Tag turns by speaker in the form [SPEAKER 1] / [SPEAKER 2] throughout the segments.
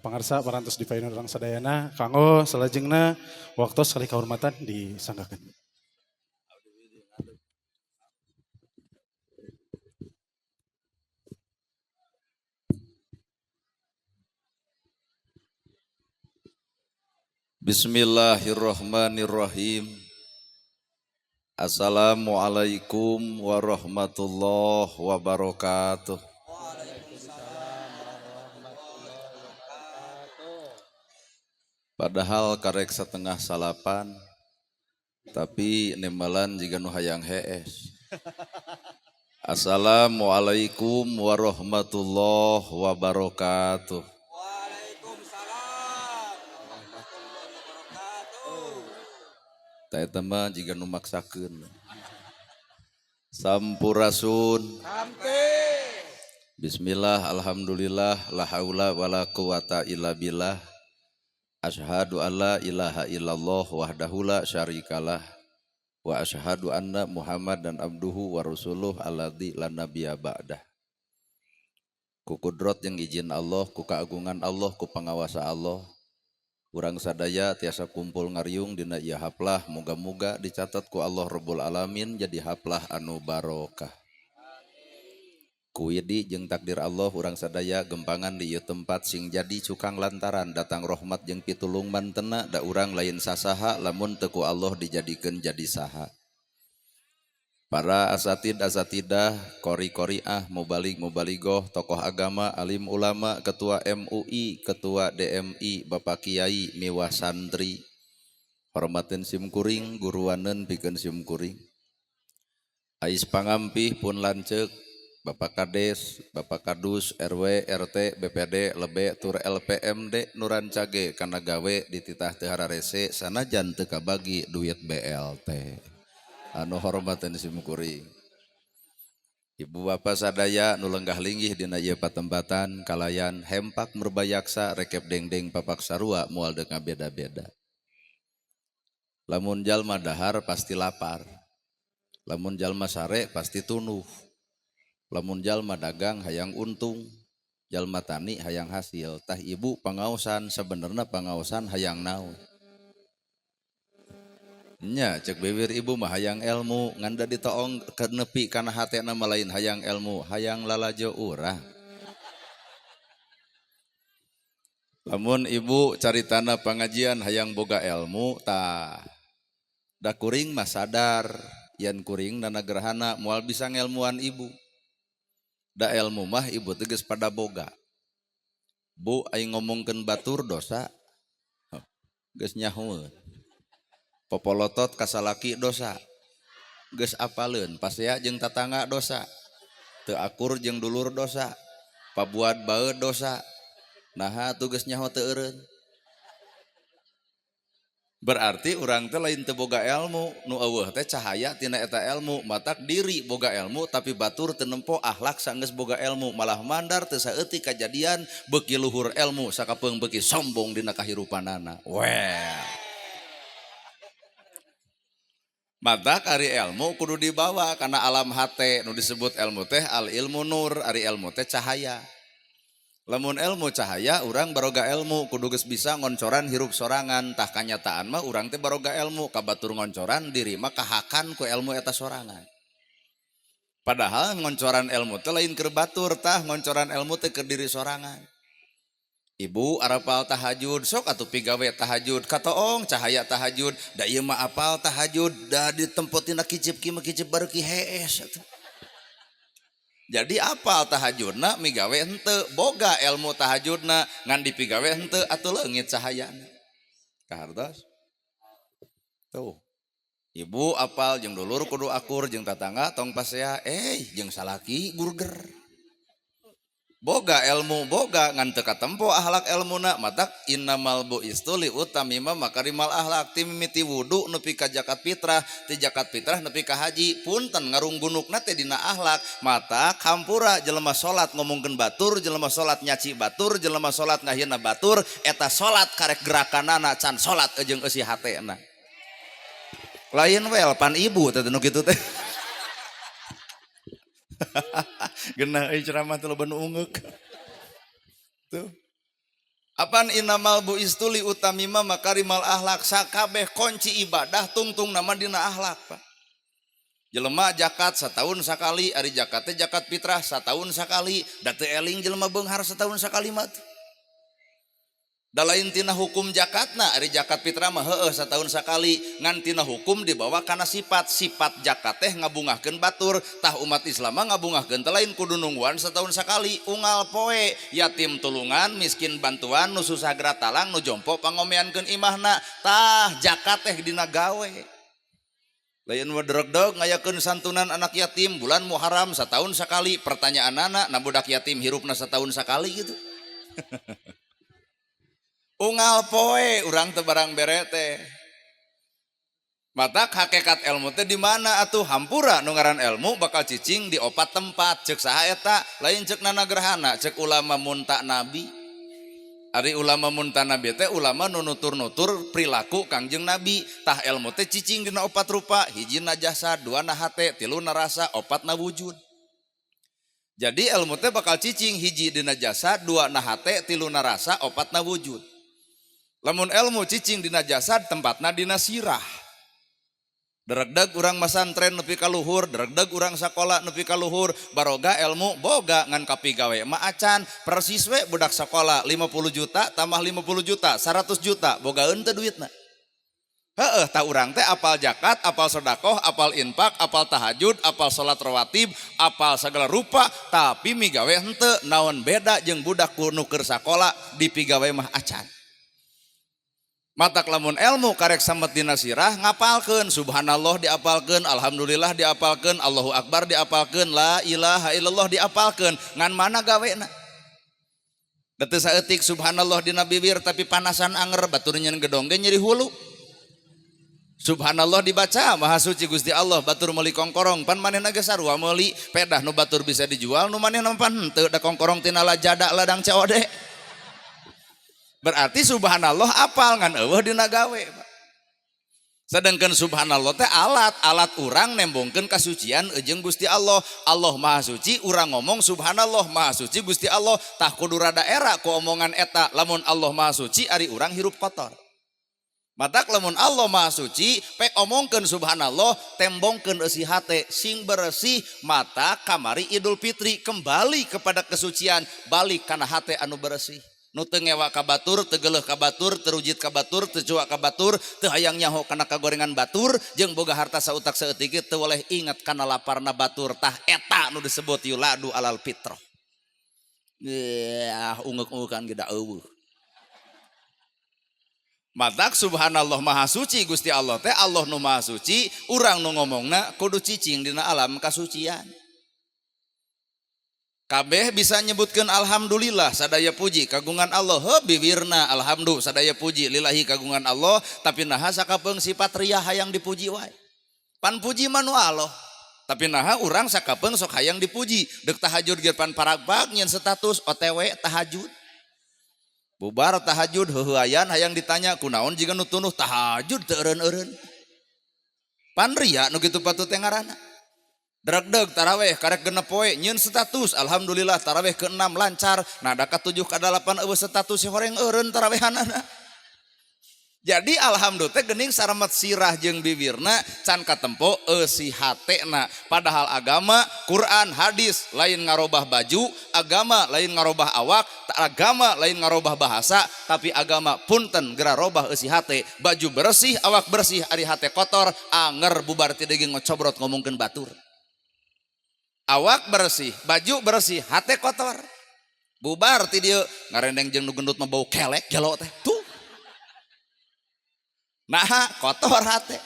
[SPEAKER 1] Pangarsa parantos dipayun urang sadayana kanggo salajengna waktos kali kahormatan disanggakeun.
[SPEAKER 2] Bismillahirrahmanirrahim. Assalamualaikum warahmatullahi wabarakatuh.
[SPEAKER 3] Waalaikumsalam warahmatullahi wabarakatuh.
[SPEAKER 2] Padahal karek 7:30, tapi nembalan jiga nu hayang hees. Assalamualaikum warahmatullahi wabarakatuh.
[SPEAKER 3] Waalaikumsalam warahmatullahi wabarakatuh.
[SPEAKER 2] Tah eta mah jiga nu maksakeun. Sampurasun.
[SPEAKER 3] Sampurasun.
[SPEAKER 2] Bismillah, alhamdulillah, la haula wala quwata illa billah. Asyhadu alla ilaha illallah wahdahu la syarikalah wa asyhadu anna Muhammadan abduhu wa rasuluh alladzi la nabiyya ba'dah. Ku kudrot yang izin Allah, ku keagungan Allah, ku pangawasa Allah, urang sadaya tiasa kumpul ngariung dina ieu haplah, moga-moga dicatat ku Allah Rabbul Alamin jadi haplah anu barokah. Ku widi jeung takdir Allah urang sadaya gempangan di ieu tempat sing jadi cukang lantaran datang rahmat jeung pitulung mantena da urang lain sasaha lamun teu ku Allah dijadikeun jadi saha. Para asatid asatidah, kori-koriah, mubalig mubaligoh, tokoh agama, alim ulama, ketua MUI, ketua DMI, bapak kiai, miwah santri. Hormatin sim kuring, guruaneun pikeun sim kuring. Ais pangampih pun lanceuk, Bapak Kades, Bapak Kadus, RW, RT, BPD, lebe, tur LPMD, nurancage kana gawe dititah teu hararese sanajan teu kabagi duit BLT. Anu hormateun sim kuring. Ibu bapak sadaya nu lenggah linggih dina ieu patempatan kalayan hempak merbayaksa rekep dengdeng papak sarua moal deuk ngabeda-beda. Lamun jalma dahar pasti lapar. Lamun jalma sare pasti tunuh. Lamun jalma dagang hayang untung, jalma tani hayang hasil. Tah ibu pangaosan sebenarnya pangaosan hayang naon? Nya cek bibir ibu mah hayang ilmu, ngan da ditoong kenepi kana hatena mah lain hayang ilmu, hayang lalajo urang. Lamun ibu caritana pangajian hayang boga ilmu, tah da kuring mah sadar yen kuring nana gerhana moal bisa ngelmuan ibu. Da ilmu mah ibu teges pada boga. Bu aing ngomongkeun batur dosa. Geus nyahoeun. Popolotot kasalaki dosa. Geus apaleun pasea jeung tatangga dosa. Teu akur jeung dulur dosa. Pabuat bae dosa. Naha tuh geus nyaho teu eureun. Berarti urang teh lain teu boga ilmu, nu eueuh teh cahaya tina eta ilmu, matak diri boga ilmu tapi batur teu nempo akhlak sanggeus boga ilmu, malah mandar teu saeutik kajadian beuki luhur ilmu sakapeung beuki sombong dina kahirupanana. Well. Matak ari ilmu kudu dibawa kana alam hate, nu disebut ilmu teh al ilmu nur, ari ilmu teh cahaya. Lamun ilmu cahaya, urang baroga ilmu, kudu geus bisa ngoncoran hirup sorangan. Tah kanyataan mah urang teh baroga ilmu, kabatur ngoncoran diri mah kahakan ku ilmu eta sorangan. Padahal ngoncoran ilmu teh lain keur batur, tah ngoncoran ilmu teh keur diri sorangan. Ibu arapal tahajud, sok atuh pigawe tahajud, katoong cahaya tahajud, da ieu mah apal tahajud, da ditempotina kicip ki mah kicip baru ki hees atuh. Jadi apal tahajudna migawe henteu, boga ilmu tahajudna ngan dipigawe henteu atuh leungit cahayana. Kahartos? Tuh. Ibu apal jeung dulur kudu akur jeung tatangga tong pasea, jeung salaki burger. Boga ilmu boga ngan teu katempo akhlak ilmuna, matak innamal bu'istu li utamima makarimal akhlak, ti mimiti wudu nepi ka zakat fitrah, ti zakat fitrah nepi ka haji, punten ngarunggunukna teh dina akhlak. Matak hampura jelema salat ngomongkeun batur, jelema salat nyaci batur, jelema salat ngahina batur, eta salat karek gerakanana can salat jeung eusi hatena. Lain wel pan ibu teh nu kitu teh. Genah euy ceramah teh loba nu ungeuk. Tuh. Apan innamal bu'istu li utammima makarimal akhlak, sakabeh kunci ibadah tungtung nama dina akhlak, Pak. Jelema zakat setahun sakali, ari zakat teh zakat fitrah setahun sakali, da teu eling jelema beunghar setahun sakali mah tuh. Da lain tina hukum zakatna, ari zakat fitrah mah heueuh setahun sakali, ngan tina hukum dibawa kana sifat. Sifat zakat teh ngabungahkeun batur, tah umat Islam mah ngabungahkeun teh lain kudu nungguan setahun sakali, unggal poe yatim tulungan, miskin bantuan, nu susah geura talang, nu jompo pangomeankeun imahna. Tah zakat teh dina gawe. Lain mah dregdeg ngayakeun santunan anak yatim bulan Muharram setahun sakali, pertanyaanana, na budak yatim hirupna setahun sakali gitu. Unggal poe urang teu barang bere teh. Matak hakikat ilmu teh di mana atuh? Hampura, nu ngaran ilmu bakal cicing di opat tempat. Cek saha eta? Lain cek Nana Gerhana, cek ulama munta nabi. Ari ulama munta nabi teh ulama nu nutur-nutur perilaku Kangjeng Nabi. Tah ilmu teh cicing dina opat rupa, hiji na jasad, dua na hate, tilu na rasa, opat na wujud. Jadi ilmu teh bakal cicing hiji dina jasad, dua na hate, tilu na rasa, opat na wujud. Lamun ilmu cicing dina jasad, tempatna dina sirah. Dregdeg urang masantren nepi ka luhur, dregdeg urang sakola nepi ka luhur, baroga ilmu boga ngan kapigawe mah acan. Persis we budak sakola 50 juta tambah 50 juta, 100 juta, bogaeun teu duitna? Heeh, tah urang teh apal zakat, apal sodakoh, apal infak, apal tahajud, apal salat rawatib, apal segala rupa, tapi migawe henteu. Naon beda jeung budak nu keur sakola, dipigawe mah acan. Matak lamun ilmu karek samet dina sirah, ngapalkeun subhanallah diapalkeun, alhamdulillah diapalkeun, Allahu akbar diapalkeun, la ilaha illallah diapalkeun, ngan mana gawena? Da teu saeutik subhanallah dina bibir tapi panasan anger, batur nyeun gedong ge nyeri hulu. Subhanallah dibaca, maha suci Gusti Allah, batur meuli kongkorong, pan manehna ge sarua meuli, pedah nu batur bisa dijual, nu manehna pan henteu, da kongkorong tina lajada ladang COD. Berarti subhanallah apal ngan eueuh dina gawe, Pak. Sedangkan subhanallah teh alat, alat urang nembongkeun kasucian jeung Gusti Allah. Allah Maha Suci, urang ngomong subhanallah Maha Suci Gusti Allah, tah kudu rada era ku omongan eta. Lamun Allah Maha Suci, ari urang hirup kotor. Matak lamun Allah Maha Suci, pek omongkeun subhanallah, tembongkeun eusi hate sing bersih. Mata kamari Idul Fitri kembali kepada kesucian, balik kana hate anu bersih. Nu teu ngewa ka batur, teu geuleuh ka batur, teu rujit ka batur, teu cuak ka batur, teu hayang nyaho kana kagorengan batur, jeung boga harta sautak saeutik ge teu boleh inget kana laparna batur. Tah eta nu disebut yuladu alal fitrah. Ya, ungek-ungekan ge da eueuh. Matak subhanallah maha suci Gusti Allah teh, Allah nu maha suci, urang nu ngomongna kudu cicing dina alam kasucian. Kabeh bisa nyebutkeun alhamdulillah sadaya puji kagungan Allah, heuh bibirna alhamdulillah sadaya puji lillahi kagungan Allah, tapi naha sakapeung sifat riya hayang dipuji wae. Pan puji mah nu Allah. Tapi naha urang sakapeung sok hayang dipuji, deuk tahajud ge pan paragbag nyeun status OTW tahajud. Bubar tahajud heuheuayan hayang ditanya kunaon jiga nu tunuh tahajud teu eureun-eureun. Pan ria nu kitu patut teh ngaranna. Dregdeg taraweh karek genep poe nyeun status alhamdulillah taraweh ke-6 lancar, nah da ka-7 ka-8 eueuh status si horeng eureun tarawehanana. Jadi alhamdulillah teh geuning saramet sirah jeung bibirna can katempo eusi hatena. Padahal agama Quran hadis lain ngarobah baju, agama lain ngarobah awak, agama lain ngarobah bahasa, tapi agama punten geura robah eusi hate. Baju bersih, awak bersih, ari hate kotor, anger bubar ti deui ngocobrot ngomongkeun batur. Awak bersih, baju bersih, hate kotor. Bubar ti dieu ngarendeng jeung nu gendut mah bau kelek gelo teh. Tuh. Nah, kotor hate.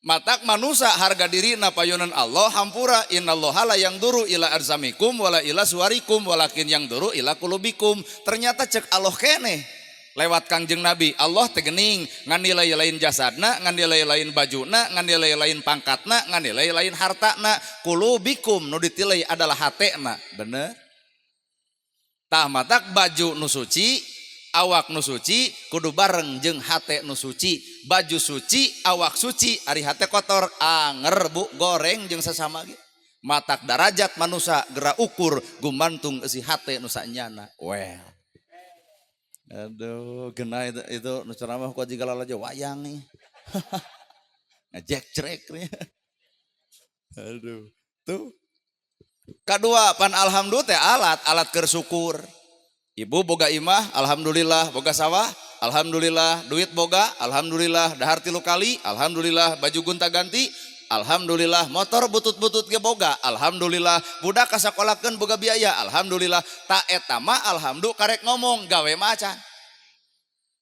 [SPEAKER 2] Matak manusia harga diri na payunan Allah hampura, innallaha la yanzhuru ila ajsamikum wala ila suwarikum walakin yanzhuru ila qulubikum. Ternyata cek Allah keneh lewat Kangjeng Nabi, Allah teh geuning nganilai lain jasadna, nganilai lain bajuna, nganilai lain pangkatna, nganilai lain hartana, qulubikum, nu ditilai adalah hatena. Bener tah? Matak baju nu suci, awak nu suci kudu bareng jeung hate nu suci. Baju suci, awak suci, ari hate kotor, anger bu, goreng jeung sesama ge. Matak darajat manusia gera ukur gumantung eusi hate nu sanyana. Well, Aduh, gena itu nu ceramah ku jiga lalajo wayang nih. Ngajek-crek nih. Aduh. Tuh. Kedua, pan alhamdulillah teh alat keur syukur. Ibu boga imah, alhamdulillah, boga sawah, alhamdulillah, duit boga, alhamdulillah, dahar 3 kali, alhamdulillah, baju gonta-ganti, alhamdulillah, motor butut-butut ge boga, alhamdulillah, budak kasakolakeun boga biaya, alhamdulillah. Ta eta mah alhamdulillah karek ngomong gawe mah acan.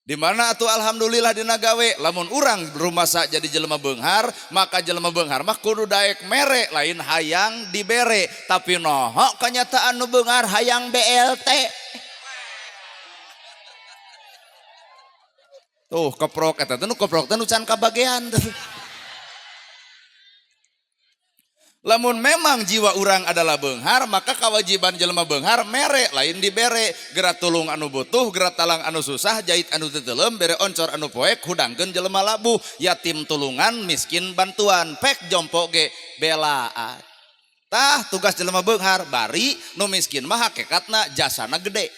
[SPEAKER 2] Di mana atuh alhamdulillah dina gawe, lamun urang rumasa jadi jelema beunghar, maka jelema beunghar mah kudu daek mere, lain hayang dibere, tapi noho kenyataan nu beunghar hayang BLT. Tuh keprok eta teh nu keprok teh nu can kabagean. Lamun memang jiwa urang adalah beunghar, maka kewajiban jelema beunghar mere, lain dibere. Geura tulung anu butuh, geura talang anu susah, jait anu teu teuleum, bere oncor anu poek, hudangkeun jelema labuh, yatim tulungan, miskin bantuan, pek jompo ge belaan. Tah tugas jelema beunghar, bari nu miskin mah hakikatna jasana gede.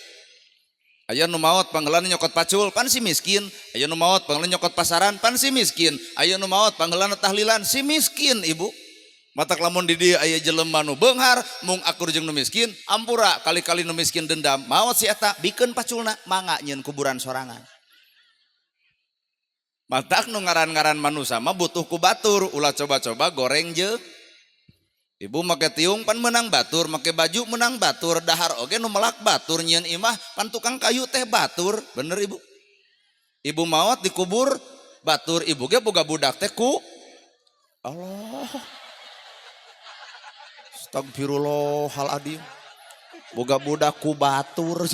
[SPEAKER 2] Aya nu maot panggelan nyokot pacul, pan si miskin. Aya nu maot panggelan nyokot pasaran, pan si miskin. Aya nu maot panggelan tahlilan, si miskin ibu. Matak lamun di dieu aya jelema nu beunghar, mung akur jeung nu miskin, ampura kali-kali nu miskin dendam, maot si eta bikeun paculna, mangga nyieun kuburan sorangan. Matak nu ngaran-ngaran manusa mah butuh ku batur, ulah coba-coba goreng jeung ibu make tiung pan meunang batur, make baju meunang batur, dahar oge nu melak batur, nyieun imah pan tukang kayu teh batur, bener ibu. Ibu maot dikubur batur, ibu ge boga budak teh ku Allah. Astagfirullahaladzim. Boga budak ku batur.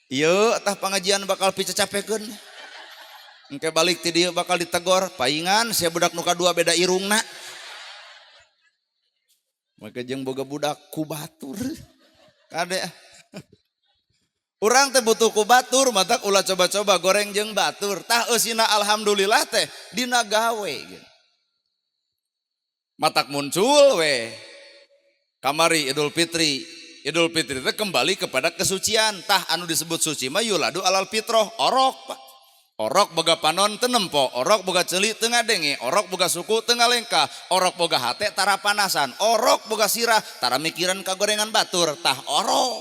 [SPEAKER 2] Ieu tah pangajian bakal picacapekeun. Engke balik ti dieu bakal ditegor, paingan sia budak nu kadua beda irungna. Maka jeung boga budak ku batur. Kade. Urang teh butuh ku batur, matak ulah coba-coba goreng jeung batur. Tah eusina alhamdulillah teh dina gawe gitu. Matak muncul we kamari Idul Fitri. Idul Fitri teh kembali kepada kesucian. Tah anu disebut suci mah yuladu alal fitroh, orok Pak. Orok boga panon teu nempo, orok boga ceuli teu ngadenge, orok boga suku teu ngalengkah, orok boga hate tara panasan, orok boga sirah tara mikiran kagorengan batur, tah orok.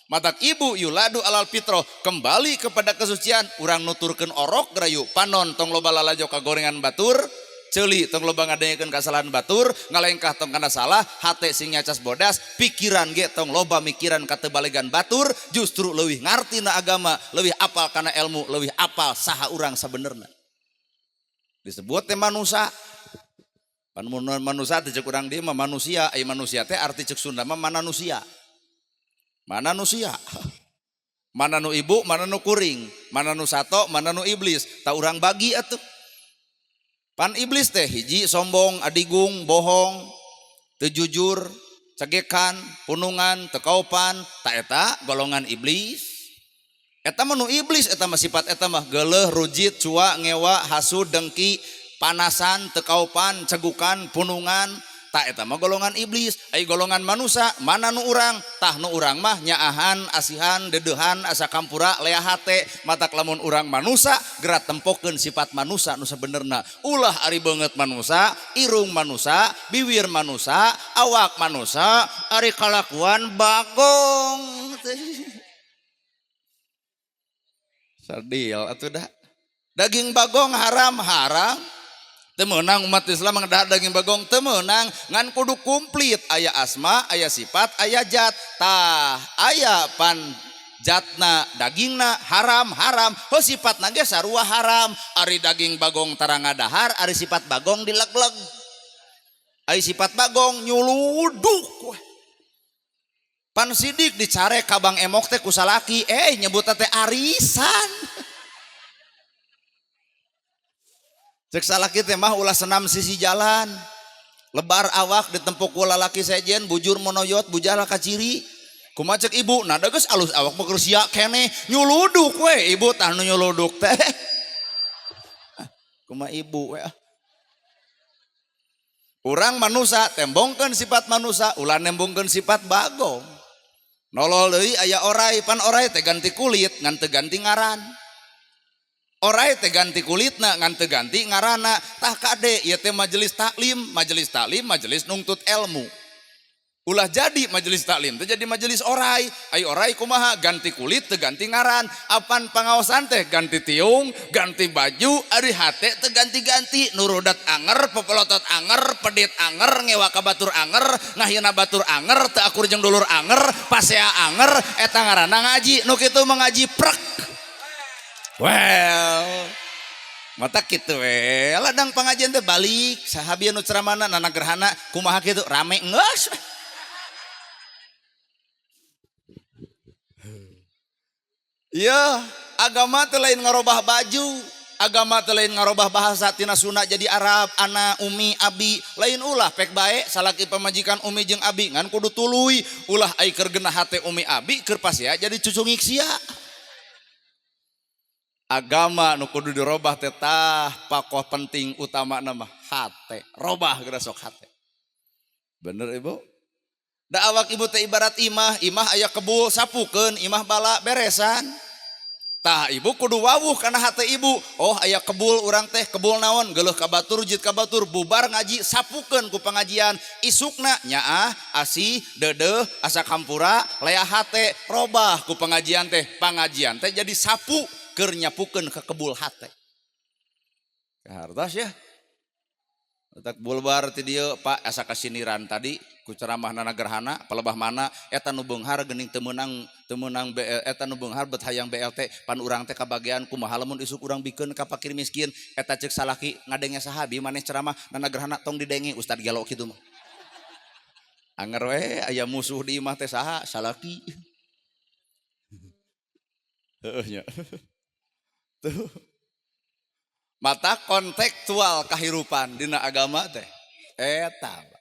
[SPEAKER 2] Matak ibu yuladu alal fitroh, kembali kepada kesucian, urang nuturkeun orok gerayu, panon tong loba lalajo kagorengan batur, ceuli tong loba ngadengekeun kasalahan batur, ngalengkah tong kana salah, hate sing nyacas bodas, pikiran ge tong loba mikiran katebalegan batur, justru leuwih ngarti na agama, leuwih apal kana ilmu, leuwih apal saha urang sabenerna. Disebut teh manusa. Pan mun manusa teh ceuk urang dieu mah manusia, ai manusia teh arti ceuk Sunda mah mananusia. Mananusia. Mana nu ibu, mana nu kuring, mana nu sato, mana nu iblis, tak urang bagi atuh. Pan iblis teh hiji sombong, adigung, bohong, teu jujur, cegekan, punungan, teu kaopan, ta eta golongan iblis. Eta mah nu iblis, eta mah sifat eta mah geuleuh, rujit, cua, ngewa, hasud, dengki, panasan, teu kaopan, cegukan, punungan, ta eta mah golongan iblis. Ai golongan manusa, mana nu urang? Tah nu urang mah nyaahan, asihan, dedeuhan, asa kampura, lea hate. Matak lamun urang manusa, geura tempokeun sifat manusa nu sabenerna. Ulah ari beungeut manusa, irung manusa, biwir manusa, awak manusa, ari kalakuan bagong. Sadil atuh dah. Daging bagong haram haram. Teu meunang umat Islam ngedahar daging bagong, teu meunang, ngan kudu komplit, aya asma, aya sifat, aya zat. Tah aya pan zatna dagingna haram haram, heuh sifatna ge sarua haram. Ari daging bagong tara ngadahar, ari sifat bagong dileg-leg. Ari sifat bagong nyuluduk weh. Pan sidik dicare ka Bang Emok teh ku salaki, nyebutna teh arisan. Cek salaki teh mah ulah senam sisi jalan. Lebar awak ditempuk ku lalaki sejen, bujur monoyot, bujala kaciri. Kumaha cek ibu, nah geus alus awak mah keur sia keneh, nyuluduk we ibu tah nu nyuluduk teh. Kumaha ibu we. Urang manusa tembongkeun sifat manusa, ulah nembongkeun sifat bagong. Nolol deui aya orai, pan orai teh ganti kulit ngan teu ganti ngaran. Orai teh ganti kulitna ngan teu ganti ngaranna. Tah kade ieu teh majelis taklim, majelis taklim majelis nungtut ilmu. Ulah jadi majelis taklim teh jadi majelis orai. Ai orai kumaha, ganti kulit teu ganti ngaran. Apan pangaosan teh ganti tiung, ganti baju, ari hate teu ganti-ganti. Nurudat anger, pepelotot anger, pedit anger, ngewa ka batur anger, ngahina batur anger, teu akur jeung dulur anger, pasea anger, eta ngaranna ngaji. Nu kitu mah ngaji prek. Well, mata kitu we. Ladang pangajian teh balik, sahabian nu ceramahna nana gerhana kumaha kitu rame geus. Iya, agama teh lain ngarobah baju, agama teh lain ngarobah bahasa tina Sunda jadi Arab, ana, umi, abi, lain ulah pek bae salaki pamajikan umi jeung abi ngan kudu tuluy, ulah ai keur genah hate umi abi keur pasea jadi cucungik sia. Agama nu kudu dirobah teh tah pakoh penting utama mah hate, robah geura sok hate. Bener Ibu? Da awak ibu teh ibarat imah, imah aya kebul sapukeun, imah bala beresan. Tah ibu kudu wawuh kana hate ibu. Oh aya kebul urang teh, kebul naon? Geuleuh ka batur, jit ka batur, bubar ngaji sapukeun ku pengajian. Isukna nyaah, asih, deudeuh, asa kampura, lea hate, robah ku pengajian teh. Pangajian teh jadi sapu keur nyapukeun ka kebul hate. Kahartos ya. Letak bulbar ti dieu Pak asa kasiniran tadi ku ceramah nana gerhana palebah mana eta nu beunghar geuning teu meunang BL, eta nu beunghar bet hayang BLT pan urang teh kabagean kumaha lamun isuk urang bikeun ka fakir miskin eta ceuk salaki ngadenge sahabi maneh ceramah nana gerhana tong didenge ustad gelo kitu mah. Anger we aya musuh di imah teh saha salaki. Heueuh nya. Tuh. Mata kontekstual kahirupan dina agama teh eta.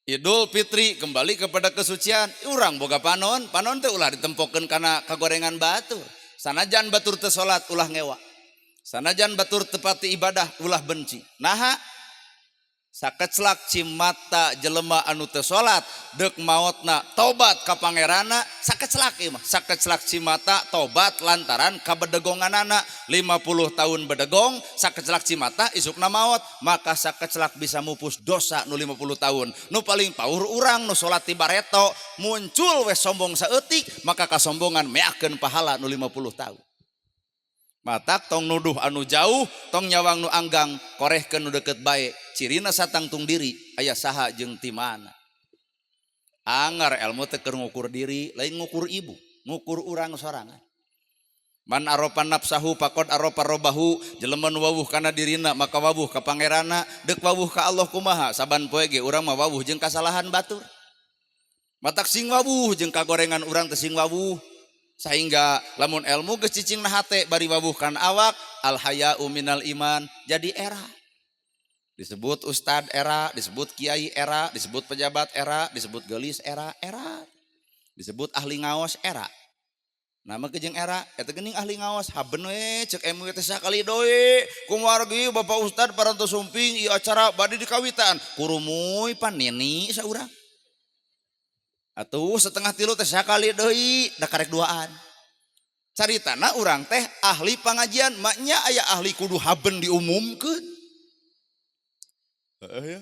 [SPEAKER 2] Idul Fitri kembali kepada kesucian. Urang boga panon, panon teh ulah ditempokeun kana kagorengan batur. Sanajan batur teu salat ulah ngewa. Sanajan batur teu pati ibadah ulah benci. Naha sakeclak cimata jelema anu teu salat deuk maotna tobat ka pangeranna sakeclak ieu mah sakeclak cimata tobat lantaran kabedegonganana 50 tahun bedegong sakeclak cimata isukna maot maka sakeclak bisa mupus dosa nu 50 tahun nu paling paur urang nu salat ti bareto muncul we sombong saeutik maka kasombongan meakeun pahala nu 50 tahun. Matak tong nuduh anu jauh, tong nyawang nu anggang, korehkeun nu deket bae. Cirina satangtung diri, aya saha jeung ti mana. Angar ilmu teh keur ngukur diri, lain ngukur ibu, ngukur urang sorangan. Man arofa nafsahu faqad arofa robbahu, jelema nu wawuh kana dirina maka wawuh ka pangeranna, deuk wawuh ka Allah kumaha, saban poe ge urang mah wawuh jeung kasalahan batur. Matak sing wawuh jeung kagorengan urang teh sing wawuh. Sehingga lamun ilmu geus cicing na hate bari wawuhkan awak al haya'u minal iman jadi era. Disebut ustad era, disebut kiai era, disebut pejabat era, disebut geulis era, era. Disebut ahli ngaos era. Nama kejeng era, eta geuning ahli ngaos haben we ceuk MW teh sakali deui. Kumargi Bapak Ustad parantos sumping ieu acara bade dikawitan. Kurumuy panini saurang. Atuh 2:30 teh sakali deui da karek duaan. Caritana urang teh ahli pangajian, maknya aya ahli kudu haben diumumkeun. Heeh ya.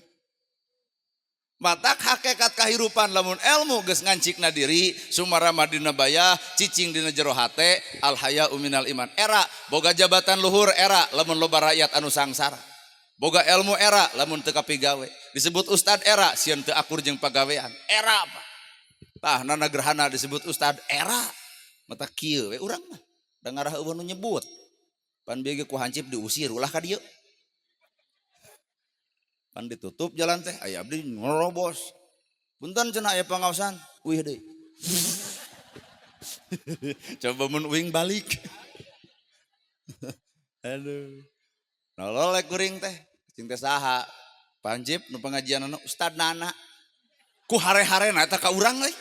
[SPEAKER 2] Matak hakikat kahirupan lamun ilmu geus ngancikna diri sumarama dina bayah cicing dina jero hate al haya'u minal iman. Era boga jabatan luhur era lamun loba rakyat anu sangsara. Boga ilmu era lamun teu kapigawe. Disebut ustad era sieun teu akur jeung pagawean. Era apa? Tah nana gerhana disebut ustad era. Mata kieu we urang mah. Da ngarah eueuh nu nyebut. Pan bieu ge ku hancip diusir ulah ka dieu. Pan ditutup jalan teh aya abdi ngerobos. Punten cenah aya pangaosan, uih deui. Coba mun uing balik. Aduh. Nololek kuring teh, cing teh saha? Pancip nu pengajianana Ustad Nana. Ku hare-harena eta ka urang euy.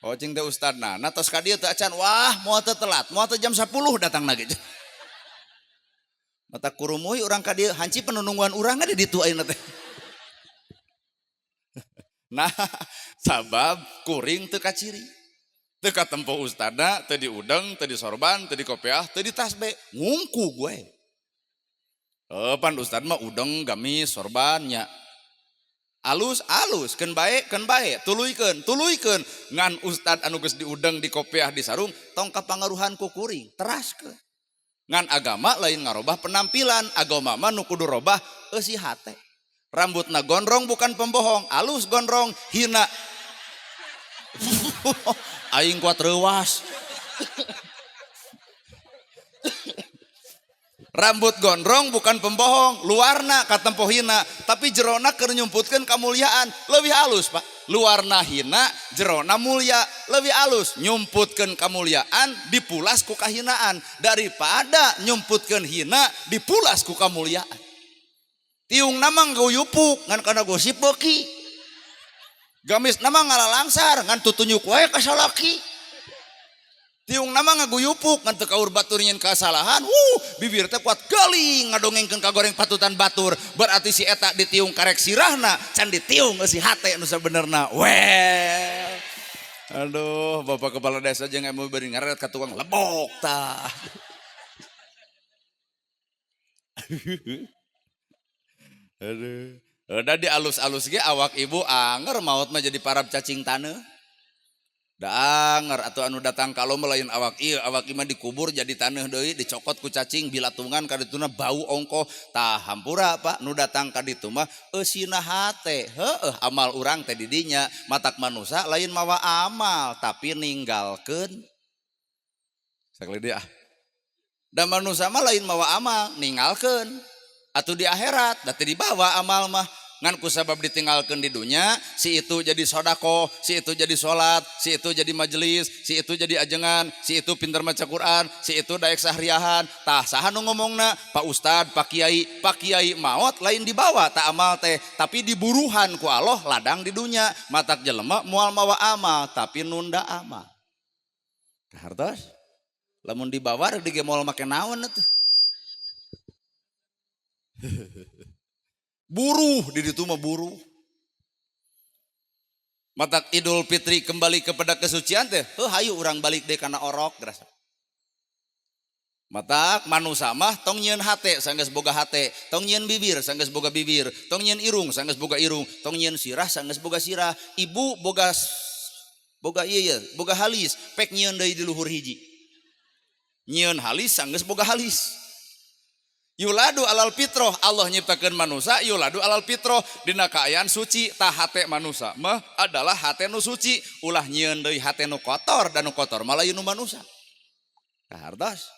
[SPEAKER 2] Oh cing teh Ustad Nana tos ka dieu teu acan, wah moal teu telat, moal teu jam 10 datang lagi. Mata kurumuy urang ka dieu hancip penunungguan urang di ditu ayeuna teh. Nah, sabab kuring teu kaciri. Teu katempo ustadna, teu diudeng, teu disorban, teu dikopiah, teu ditasbe, ngungku gue. Pan ustad mah udeng, gamis, sorban nya. Alus alus, keun bae, keun bae, tuluykeun, tuluykeun. Ngan ustad anu geus diudeng, dikopiah, disarung, tong kapangaruhan ku kuring, teraskeun. Ngan agama lain ngarobah penampilan, agama mah nu kudu robah eusi hate. Rambutna gondrong bukan pembohong, alus gondrong, hina. Aing kuat reuwas. Rambut gondrong bukan pembohong, luarna katempo hina, tapi jerona keur nyumputkeun kamuliaan, leuwih alus Pak. Luarna hina, jerona mulia, leuwih alus nyumputkeun kamuliaan dipulas ku kahinaan daripada nyumputkeun hina dipulas ku kamuliaan. Tiung nama guyupuk ngan kana gosip beuki. Gamis nama ngalalangsar ngan tutunyuk wae ka salaki. Tiung nama ngaguyupuk ngan teu kaur batur nyeun kasalahan, bibir teh kuat galing ngadongengkeun ka goreng patutan batur. Berarti si eta ditiung karek sirahna, can ditiung eusi hate nu sabenerna. Well. Aduh, bapak kepala desa jeung emu bari ngaret ka tukang lebok tah. Aduh. Udah di alus-alus ge awak ibu anger maot mah jadi parab cacing taneuh. Da anger atau anu datang kalau melain awak ieu, awak ieu mah dikubur jadi taneuh deui, dicokot ku cacing bilatungan ka dituna bau ongkoh. Tah hampura Pak, nu datang ka ditu mah eusina hate. Heueuh amal urang teh di dinya, matak manusa lain mawa amal tapi ninggalkeun. Sakali deui ah. Da manusa mah lain mawa amal, ninggalkeun. Atuh di akhirat da teu dibawa amal mah. Ngan ku sabab ditinggalkeun di dunya, si itu jadi sodako, si itu jadi sholat, si itu jadi majelis, si itu jadi ajengan, si itu pintar maca Quran, si itu daek sahriahan. Tah saha nu ngomongna? Pak Ustad, Pak Kiai, Pak Kiai maot lain dibawa tak amal teh, tapi diburuhan ku Allah ladang di dunya. Matak jelema moal mawa amal, tapi nunda amal. Kahartos? Lamun dibawa rek dige moal make naon atuh? Buruh di ditu mah buruh. Matak Idul Fitri kembali kepada kesucian teh, heuh hayu urang balik deui kana orok gerasa. Matak manusa mah tong nyieun hate sanggeus boga hate, tong nyieun bibir sanggeus boga bibir, tong nyieun irung sanggeus boga irung, tong nyieun sirah sanggeus boga sirah. Ibu boga boga ieu ye, boga halis, pek nyieun deui di luhur hiji. Nyieun halis sanggeus boga halis. Yuladu alal fitroh, Allah nyiptakeun manusa yuladu alal fitroh dina kaayaan suci. Tah hate manusa mah adalah hate nu suci, ulah nyieun deui hate nu kotor, dan nu kotor mah lain nu manusa. Kahartos.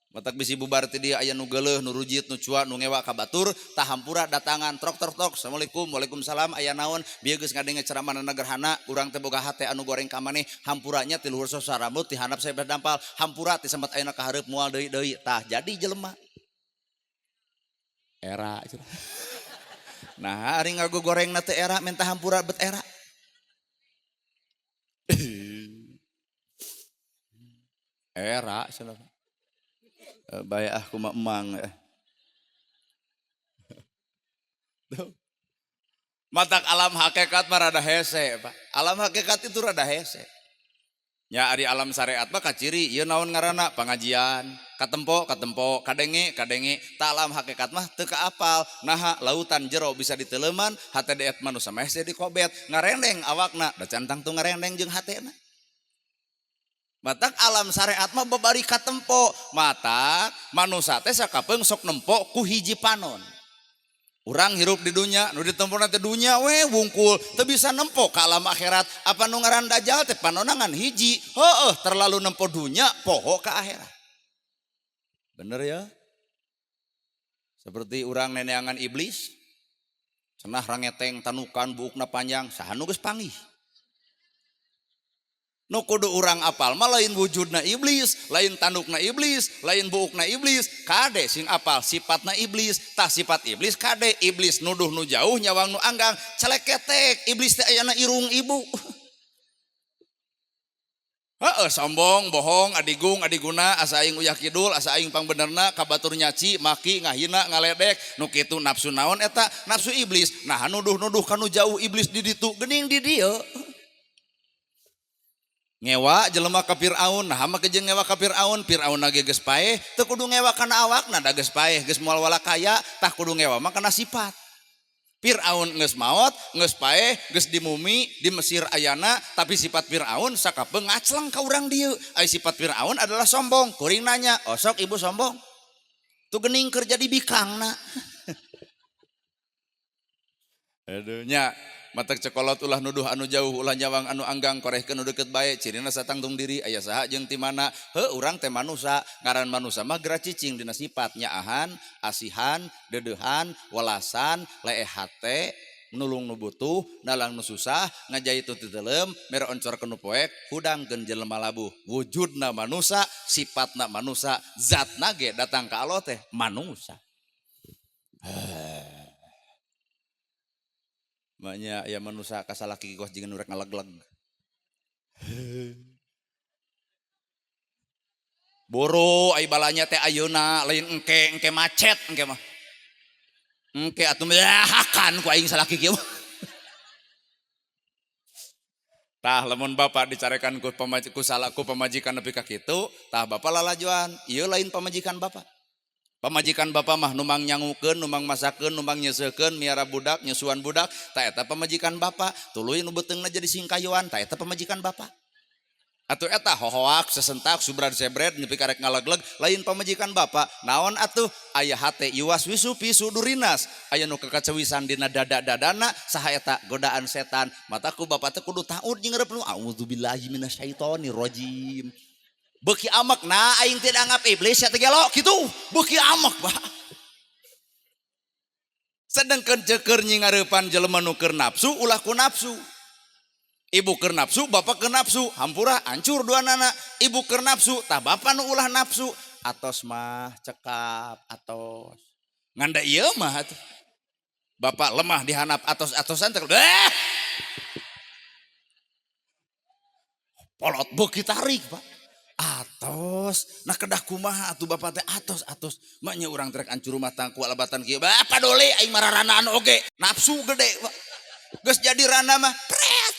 [SPEAKER 2] Matak bisi bubar ti dieu aya nu geuleuh, nu rujit, nu cua, nu ngewa ka batur, tah hampura datangan trok trok trok. Assalamualaikum, waalaikumsalam, aya naon? Bieu geus ngadenge ceramah gerhana, urang teh boga hate anu goreng ka maneh, hampuranya ti luhur sosa rambut ti handap sampe dampal, hampura ti samet ayeuna ka hareup moal deui deui. Tah jadi jelema. Era. Nah, hari ngago goreng na teh era minta hampura bet era. Era cenah. Bae ah kumaha emang. Matak alam hakikat mah rada hese, Pak. Alam hakikat itu rada hese. Ya ari alam syariat mah kaciri ieu naon ngaranna pangajian, katempo katempo, kadenge kadenge. Ta alam hakikat mah teu kaapal. Naha lautan jero bisa diteleman, hate deet manusa mah hese dikobet, ngarendeng awakna, da can tangtu ngarendeng jeung hatena. Matak alam syariat mah babari katempo, matak manusa teh sakapeung sok nempo ku hiji panon. Urang hirup di dunya, nu ditempona teh dunya we wungkul, teu bisa nempo ka alam akhirat. Apa nu ngaran dajjal teh panonangan hiji, heueuh terlalu nempo dunya poho ka akhirat. Bener ya? Seperti urang neneangan iblis, cenah rangeteng tanukan buukna panjang, saha nu geus panggih. Nu kudu urang apal mah lain wujudna iblis, lain tandukna iblis, lain buukna iblis, kade sing apal sifatna iblis, tah sifat iblis kade iblis nuduh nu jauh nyawang nu anggang, celeketek iblis teh ayana irung ibu. Heeh, sombong, bohong, adigung, adiguna, asa aing uyah kidul, asa aing pangbenerna, ka batur nyaci, maki, ngahina, ngaledek, nu kitu nafsu naon eta? Nafsu iblis. Nah, nuduh-nuduh kanu jauh iblis di ditu, geuning di dieu. Ngewa jelema ka Firaun, nah mah jeung ngewa ka Firaun, Firaun ge geus paeh, teu kudu ngewa kana awakna da geus paeh, geus moal wala kaya, tah kudu ngewa mah kana sifat. Firaun geus maot, geus paeh, geus dimumi di Mesir ayana, tapi sifat Firaun sakapeung ngacleng ka urang dieu. Ai sifat Firaun adalah sombong. Kuring nanya, osok ibu sombong? Tuh geuning keur jadi bikangna. Aduh nya, matak cekolot ulah nuduh anu jauh, ulah nyawang anu anggang, korehkeun nu deukeut bae, cirina satangtung diri, aya saha jeung ti mana. Heuh, urang teh manusa, ngaran manusa mah geura cicing dina sifat nyaahan, asihan, deudeuhan, welasan, leeh hate, nulung nu butuh, nalang nu susah, ngajait nu teu teuleum, mere oncor ka nu poek, hudangkeun jelema labuh. Wujudna manusa, sifatna manusa, zatna ge datang ka Allah teh manusa. Maknya ya manusa kasalaki kos jeung nu rek ngalegleg. Boro ai balanya teh ayeuna lain engke, engke macet engke mah. Engke atuh hakan ku aing salaki kieu. Tah lamun bapak dicarekan ku ku salah ku pamajikan nepi ka kitu, tah bapak lalajuan, ieu lain pamajikan bapak. Pamajikan bapak mah numang nyangukeun, numang masakeun, numang nyeuseukeun, miara budak, nyusuan budak, tah eta pamajikan bapak. Tuluy nu beuteungna jadi singkayuan, tah eta pamajikan bapak. Atuh eta hohoak, sesentak, subrad sebred, nepi karek ngalegleg, lain pamajikan bapak. Naon atuh? Aya hate iwas wisu pisu durinas, aya nu kakacewisan dina dada-dadana, saha eta godaan setan. Mataku bapak teh kudu taut jeung reup nu auzubillahi minasyaitonirrajim. Beuki amek, nah aing teh dianggap iblis ya teh gelo kitu, beuki amek pak. Sedangkan ceker nyingareupan jelema nu keur nafsu ulah ku nafsu. Ibu keur nafsu, bapak keur nafsu, hampura hancur dua nana. Ibu keur nafsu, tah bapak nu ulah nafsu. Atos mah cekap atos. Ngan da ieu mah atuh. Bapak lemah dihanap atos-atosan teh. Polot beuki tarik, Pak. Atos, nah kedah kumaha atuh bapak teh atos atos. Maknya urang trek ancur rumah tangku alabatan kieu. Bapak dole aing mararanaan oge. Nafsu gede, Pak. Geus jadi rana mah pret.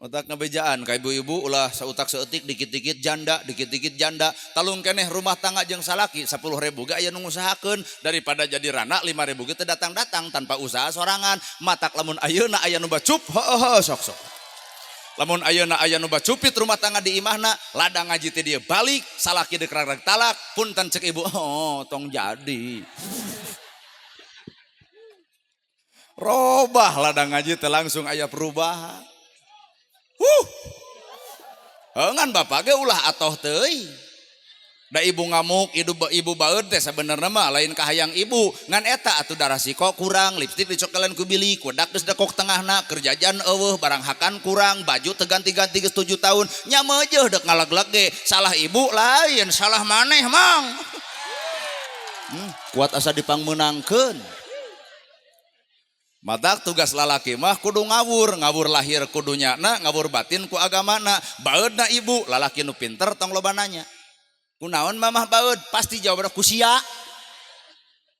[SPEAKER 2] Otak ngebejaan ka ibu-ibu ulah sautak seutik dikit-dikit janda, dikit-dikit janda. Talung keneh rumah tangga jeung salaki 10.000 ge aya nu ngusahakeun daripada jadi rana 5.000 ge teu datang-datang tanpa usaha sorangan. Matak lamun ayeuna aya nu bacup, heueuh sok-sok. Lamun ayeuna aya nu bacupit rumah tangga di imahna, ladang ngaji teh dia balik, salaki deuk rarag talak, punten cek ibu, oh tong jadi. Robah ladang ngaji teh langsung aya perubahan. Huh. Ngan bapak ge ulah atoh teuing. Da ibu ngamuk, ibu baeud teh sabenerna mah lain kahayang ibu. Ngan eta atuh darah siko kurang, lipstik dicokelan ku bili, kudak geus dekok tengahna, keur jajan eueuh, barang hakan kurang, baju teu ganti-ganti geus 7 tahun, nya meujeuh deuk ngalegleg ge. Salah ibu lain, salah maneh mang. Kuat asa dipangmeunangkeun. Matak tugas lalaki mah kudu ngawur, ngawur lahir kudu nyana, ngawur batin ku agamana. Baeudna ibu, lalaki nu pinter tong loba nanya. Kunaon mamah baeud? Pasti jawabna ku sia.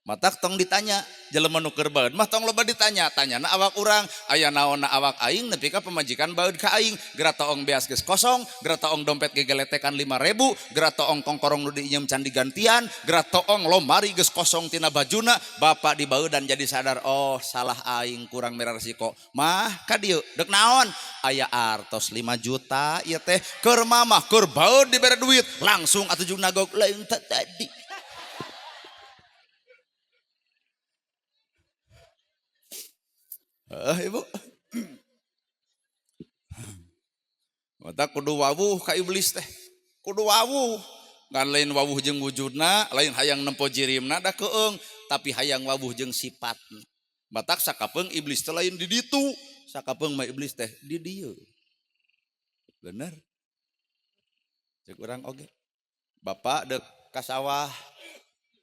[SPEAKER 2] Matak tong ditanya, jelema nu keur baeud mah tong loba ditanya, tanyana awak urang, aya naonna awak aing nepi ka pamajikan baeud ka aing. Geura toong beas geus kosong, geura toong dompet gegeletekan 5.000, geura toong kongkorong nu diinjem can digantian, geura toong lomari geus kosong tina bajuna, bapak dibaeudan jadi sadar, oh salah aing kurang mere resiko. Mah ka dieu deuk naon? Aya artos 5 juta ieu teh keur mamah keur baeud dibere duit, langsung atuh jeung nagog lain tadi. Ibu. Mata kudu wawuh ka iblis teh. Kudu wawuh. Ngan lain wawuh jeung wujudna, lain hayang nempo jirimna da keung, tapi hayang wawuh jeung sifatna. Matak sakapeung iblis teh lain di ditu, sakapeung mah iblis teh di dieu. Bener. Cek urang oge. Bapak deuk ka sawah,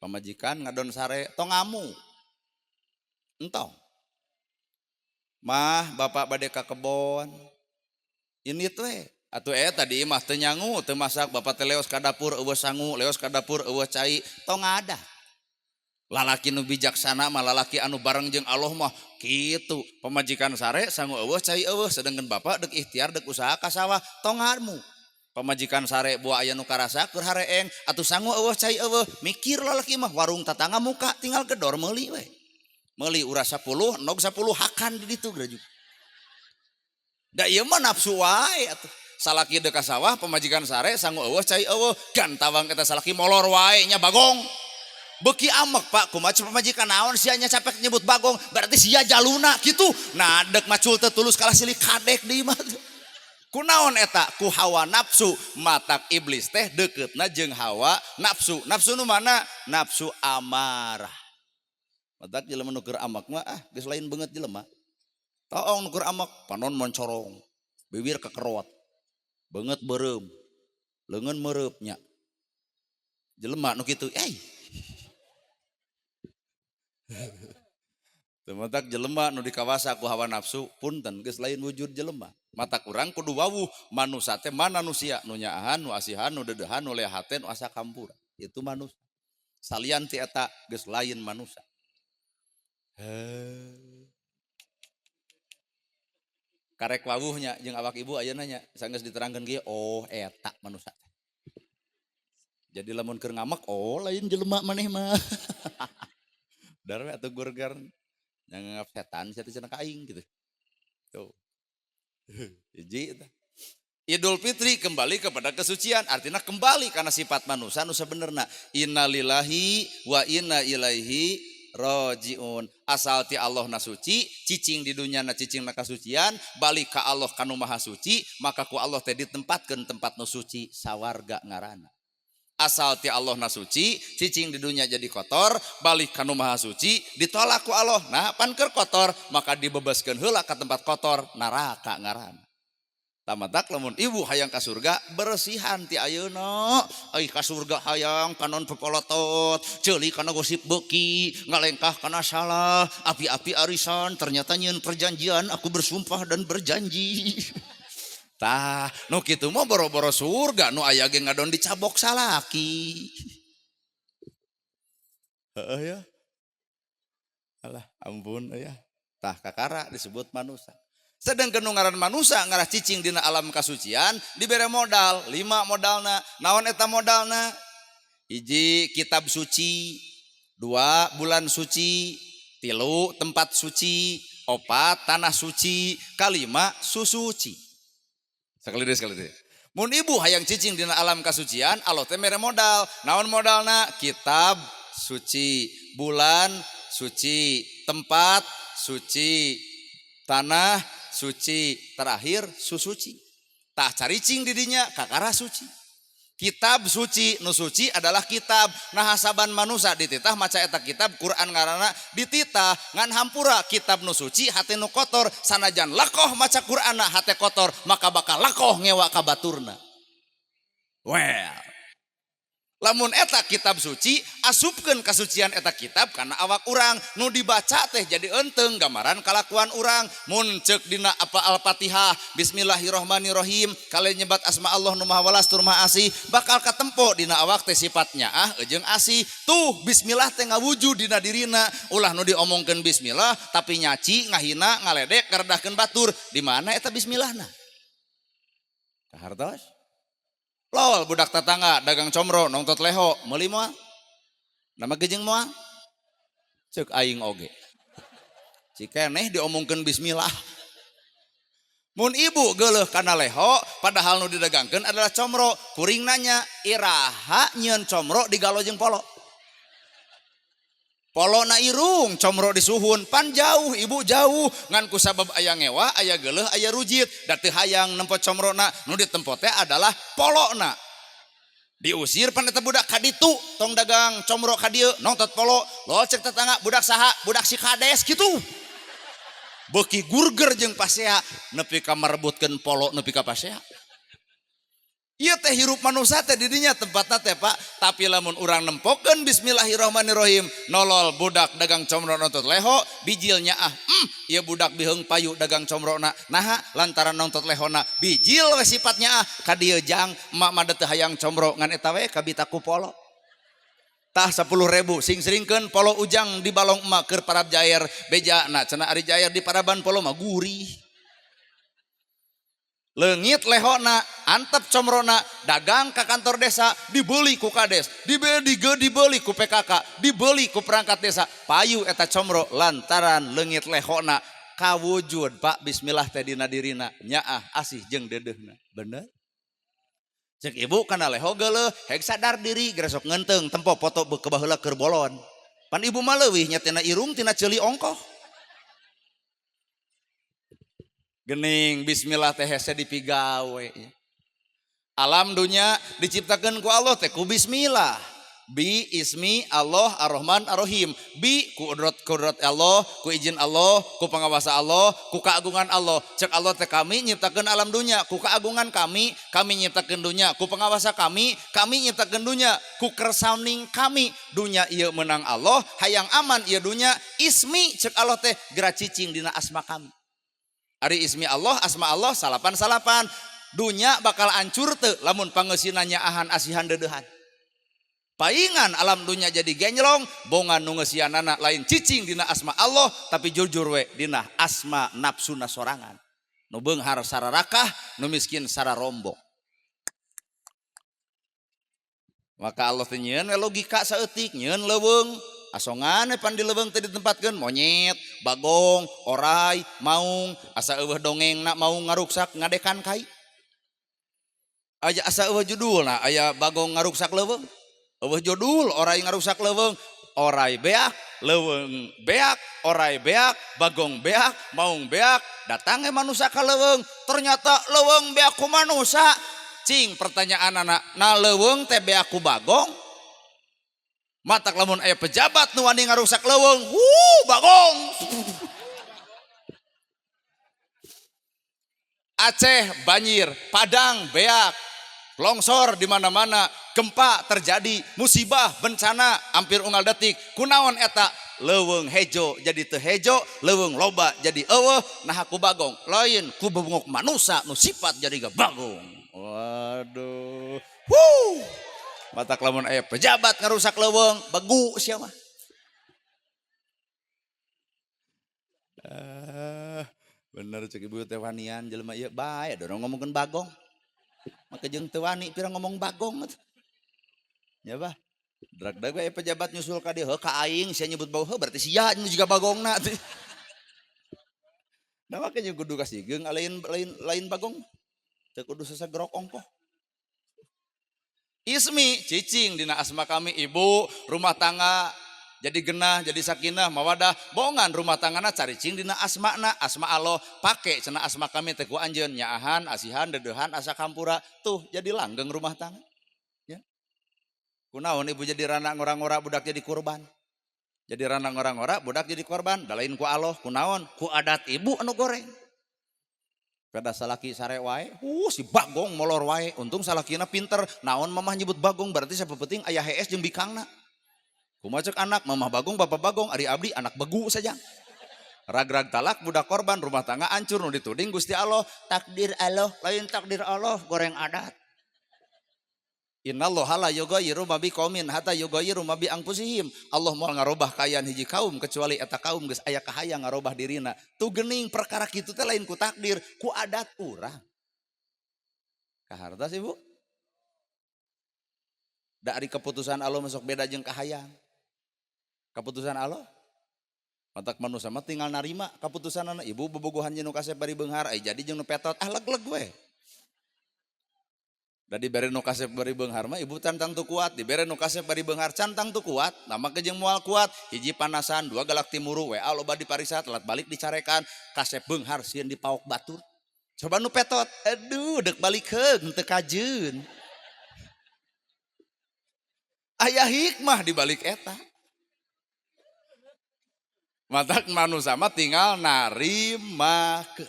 [SPEAKER 2] pamajikan ngadon sare tong ngamu. Entong. Mah bapak bade ka kebon. Ini tuh atuh tadi mah teu nyangu, teu masak, bapak teh leos ka dapur euweuh sangu, leos ka dapur euweuh cai, tong ada. Lalaki nu bijaksana mah lalaki anu bareng jeung Allah mah kitu. Pamajikan sare sangu euweuh cai euweuh, sedangkan bapak dek ikhtiar dek usaha ka sawah, tong ngarmu. Pamajikan sare buah aya nu karasa keur hareeng atuh sangu euweuh cai euweuh, mikir lalaki mah warung tatangga muka tinggal gedor meuli we. Meuli uras 10, endog 10 hakan di ditu grajuk. Da ieu mah nafsu wae atuh. Salaki deuk ka sawah, pamajikan sare sangu euweuh cai euweuh, gantawang eta salaki molor wae nya bagong. Beuki amek Pak, kumaha pamajikan naon sia nya capek nyebut bagong, berarti sia jaluna kitu. Nah dek macul teu tulus kalah silih kadek di imah. Kunaon eta? Ku hawa nafsu. Matak iblis teh deketna jeung hawa nafsu. Nafsu nu mana? Nafsu amarah. Matak jelema nu keur amak mah ah geus lain beungeut jelema. Toong nu keur amak panon moncorong, bibir kekerot, beungeut beureum, leungeun meureub nya. Jelema nu kitu, eh. Matak jelema nu dikawasa ku hawa nafsu punten geus lain wujud jelema. Matak urang kudu wawuh manusa teh manusia nu nyaahan, nu asihan, nu deudeuhan, nu lehate, nu asa kampura. Itu manusia. Salian ti eta geus lain manusia. Karek wawuhnya jeung awak ibu ayeuna nya sanggeus diterangkeun kieu, oh eta manusia teh. Jadi lamun keur ngamek, oh lain jelema maneh mah. Darwe atuh gurgar nganggap setan sia teh cenah ka aing gitu. Tuh. Hiji eta. Idul Fitri kembali kepada kesucian, artinya kembali karena sifat manusia nu sabenerna. Innalillahi wa inna ilaihi rajiun. Asal ti Allah na suci, cicing di dunya na cicing na kasucian, balik ka Allah kanu maha suci, maka ku Allah teh ditempatkeun tempat nu suci sawarga ngaranna. Asal ti Allah na suci, cicing di dunia jadi kotor, balik kanu maha suci, ditolak ku Allah. Nah, pan keur kotor, maka dibebaskeun heula ka tempat kotor, neraka ngaranna. Tamatak lamun ibu hayang ka surga, bersihan ti ayeuna. Ai ka surga hayang panon pepolotot, ceuli kana gosip beuki, ngalengkah kana salah, api-api arisan, ternyata nyieun perjanjian, aku bersumpah dan berjanji. Tah, nu kitu mah boro-boro surga, nu aya ge ngadon dicabok salaki. Heeh ya. Alah, ampun ya. Tah kakara disebut manusia. Sedangkan nu ngaran manusia ngarah cicing dina alam kasucian dibere modal, 5 modalna. Naon eta modalna? Hiji kitab suci, 2 bulan suci, 3 tempat suci, 4 tanah suci, 5 susuci. Sekali deui, sekali deui. Mun ibu hayang cicing dina alam kasucian, Allah teh mere modal. Naon modalna? Kitab suci, bulan suci, tempat suci, tanah suci, terakhir susuci. Tah caricing didinya kakara suci. Kitab suci, nu suci adalah kitab. Nah hasaban manusia dititah maca eta kitab Quran ngaranna dititah ngan hampura kitab nu suci hate nu kotor sanajan lakoh maca Quranna hate kotor maka bakal lakoh ngewa ka baturna. Well, lamun eta kitab suci asupkeun kasucian eta kitab kana awak urang nu dibaca teh jadi enteng gambaran kalakuan urang. Mun ceuk dina apa Al-Fatihah bismillahirrahmanirrahim kalian nyebat asma Allah nu maha welas tur maha asih bakal katempo dina awak teh sifatnya ah jeung asih. Tuh bismillah teh ngawujud dina dirina, ulah nu diomongkeun bismillah tapi nyaci ngahina ngaledek ngaredahkeun batur, di mana eta bismillahna? Kahartos? Lol budak tetangga dagang comro nongtot leho meuli moal? Nama gejeng moal? Ceuk aing oge. Cikeneh diomongkeun bismillah. Mun ibu geuleuh kana leho padahal nu didagangkeun adalah comro, kuring nanya iraha nyieun comro digalo jeung polo. Polo na irung, comro disuhun, pan jauh, ibu jauh, ngan ku sabab aya ngewa, aya geuleuh, aya rujit, da teu hayang nempo comrona, nu ditempo teh adalah polona. Diusir pan eta budak ka ditu, tong dagang comro ka dieu, nongtot polo, lo cek tetangga budak saha, budak si kades kitu. Beuki gurger jeung pasea, nepi ka merebutkeun polo nepi ka pasea. Ieu teh hirup manusia teh didinya tempatna teh Pak, tapi lamun urang nempokeun bismillahirrahmanirrahim, nolol budak dagang comro nonton leho, bijilnya ah, ieu budak biheung payu dagang comrona. Naha lantaran nonton lehona, bijil we sifatnya ah, ka dieu jang emak mah teu hayang comro ngan eta we kabita ku polo. Tah 10.000 sing seringkeun polo ujang di balong emak keur parab jair beja na cenah ari jair di paraban polo mah gurih. Leungit lehona, antep comrona, dagang ke kantor desa, dibeli ku kades, dibeli dibeli ku PKK, dibeli ku perangkat desa, payu eta comro lantaran leungit lehona kawujud Pak bismillah teh dina dirina nyaah asih jeung deudeuhna. Bener? Cek ibu kana leho geuleuh, heg sadar diri gresok ngeunteung tempo foto ke baheula keur bolon. Pan ibu mah leuwih nya tina irung tina ceuli ongkoh. Gening bismillah teh hese dipigawe. Alam dunya diciptakeun ku Allah teh ku bismillah. Bi ismi Allah ar-Rahman ar-Rahim. Bi ku kudrat Allah, ku izin Allah, ku pengawasa Allah, ku keagungan Allah. Cek Allah teh kami nyiptakeun alam dunya, ku keagungan kami, kami nyiptakeun dunya, ku pengawasa kami, kami nyiptakeun dunya, ku kersaning kami. Dunya ieu menang Allah, hayang aman ieu dunya, ismi cek Allah teh geura cicing dina asma kami. Ari ismi Allah, asma Allah, salapan-salapan. Dunya bakal hancur teu lamun pangeusina nyaahan asihan deudeuhan. Paingan alam dunya jadi genjlong, bongan nu ngeusianana lain cicing dina asma Allah, tapi jujur we dina asma nafsuna sorangan. Nu beunghar sararakah, nu miskin sararombong. Maka Allah teh nyieun we logika saeutik, nyieun leuweung. Asongan we pan di leuweung teh ditempatkeun monyet, bagong, orai, maung, asa eueuh dongengna maung ngaruksak ngadekan kai. Aya asa eueuh judulna aya bagong ngaruksak leuweung. Eueuh judul orai ngaruksak leuweung, orai beak, leuweung beak, orai beak, bagong beak, maung beak, datang we manusia ka leuweung, ternyata leuweung beak ku manusia. Cing pertanyaanana, na leuweung teh beak ku bagong? Matak lamun aya pejabat nu wani ngarusak leuweung, bagong. Aceh banjir, Padang beak, longsor di mana-mana, gempa terjadi, musibah, bencana hampir unggal detik. Kunaon eta? Leuweung hejo jadi teu hejo, leuweung loba jadi eueuh, nah ku bagong. Lain ku bebungok manusa nu sifat jadi bagong. Waduh. Wuh. Matak lamun aya pejabat ngarusak leuweung, begu sia mah. Bener cek ibu teh wanian jelema ieu bae dorong ngomongkeun bagong. Maka jeung teu wani pira ngomong bagong atuh. Nya bah. Drag-drag we pejabat nyusul ka dieu, heuh ka aing sia nyebut bagong, heuh berarti sia nu jiga bagongna teh. Nah make jeung kudu kasigeung lain lain lain bagong. Teu kudu sasagerok ongkoh. Ismi cicing dina asma kami ibu rumah tangga jadi genah jadi sakinah mawadah bongan rumah tanggana caricing dina asmana asma Allah pake cenah asma kami teh ku anjeun nyaahan asihan deudeuhan asa kampura tuh jadi langgeng rumah tangga ya. Kunaon ibu jadi rana ngora-ngora budak jadi kurban, jadi rana ngora-ngora budak jadi korban da lain ku Allah kunaon ku adat ibu anu goreng. Pada salaki sare wae, si bagong molor wae. Untung salakina pinter, naon mamah nyebut bagong berarti siapa penting ayah hees jeung bikangna. Kumaha cek anak, mamah bagong, bapak bagong, ari abdi anak begu saja. Rag-rag talak budak korban, rumah tangga hancur nu dituding Gusti Allah, takdir Allah, lain takdir Allah, goreng adat. Innallaha la yughayyiru ma biqaumin hatta yughayyiru ma bi anfusihim. Allah moal ngarobah kaayaan hiji kaum kecuali eta kaum geus aya kahayang ngarobah dirina. Tuh geuning perkara kitu teh lain ku takdir, ku adat urang. Kahartos Ibu? Da ari keputusan Allah masuk beda jeung kahayang. Keputusan Allah matak manusia mah tinggal narima keputusanana. Ibu bobogohan jeung nu kasep bari beunghar, ai jadi jeung nu petot ah leg-leg we. Da dibere nu kasep bari beunghar mah ibu cantang tu kuat, dibere nu kasep bari beunghar cantang tu kuat, nama ke jeung moal kuat, hiji panasan, dua galak timuru, WA loba dipariksa, telat balik dicarekan, kasep beunghar sieun dipaok batur. Coba nu petot, aduh dek balik heung teu kajeun. Aya hikmah di balik eta. Matak manusia mah tinggal narimakeun.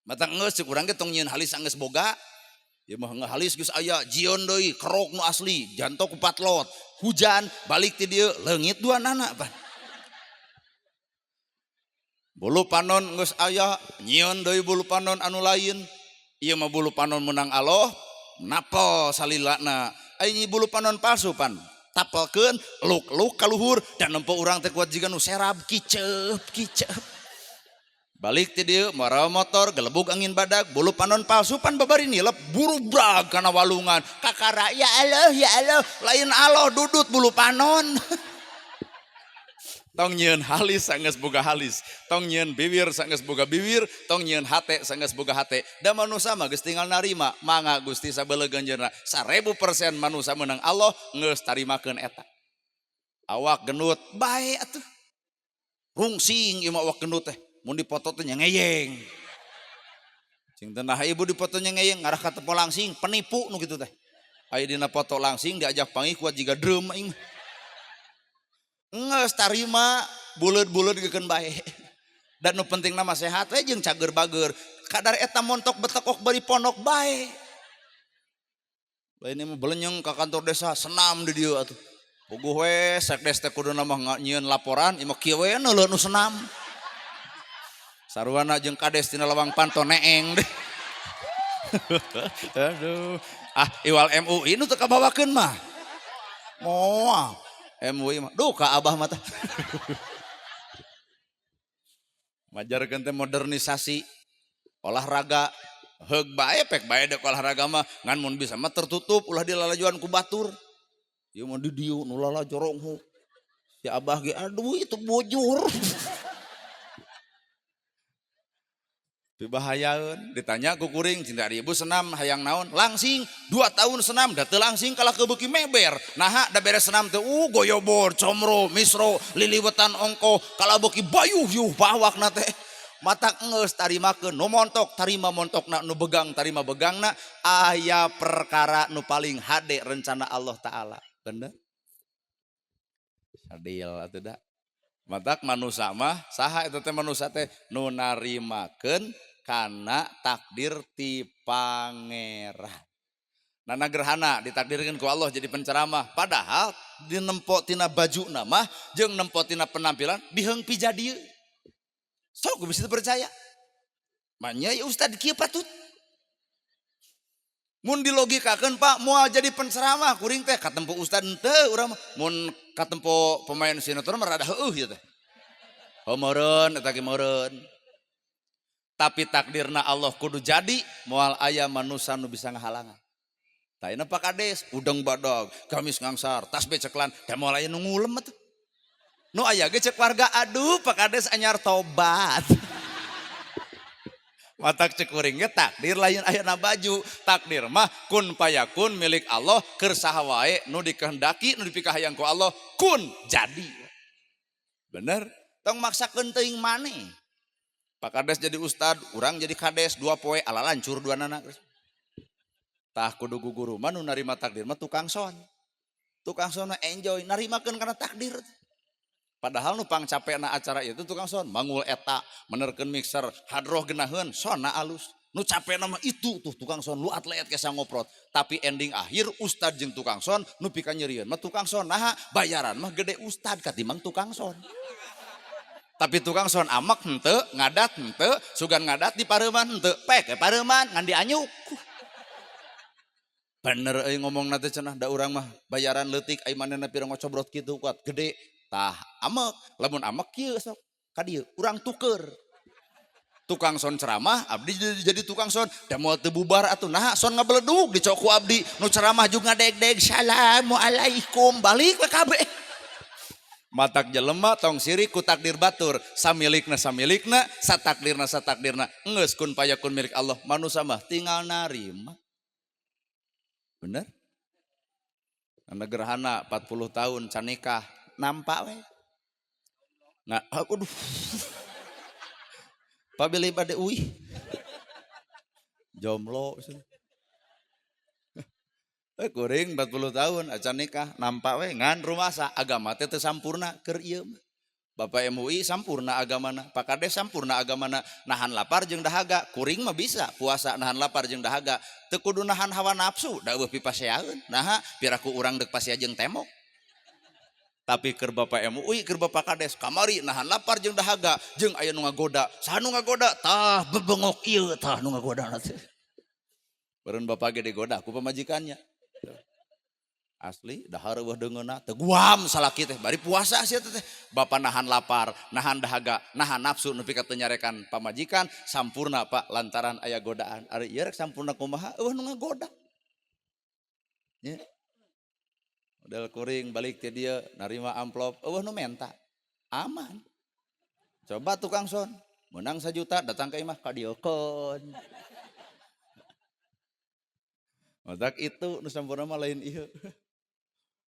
[SPEAKER 2] Matak geus cek urang ge tong nyieun halis geus boga. Ieu mah halis geus aya jion deui kerok nu asli jantok ku patlot. Hujan balik ti dieu leungit duanana pan. Bulu panon geus aya nyieun deui bulu panon anu lain. Ieu mah bulu panon menang Allah napel salilana. Ai bulu panon palsu pan tapelkeun luk-luk ka luhur dan nempo urang teh kuat jiga nu serab kiceup kiceup. Balik ti dieu marawa motor gelebug angin badag bulu panon palsu pan babari nilep burubrag kana walungan kakara ya Allah lain Allah dudut bulu panon. Tong nyieun halis sanggeus boga halis, tong nyieun bibir sanggeus boga bibir, tong nyieun hate sanggeus boga hate. Da manusa mah geus tinggal narima, mangga Gusti sabeleugeun jeuna 1000% manusa meunang Allah geus tarimakeun eta. Awak gendut bae atuh. Rungsing ieu mah awak gendut teh. Mun dipoto teh ngeyeng. Cing teh nah ibu dipoto nya ngeyeng ngarah ka tepo langsing penipu nu kitu teh. Aya dina foto langsing diajak panggih kuat jiga drum aing. Geus tarima buleud-buleud geukeun bae. Dan nu penting nama sehat we jeung cager bager. Kadar eta montok betekok bari pondok bae. Lain mah belenyeng ka kantor desa senam di dieu atuh. Puguh we sekdes teh kuduna mah nyieun laporan ieu mah kieu we neuleuh nu senam. Sarwana jeung kades tina lawang panto neeng deh. Aduh, ah iwal MUI nu teu kabawakeun mah. Moal MUI mah duh ka abah mah tah. Majarkeun teh modernisasi olahraga heug bae pek bae deuk olahraga mah ngan mun bisa mah tertutup ulah dilalajuan ku batur. Ieu mah di dieu nu lalajorong hu. Si abah ge aduh itu bujur. Pibahayaeun ditanya ku kuring cinta ibu senam hayang naon langsing 2 tahun senam da teu langsing kalah kebeuki meber naha da beres senam teh goyobor comro misro liliwetan ongko kalah beuki bayuh yuh bawakna teh matak geus tarimakeun nu montok tarima montokna nu begang tarima begangna aya perkara nu paling hade rencana Allah taala bener adil atuh da matak manusa mah saha eta teh manusa teh nu narimakeun kana takdir ti pangeran. Nana gerhana ditakdirkeun ku Allah jadi penceramah padahal dinempo tina bajuna mah jeung nempo tina penampilan biheung pijadieu. Sok bisa percaya. Manya ya ustad kieu patut. Mun dilogikakeun Pak moal jadi penceramah kuring teh katempo ustad henteu urang mah. Mun katempo pemain sinetron mah rada heueuh ieu teh. Heuh meureun eta ge meureun. Tapi takdirna Allah kudu jadi moal aya manusa nu bisa ngahalangan. Tah ayeuna Pak Kades udeng badag, gamis ngangsar, tasbih ceklan, da moal aya nu ngulem atuh. Nu aya ge cek warga aduh Pak Kades anyar tobat. Matak cek kuring ge takdir lain ayana baju, takdir mah kun payakun milik Allah keur saha wae nu dikehendaki nu dipikahayang ku Allah kun jadi. Bener? Tong maksakeun teuing maneh. Pak Kades jadi ustad, urang jadi kades, 2 poe ala lancur dua nana. Tah kudu guru mah nu narima takdir mah tukang son. Tukang son mah enjoy narimakeun kana takdir. Padahal nu pangcapekna acara itu tukang son, mangul eta, menerkeun mixer, hadroh geunaheun, sonna alus. Nu capekna mah itu tuh tukang son, lu atlet kesa ngoprot. Tapi ending akhir ustad jeung tukang son nu pika nyerieun mah tukang son. Naha bayaran mah gede ustad katimbang tukang son. Tapi tukang son amak henteu, ngadat henteu, sugan ngadat di pareuman henteu, pek ke pareuman ngan dianyuk. Bener euy ngomongna teh cenah da urang mah bayaran leutik ai manehna pira ngocobrot kitu kuat gede. Tah amek, lamun amek kieu sok ka dieu urang tuker. Tukang son ceramah abdi jadi tukang son, da moal teu bubar atuh naha son ngabeledug dicok ku abdi, nu ceramah juga ngadeg-deg assalamualaikum balik we kabeh. Matak jelema tong sirik ku takdir batur, samilikna samilikna, satakdirna satakdirna. Geus kun payakun milik Allah, manusa mah tinggal narima. Bener? Anda gerhana 40 tahun can nikah, nampak we. Nah, aduh. Pabili bade uih. Jomblo. Kuring 40 tahun acan nikah, nampak we ngan rumasa agama teh teu sampurna keur ieu mah. Bapak MUI sampurna agamana, Pak Kades sampurna agamana, nahan lapar jeung dahaga, kuring mah bisa puasa nahan lapar jeung dahaga, teu kudu nahan hawa nafsu, da eueuh pipaseaeun. Naha piraku urang deuk pasea jeung temok. Tapi keur Bapak MUI, keur Bapak Kades kamari nahan lapar jeung dahaga, jeung aya nu ngagoda, saha nu ngagoda? Tah bebengok ieu tah nu ngagoda teh. Beureun bapak ge digoda ku pamajikannya. Asli dahar eueuh deungeunna teu guam salaki teh bari puasa sia teh. Bapak nahan lapar, nahan dahaga, nahan nafsu nepi ka teu nyarekan pamajikan sampurna Pak lantaran aya godaan. Ari ieu rek sampurna kumaha eueuh nu ngagoda. Nya. Model kuring balik ti dieu narima amplop eueuh nu menta. Aman. Coba tukang son menang 1 juta datang ke imah kadieukeun. Matak itu nu sampurna mah lain ieu.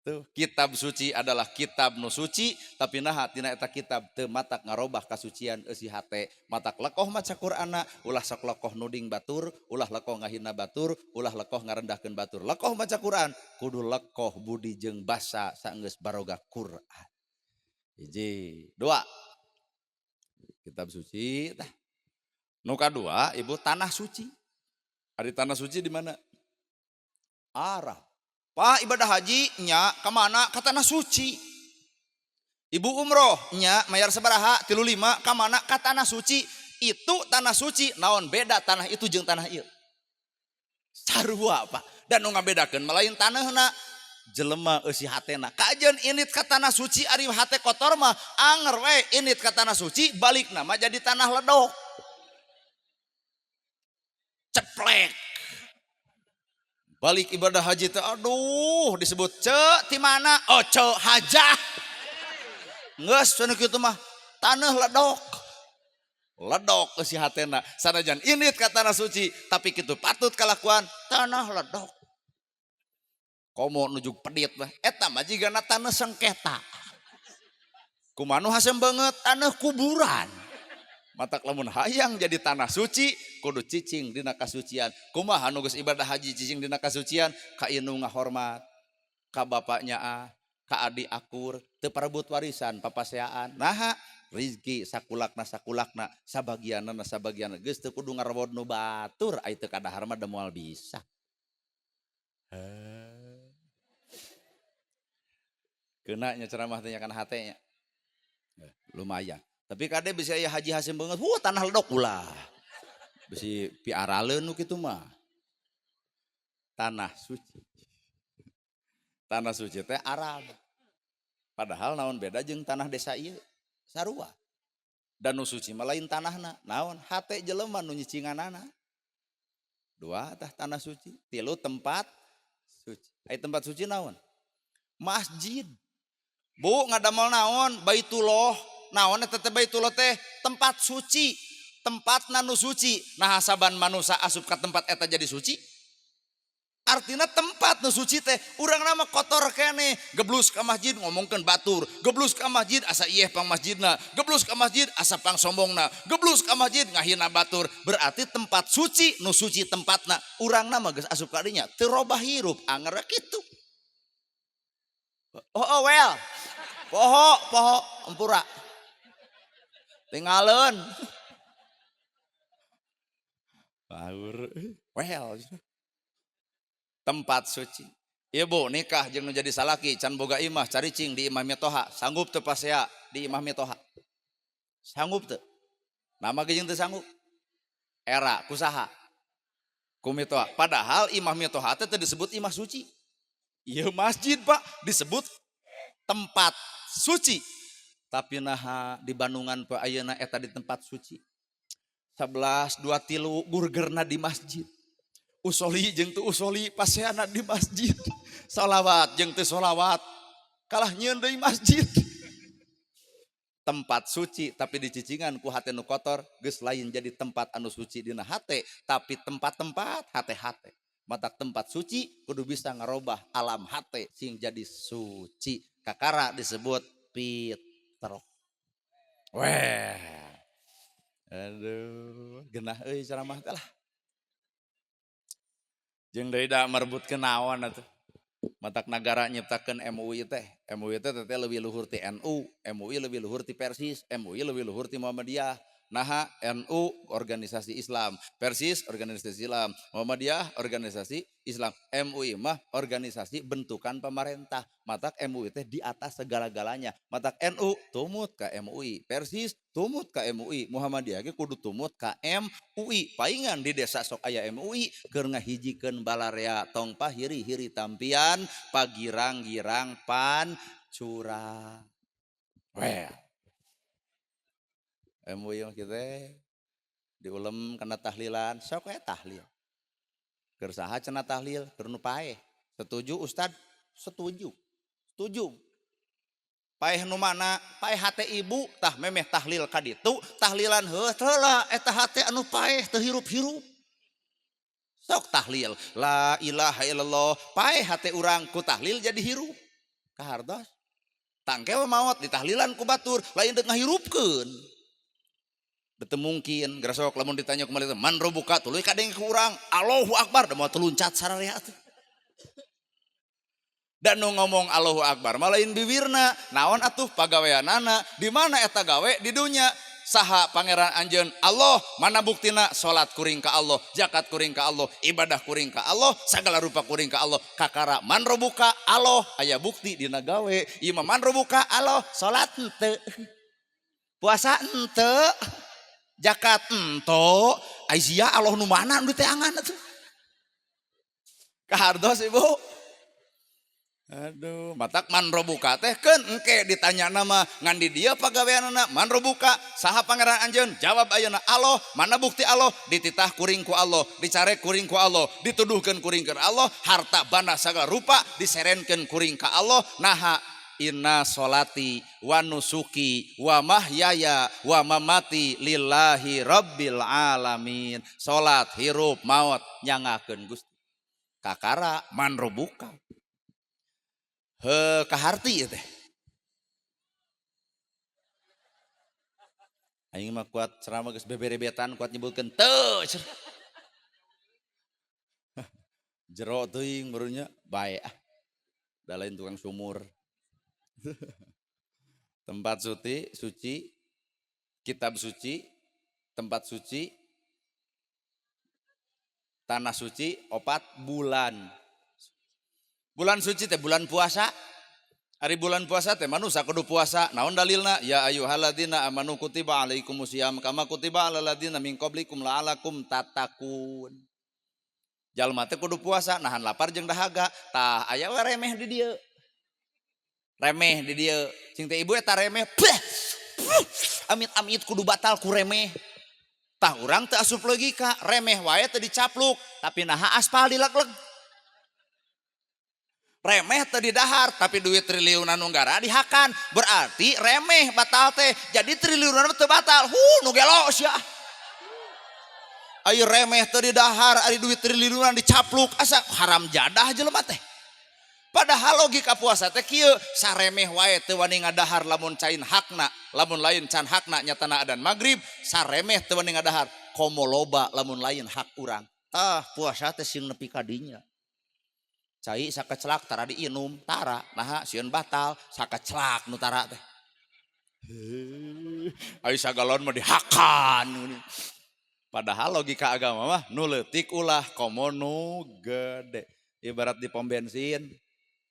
[SPEAKER 2] Tuh, kitab suci adalah kitab nu suci, tapi naha tina eta kitab teu matak ngarobah kasucian eusi hate, matak lekoh maca Qur'anna, ulah sok lekoh nuding batur, ulah lekoh ngahina batur, ulah lekoh ngarendahkeun batur. Lekoh maca Qur'an, kudu lekoh budi jeung basa saenggeus baroga Qur'an. Hiji, dua. Kitab suci tah. Nu kadua, ibu tanah suci. Ari tanah suci di mana? Arab. Pak ibadah haji nya kemana? Ke tanah suci. Ibu umroh nya mayar sabaraha 35 kemana? Ke tanah suci. Itu tanah suci naon beda tanah itu jeung tanah ieu? Sarua Pak. Dan nu ngabedakeun mah lain tanahna, jelema eusi hatena. Kajeun init ka tanah suci ari hate kotor mah anger we init ka tanah suci balikna mah jadi tanah ledok. Ceplek. Balik ibadah haji teh aduh disebut ce ti mana? Oh ce hajah. Geus cenah kitu mah tanah ledok. Ledok eusi hatena. Sanajan init ka tanah suci tapi kitu patut kalakuan tanah ledok. Komo nuju pedit mah eta mah jigana tanah sengketa. Kumaha nu hasem beungeut tanah kuburan. Matak lamun hayang jadi tanah suci kudu cicing dina kasucian. Kumaha nu geus ibadah haji cicing dina kasucian? Ka indung ngahormat, ka bapaknya ah, ka adi akur, teu parebut warisan papaseaan. Naha rizki sakulakna sakulakna sabagianna sabagianna geus teu kudu ngarewod nu batur ai teu kadahar mah da moal bisa. Keuna nya ceramah teh nya kana hate nya. Lumayan. Tapi kade bisa aya haji hasim banget, wah tanah ledok ulah. Bisi piaraleun nu kitu mah. Tanah suci. Tanah suci teh Arab. Padahal naon beda jeung tanah desa ieu? Sarua. Dan nu suci mah lain tanahna, naon hate jelema nu nyicinganana. Dua tah tanah suci, tilu tempat suci. Ai tempat suci naon? Masjid. Bu ngadamel naon? Baitullah. Naon eta teh Baitullah teh? Tempat suci, tempatna nu suci. Nah saban manusa asup ka tempat eta jadi suci. Artina tempat nu suci teh urang nama kotor keneh, geblus ka masjid ngomongkeun batur, geblus ka masjid asa ieh pang masjidna, geblus ka masjid asa pang sombongna, geblus ka masjid ngahina batur. Berarti tempat suci nu suci tempatna, urang nama geus asup ka dinya teu robah hirup anger kitu. Oh, oh well. Poho, poho, empura. Tinggalin. Baur. Well. Tempat suci. Ibu nikah jeung nu jadi salaki can boga imah caricing di imah mitoha, sanggup teu pasea di imah mitoha? Sanggup teu? Nama ge jeung teu sanggup. Era kusaha? Ku mitoha. Padahal imah mitoha teh teu disebut imah suci. Ieu masjid Pak disebut tempat suci. Tapi naha di Bandungan poe ayeuna eta di tempat suci. 11 2 3 gurgerna di masjid. Usoli jeung teu usoli paseana di masjid. Salawat jeung teu salawat kalah nyieun deui masjid. Tempat suci tapi dicicingan ku hate nu kotor geus lain jadi tempat anu suci dina hate tapi tempat-tempat hate-hate. Matak tempat suci kudu bisa ngarobah alam hate sing jadi suci. Kakara disebut fitrah. Weh. Aduh, genah euy ceramah teh lah. Jeung deui da merebutkeun naon atuh. Matak nagara nyiptakeun MUI teh. MUI teh teh leuwih luhur ti NU, MUI leuwih luhur ti Persis, MUI leuwih luhur ti Muhammadiyah. Naha NU organisasi Islam, Persis organisasi Islam, Muhammadiyah organisasi Islam, MUI mah organisasi bentukan pemerintah. Matak MUI teh di atas segala-galanya. Matak NU tumut ka MUI, Persis tumut ka MUI, Muhammadiyah ge kudu tumut ka MUI. Paingan di desa sok aya MUI keur ngahijikeun balarea tong pahiri-hiri tampian, pagirang-girang pancura. Well. MUI mah kita diulem kana tahlilan, sok we tahlil. Keur saha cenah tahlil, keur nu paeh. Setuju Ustad? Setuju. Setuju. Paeh nu mana? Paeh hate ibu, tah memeh tahlil ka ditu, tahlilan heuh heula eta hate anu paeh teu hirup-hirup. Sok tahlil, la ilaha illallah, paeh hate urang ku tahlil jadi hirup. Kahartos? Tangke we maot ditahlilan ku batur, lain deuk ngahirupkeun. Betul mungkin, gerasok lamun ditanya kembali man robuka tuluy kadeng ku urang, Allahu Akbar, da moal teluncat sararea atuh. Dan nu ngomong Allahu Akbar mah lain bibirna, naon atuh pagaweanana, di mana eta gawe di dunya. Saha pangeran anjeun Allah, mana buktina salat kuring ka Allah, zakat kuring ka Allah, ibadah kuring ka Allah, sagala rupa kuring ka Allah. Kakara man robuka Allah, aya bukti dina gawe. Ieu mah man robuka Allah, salat henteu. Puasa henteu. Zakat ento, ai sia Allah nu mana nu diteangan atuh. Kahartos Ibu. Aduh, matak man robuka teh keun engke ditanya nama ngan di dieu pagaweanana man robuka saha pangeran anjeun jawab ayeuna Allah, mana bukti Allah dititah kuring ku Allah, dicarek kuring ku Allah, dituduhkeun kuring ka Allah, harta banda sagala rupa diserenkeun kuring ka Allah. Naha inna solati wa nusuki wa mahyaya wa mamati lillahi rabbil alamin. Salat hirup maot nyangakeun Gusti. Kakara man robuka. Heuh kaharti ieu teh. Aing mah kuat ceramah geus beberebetan kuat nyebutkeun teu. Jero teuing barunya bae ah. Da lain tukang sumur. Tempat suci, suci, kitab suci, tempat suci, tanah suci, opat bulan. Bulan suci teh bulan puasa. Ari bulan puasa teh manusia kudu puasa. Naon dalilna? Ya ayyuhalladzina amanu kutiba alaikumusiyam kama kutiba alal ladzina min qablikum la'alakum tattaqun. Jalma teh kudu puasa nahan lapar jeung dahaga. Tah aya we remeh di dieu. Remeh di dieu. Cing teh ibu eta remeh. Amit-amit kudu batal ku remeh. Tah urang teu asup logika, remeh wae teu dicapluk, tapi naha aspal dilegleg. Remeh teu didahar, tapi duit triliunan nu gara dihakan. Berarti remeh batal teh. Jadi triliunan teu batal. Hu nu gelo sia. Ayo remeh teu didahar, ari duit triliunan dicapluk, asa haram jadah jelema teh. Padahal logika puasa teh kieu, saremeh wae teu wani ngadahar lamun cain hakna, lamun lain can hakna nyatana adan magrib, saremeh teu wani ngadahar, komo loba lamun lain hak urang. Tah puasa teh sing nepi ka dinya. Cai sakecelak tara diinum, tara, naha sieun batal, sakecelak nu tara teh. Ayo sagalon mah dihakan. Padahal logika agama mah nu leutik ulah komo nu gede. Ibarat di pom bensin,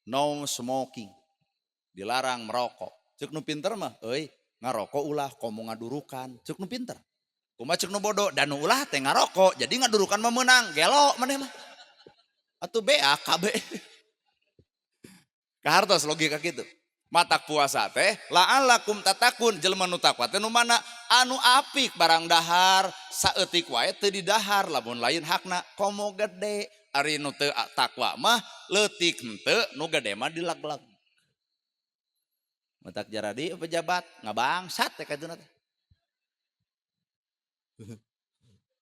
[SPEAKER 2] no smoking, dilarang merokok. Cek nu pinter mah, euy ngarokok ulah komo ngadurukan. Cek nu pinter. Kumaha cek nu bodoh, dan nu ulah teh ngarokok, jadi ngadurukan mah meunang, gelo maneh mah. Atuh BAKB. Kahartos logika kitu. Matak puasa teh la'allakum tatakun, jelema nu takwa teh nu mana anu apik barang dahar saeutik wae teu didahar lamun lain hakna komo gede. Ari nu teu takwa mah leutik henteu nu gede mah dilag-lag. Matak jaradi pejabat ngabangsat teh katuna teh.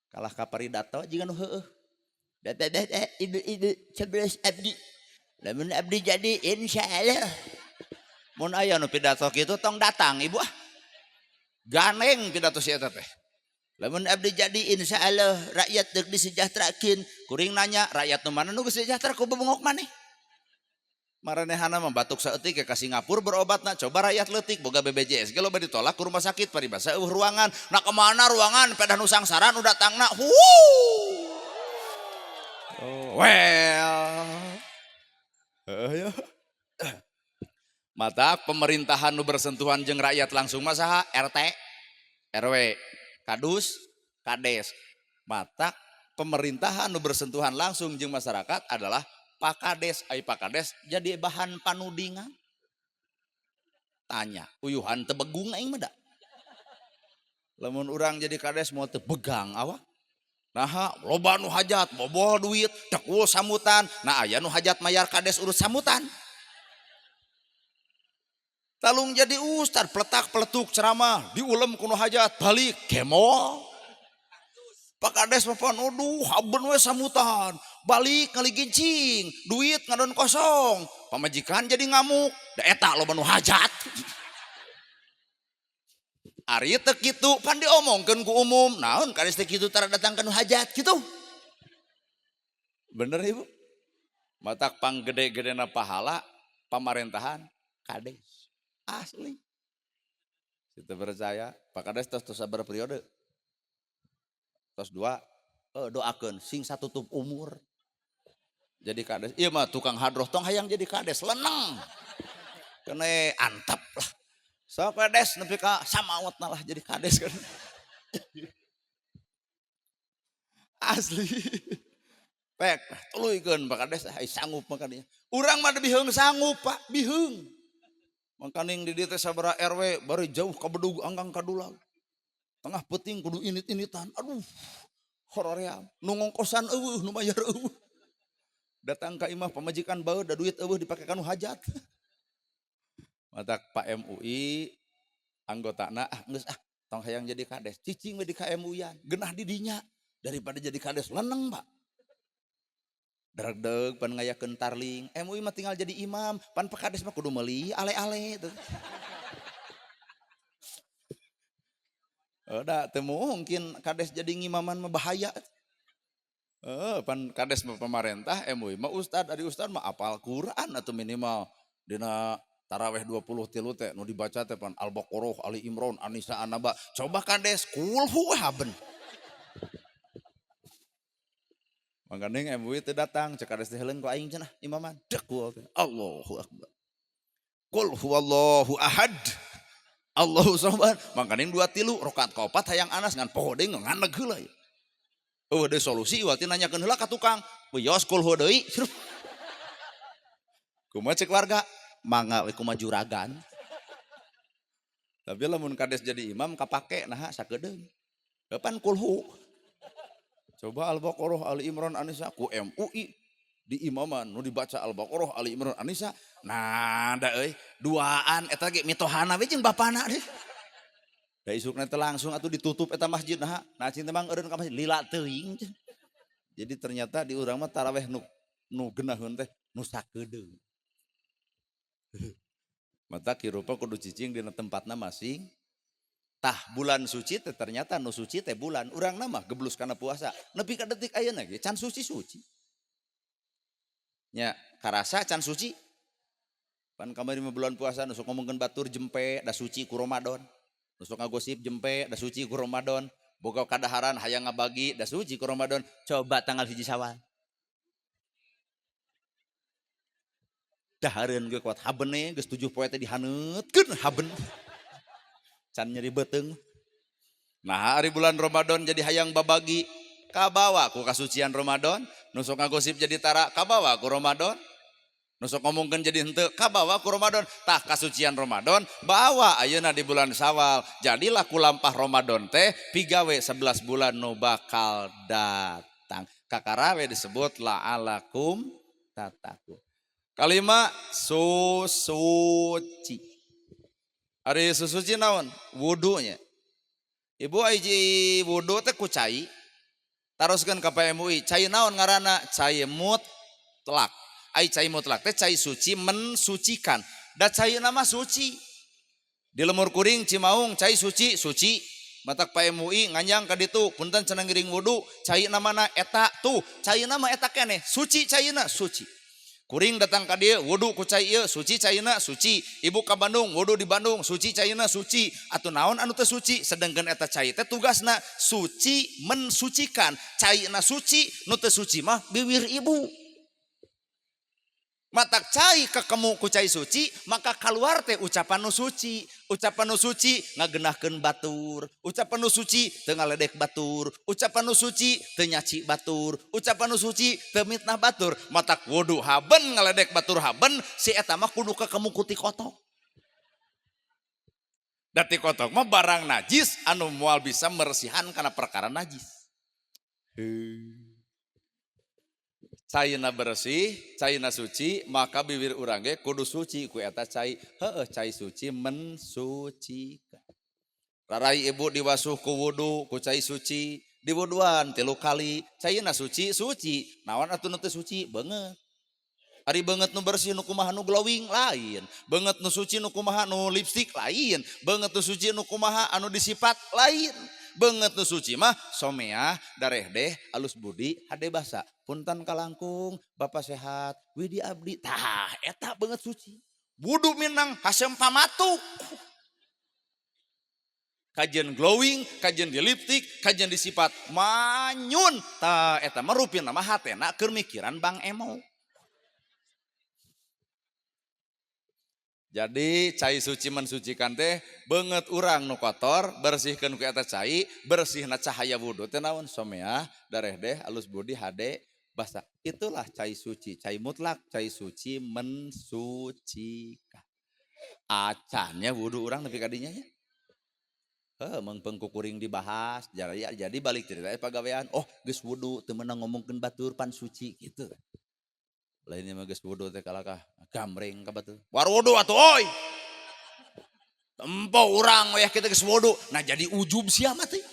[SPEAKER 2] Kalah ka paridato jiga nu heueuh. Bapak-bapak, ibu-ibu, 11 abdi. Lamun abdi jadi insya Allah. Mun aya nu pidato kitu tong datang ibu ah. Ganeng pidato si eta teh. Lamun abdi jadi insya Allah rakyat deuk disejahterakeun. Kuring nanya rakyat nu mana nu geus sejahtera ku bebengok maneh. Maranehana mah batuk saeutik ke Singapura berobatna, coba rakyat leutik boga BPJS ge loba ditolak ke rumah sakit paribasa eueuh ruangan. Nah kemana ruangan pedah nu sangsaran nu datangna. Huuu. Oh, well. Heeh ya. Mata pemerintahan nu bersentuhan jeung rakyat langsung mah saha? RT, RW, Kadus, Kades. Mata pemerintahan nu bersentuhan langsung jeung masyarakat adalah Pak Kades. Ai Pak Kades jadi bahan panudingan. Tanya, uyuhan teu begung aing mah da. Lamun urang jadi kades moal teu begang awak. Naha loba nu hajat, bobol duit, tekul sambutan. Nah aya nu hajat mayar kades urut sambutan. Talung jadi ustad, peletak peletuk ceramah, diulem ku nu hajat, balik gemol. Pak Kades mah pan aduh haben we sambutan, balik ngaligincing, duit ngadon kosong, pamajikan jadi ngamuk, da eta loba nu hajat. Ari teu kitu pan diomongkeun ku umum, naon kades teh kitu tara datang ka nu hajat kitu. Bener Ibu? Matak panggede-gedena pahala pamarentahan kades. Asli. Kita percaya, Pak Kades tos tos sabar periode. Tos dua, doakeun sing satutup umur. Jadi kades, ieu mah tukang hadroh tong hayang jadi kades, leneng. Kene antep lah. Sok kades nepi ka samaotna lah jadi kades kan. Asli. Pek, tuluykeun Pak Kades, ai sanggup mah ka dinya. Urang mah biheung sanggup, Pak, biheung. Mangkaning di dieu teh sabaraha RW bari jauh ka bedug anggang ka dulag. Tengah peuting kudu init-initan. Aduh, horoream. Nu ngongkosan eueuh, nu mayar eueuh. Datang ka imah pamajikan baeud da duit eueuh dipake ka nu hajat. Matak Pak MUI anggotana ah geus ah tong hayang jadi kades, cicing we di KMUI-an, geunah di dinya daripada jadi kades leneng, Pak. Dregdeg pan ngayakeun tarling, MUI mah tinggal jadi imam, pan Pak Kades mah kudu meuli ale-ale tuh. Da teu mungkin kades jadi ngimaman mah bahaya. Pan kades mah pamarentah, MUI mah ustad, ari ustad mah apal Quran atau minimal dina taraweh 23 teh nu dibaca teh pan Al-Baqarah, Ali Imran, An-Nisa, An-Naba. Coba kades kulhu we haben. Mangkaning MUI teh datang cek kades teh heuleung ku aing cenah imaman. Dek ku teh. Allahu akbar. Qul huwallahu ahad. Allahu samad. Mangkaning 2 3 rakaat kaopat hayang anas ngan poho deui nganeg heula ieu. Eueuh deui solusi iwal teh nanyakeun heula ka tukang. Wios kul huwa deui. Kumaha cek warga? Mangga we kumaha juragan. Tapi lamun kades jadi imam kapake naha sakedeung. Kapan kulhu? Coba Al-Baqarah, Ali Imran, An-Nisa ku MUI di imaman nu dibaca Al-Baqarah, Ali Imran, An-Nisa. Nah, da euy, duaan eta ge mitohana we jeung bapana deh. Da isukna teh langsung atuh ditutup eta masjid naha. Nah cing teh mang eureun ka masjid lila teuing. Jadi ternyata di urang mah taraweh nu geunaheun teh nu sakedeung. Mata kirupa kudu cicing dina tempatna masing. Tah bulan suci teh ternyata nu suci teh bulan urang mah geblus kana puasa. Nepi ka detik ayeuna ge can suci-suci. Nya karasa can suci. Pan kamari mah bulan puasa nu sok ngomongkeun batur jempe da suci ku Ramadan. Nu sok ngagosip jempe da suci ku Ramadan. Boga kadaharan hayang ngabagi da suci ku Ramadan. Coba tanggal 1 Syawal. Dahareun ge kuat habene geus 7 poe teh dihaneutkeun haben. Can nyeri beuteung. Nah, hari bulan Ramadan jadi hayang babagi kabawa ku kasucian Ramadan, nu sok ngagosip jadi tara kabawa ku Ramadan, nu sok ngomongkeun jadi henteu kabawa ku Ramadan. Tah kasucian Ramadan bawa ayeuna di bulan Syawal. Jadilah ku lampah Ramadan teh pigawe 11 bulan nu bakal datang. Kakarawe disebut la'alakum tattaqun. Kalima susuci. Ari susuci naon? Wudunya. Ibu hiji wudu teh ku cai. Taroskeun ka PMUI, cai naon ngaranna? Cai mutlak. Ai cai mutlak teh cai suci mensucikan. Da caina mah suci. Di lemur kuring Cimaung cai suci, suci. Matak PMUI nganjang ka ditu, punten cenah ngiring wudu, caina mana eta tuh, caina mah eta keneh, suci caina, suci. Kuring datang ka dieu wudu ku cai ieu suci caina suci. Ibu ka Bandung wudu di Bandung suci caina suci. Atuh naon anu teu suci sedengkeun eta cai teh tugasna suci mensucikan. Caina suci nu teu suci mah biwir ibu. Matak cai kekemu ku cai suci maka keluar teh ucapan nu suci. Ucapan nu suci ngagenahkeun batur, ucapan nu suci teu ngaledek batur, ucapan nu suci teu nyaci batur, ucapan nu suci teu mitnah batur. Matak wudu haben ngaledek batur haben si eta mah kudu kekemu ku ti kotok. Da ti kotok mah barang najis anu moal bisa meresihan kana perkara najis. Caina bersih, caina suci, maka bibir urang ge kudu suci ku eta cai. Heueuh cai suci mensucikan. Rarai ibu diwasuh ku wudu ku cai suci, diwuduan 3 kali, caina suci suci. Naon atuh nu teu suci? Beungeut. Ari beungeut nu bersih nu kumaha nu glowing lain, beungeut nu suci nu kumaha nu lipstik lain, beungeut nu suci nu kumaha anu disipat lain. Beungeut nu suci mah someah, darehdeh, alus budi, hade basa. Punten kalangkung, bapak sehat, widi abdi. Tah, eta beungeut suci. Wudu minang hasem pamatuk. Kajian glowing, kajian di liptik, kajian disipat manyun. Tah, eta mah rupina mah hatena keur mikiran Bang Emo. Jadi cai suci mensucikan teh beungeut urang nu kotor bersihkeun ku eta cai, bersihna cahaya wudu teh naon someah, darehdeh, alus budi, hade basa. Itulah cai suci, cai mutlak, cai suci mensucikan. Acannya wudu urang nepi ka dinya nya. Heuh meungpeung ku kuring dibahas, jadi balik cerita pagawean, oh geus wudu teu meunang ngomongkeun batur pan suci kitu. Lainnya mah geus wudu teh kalakah gamreng ka batur. War wudu atuh oi. Tempo urang weh kita geus wudu. Nah jadi ujub sia mah teh.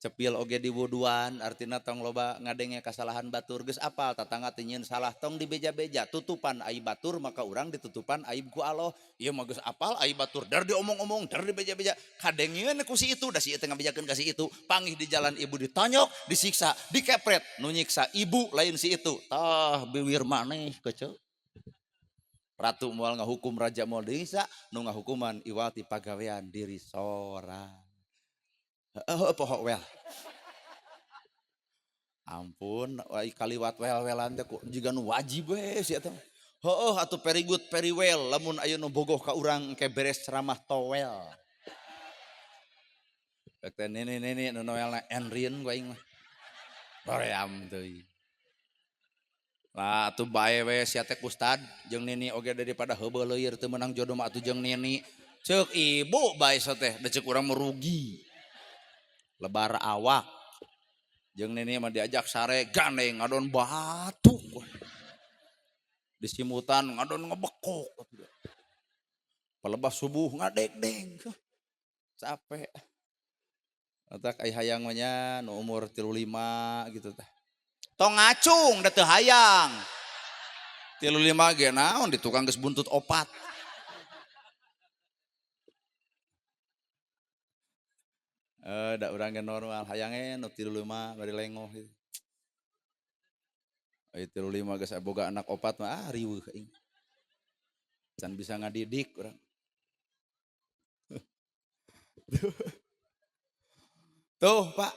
[SPEAKER 2] Cepil oge di wuduan artina tong loba ngadenge kasalahan batur geus apal tatangga teh nyieun salah tong dibeja-beja tutupan aib batur maka urang ditutupan aib ku Allah. Ieu mah geus apal aib batur dar diomong-omong dar dibeja-beja kadengeun ku si itu da si ieu teh ngabejakeun ka si itu panggih di jalan ibu ditonyok disiksa dikepret nu nyiksa ibu lain si itu tah biwir maneh kece. Ratu moal ngahukum raja moal disiksa nu ngahukuman iwal ti pagawean diri sorang. Heeh poho wel. Ampun, ai kaliwat wel-welan teh jiga nu wajib we sia teh. Heueuh atuh very good, very well lamun aya nu bogoh ka urang engke beres ceramah towel. Rek teh nini-nini nu noelna Enrin ku aing mah. Hoream teuing. Lah atuh bae we sia teh ustad jeung nini oge daripada heubeul leuir teu meunang jodoh mah atuh jeung nini. Ceuk ibu bae teh da ceuk urang merugi. Lebar awak jeung nini mah diajak sare gandeng ngadon batu disimutan ngadon ngebekok pelebah subuh ngadegdeng capek otak ai hayang mah nya nu umur 35 gitu teh tong ngacung da teu hayang 35 ge naon di tukang geus buntut 4. Da urang ge normal hayange nu 35 bari lengoh gitu. Ai 35 geus boga anak 4 mah riweuh aing. Can bisa ngadidik urang. Tuh Pak,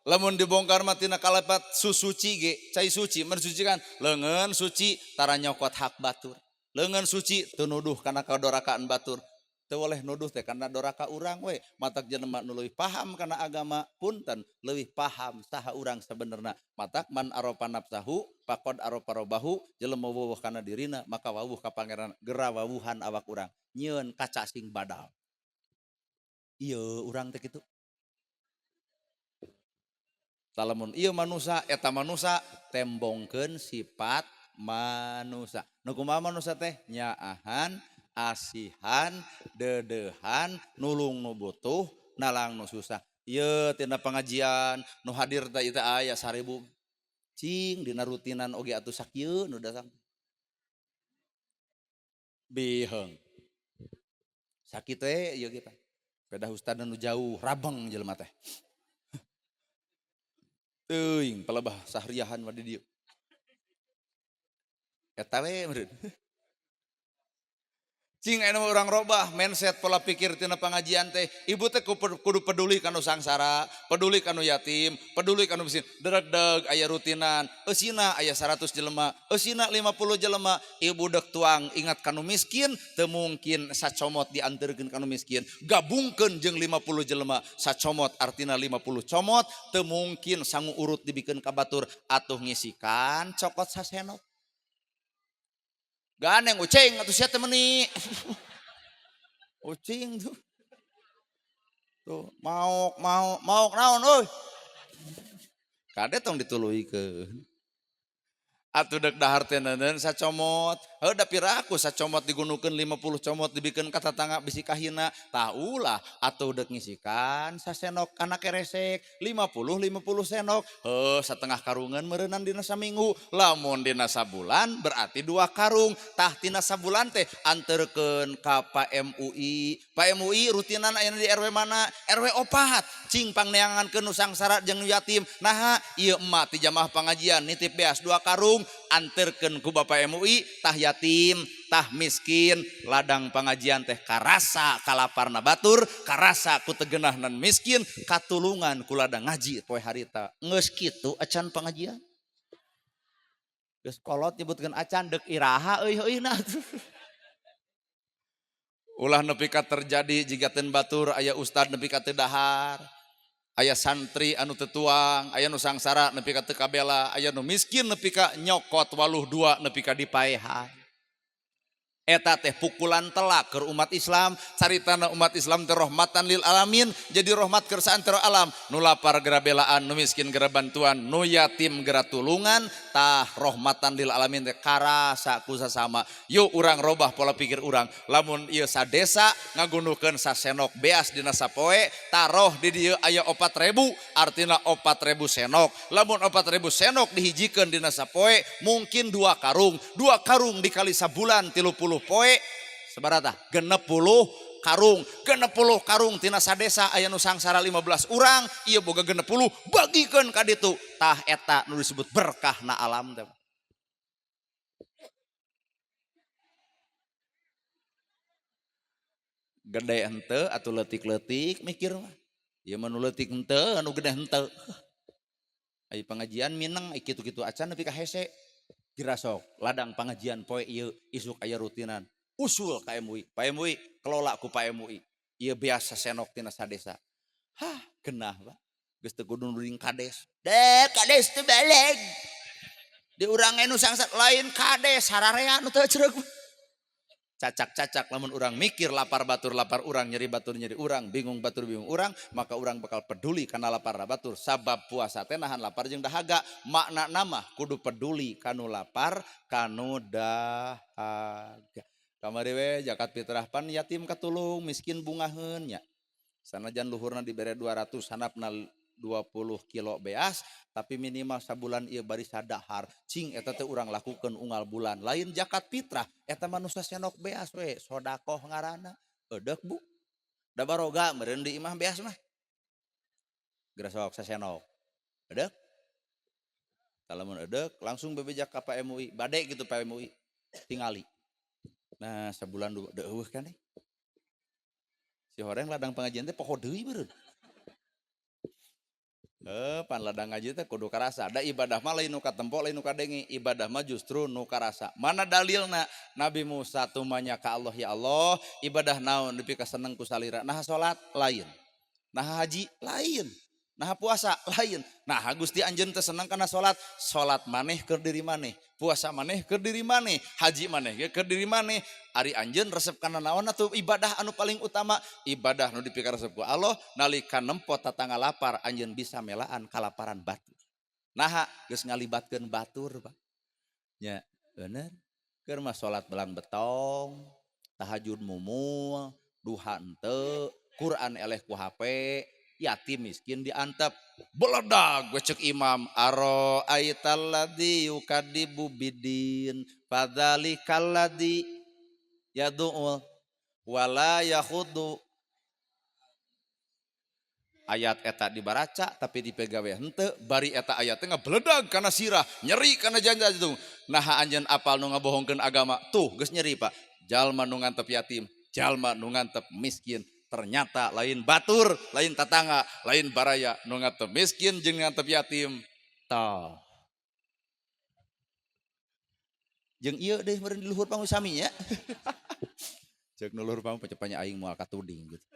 [SPEAKER 2] lamun dibongkar mah tina kalepat susuci ge, cai suci mensucikan, leungeun suci tara nyokot hak batur. Leungeun suci teu nuduh kana kadorakaan batur. Teu boleh nuduh teh kana doraka urang we, matak jelema nu leuwih paham kana agama punten leuwih paham saha urang sabenerna. Matak man arofa nafsahu faqad arofa rabbahu, jelema wawuh kana dirina maka wawuh ka pangeran, gera wawuhan awak urang nyieun kaca sing badal. Ieu urang teh kitu. Lamun ieu manusa eta manusa tembongkeun sifat manusa. Nu kumaha manusa teh nyaahan, asihan, dedehan, nulung nu butuh, nalang nu susah. Ieu tina pengajian nu hadir teh ieu teh aya 1000. Cing dina rutinan oge atuh sakieu nu datang. Biheung. Sakitu we ieu ge teh. Pedah ustad nu jauh rabeng jelema teh. Teuing palebah sahriahan mah di dieu. Eta we meureun. Cing anu urang robah mindset pola pikir tina pengajian teh. Ibu teh kudu peduli kanu sangsara, peduli kanu yatim, peduli kanu miskin. Deg-deg aya rutinan, eusina aya 100 jelema, eusina 50 jelema. Ibu dek tuang ingat kanu miskin, teu mungkin sacomot dianterkeun kanu miskin. Gabungkeun jeung 50 jelema, sacomot artina 50 comot, teu mungkin sangu urut dibikeun ka batur atuh ngisikan cokot sasenok. Gandeng ucing atuh sia teh meuni. Ucing tuh. Tuh maok maok maok naon euy. Kade tong dituluykeun. Atuh dek dahar teh neuneun sacomot. Heuh da piraku sacomot digunukeun 50 comot dibikeun ka tatangga bisi kahina. Tah ulah atuh dek ngisikan sasenok kana keresek 50 50 senok. Heuh satengah karungan meureunan dina saminggu. Lamun dina sabulan berarti 2 karung. Tah tina sabulan teh anterkeun ka Pak MUI. Pak MUI rutinan ayeuna di RW mana? RW 4. Cing pangneangankeun nu sangsara jeung nu yatim. Naha ieu emak ti jamaah pangajian nitip beas 2 karung anterkeun ku Bapak MUI tah yatim tah miskin ladang pengajian teh karasa kalaparna batur karasa ku tegenahnan miskin katulungan ku ladang ngaji poe harita geus kitu acan pengajian geus kolot nyebutkeun acan deuk iraha euy euy na ulah nepi ka terjadi jiga teu batur aya ustad nepi ka teu dahar aya santri anu teu tuang, aya nu sangsara nepi ka teu kabela, aya nu miskin nepi ka nyokot waluh dua nepi ka dipaehan. Eta teh pukulan telak keur umat Islam, caritana umat Islam teh rahmatan lil alamin, jadi rahmat keur saantero alam, nu lapar geura belaan, nu miskin geura bantuan, nu yatim geura tulungan, tah rahmatan lil alamin teh karasa ku sasama. Yuk urang robah pola pikir urang, lamun ieu sadesa ngagunukeun sasenok beas dina sapoe, taroh di dieu aya 4.000, artina 4.000 senok. Lamun 4.000 senok dihijikeun dina sapoe, mungkin 2 karung, 2 karung dikali sabulan 30 poe sebarata 60 karung, 60 karung tina sadesa aya nu sangsara 15 urang, ieu boga 60 bagikeun ka ditu. Tah eta nu disebut berkah na alam teh. Gede henteu atuh leutik-leutik mikir mah. Ieu mah nu leutik henteu anu gede henteu. Aya pengajian mineng kitu-kitu acan nepi ka hese. Girasok ladang pengajian poe ieu isuk aya rutinan usul ka MUI. Pak MUI kelola ku Pak MUI. Ieu biasa senok tina sadesa. Hah, genah Pak. Geus teu kudu nuring kades. Deh, kades teu baleg. Di urang nu sangsat lain kades sararea nu teu cereg. Cacak-cacak lamun urang mikir lapar batur lapar urang, nyeri batur nyeri urang, bingung batur bingung urang, maka urang bakal peduli kana lapar batur. Sabab puasa teh nahan lapar jeung dahaga. Makna nama kudu peduli kanu lapar kanu dahaga. Kamari we zakat fitrah pan yatim katulung, miskin bungaheun nya. Sanajan luhurna dibere 200 handapna 20 kilo beas, tapi minimal sabulan ieu bari sadahar. Cing eta teh urang lakukeun unggal bulan. Lain zakat fitrah, eta mah nu sasenok beas we, sodakoh ngaranna. Eudek Bu. Da baroga meureun di imah beas mah. Geura sok sasenok. Eudek. Tah lamun eudek langsung bebeja ka Pak MUI, bade gitu Pak MUI. Tingali. Nah, sabulan dua deueuh kan nih. Si horeng ladang pengajian teh poho deui meureun. Pan ladang ngaji teh kudu karasa. Da ibadah mah lain nu katempo, lain nu kadenge. Ibadah mah justru nu karasa. Mana dalilna? Nabi Musa tumanya ka Allah, ya Allah, ibadah naon dipikaseneng ku salira. Nah salat lain. Nah haji lain. Nah puasa lain. Nah Gusti anjeun teh seneng kana salat. Salat maneh keur diri maneh, puasa maneh keur diri maneh, haji maneh ge keur diri maneh. Ari anjeun resep kana naon atuh ibadah anu paling utama? Ibadah nu dipikaresep ku Allah nalika nempo tatangga lapar anjeun bisa melaan kalaparan batur. Naha geus ngalibatkeun batur, Pak. Nya, bener. Keur mah salat belang betong, tahajud mumul, duha henteu, Quran eleh ku HP, yatim miskin diantep. Beledag gue cek imam aro aitalladzi yukadibu bidin fadzalikal ladzi yad'u wala yakhudu. Ayat eta dibaraca tapi dipegawe henteu, bari eta ayat teh ngabeledag kana sirah, nyeri kana janjang. Naha anjeun apal nu ngabohongkeun agama. Tuh geus nyeri Pak. Jalma nu ngantep yatim, jalma nu ngantep miskin. Ternyata lain batur, lain tatangga, lain baraya nu ngantep miskin jeung ngantep yatim. Tah. Jeung ieu deui meureun di luhur panggung sami nya. Ceuk nu luhur panggung cepanya aing moal katuding gitu.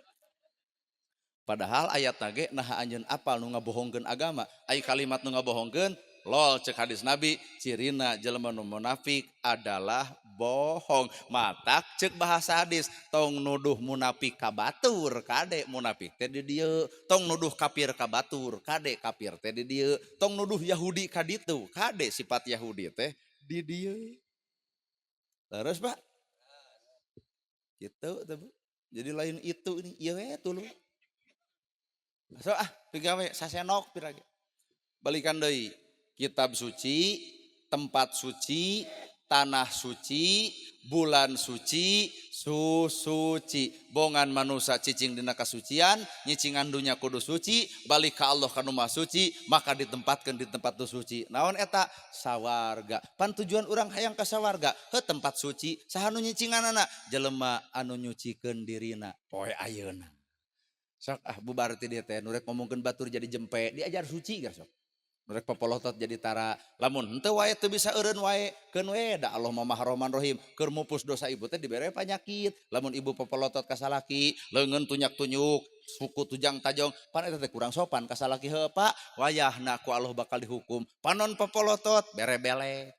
[SPEAKER 2] Padahal ayat ge naha anjeun apal nu ngabohongkeun agama, ai kalimat nu ngabohongkeun lol cek hadis Nabi, cirina jelema nu munafik adalah bohong. Matak cek bahasa hadis, tong nuduh munafik ka batur, kade munafik teh di dieu, tong nuduh kafir ka batur, kade kafir teh di dieu, tong nuduh Yahudi ka ditu, kade sifat Yahudi teh di dieu. Terus Pak? Gitu teh Bu. Jadi lain itu ini, ieu we tuluy. So ah, pigawe sasenok pirage. Balikan deui. Kitab suci, tempat suci, tanah suci, bulan suci, susuci. Bongan manusia cicing dina kasucian, nyicingan dunya kudu suci, balik ka Allah ka nu Maha Suci, maka ditempatkeun di tempat nu suci. Naon eta? Sawarga. Pan tujuan urang hayang ka sawarga, heuh tempat suci, saha nu nyicinganana? Jelema anu nyucikeun dirina poe ayeuna. Sok ah bubar ti dieu teh nu rek ngomongkeun batur jadi jempe, diajar suci geus sok. Nu rek popolotot jadi tara. Lamun henteu wae teu bisa eureun wae, keun we da Allah mah Maha Rahman Rahim. Keur mupus dosa ibu teh dibere panyakit. Lamun ibu popolotot ka salaki, leungeun tunyak-tunyuk, suku tujang tajong, pan eta teh kurang sopan ka salaki heuh Pak. Wayahna ku Allah bakal dihukum. Panon popolotot bere belek.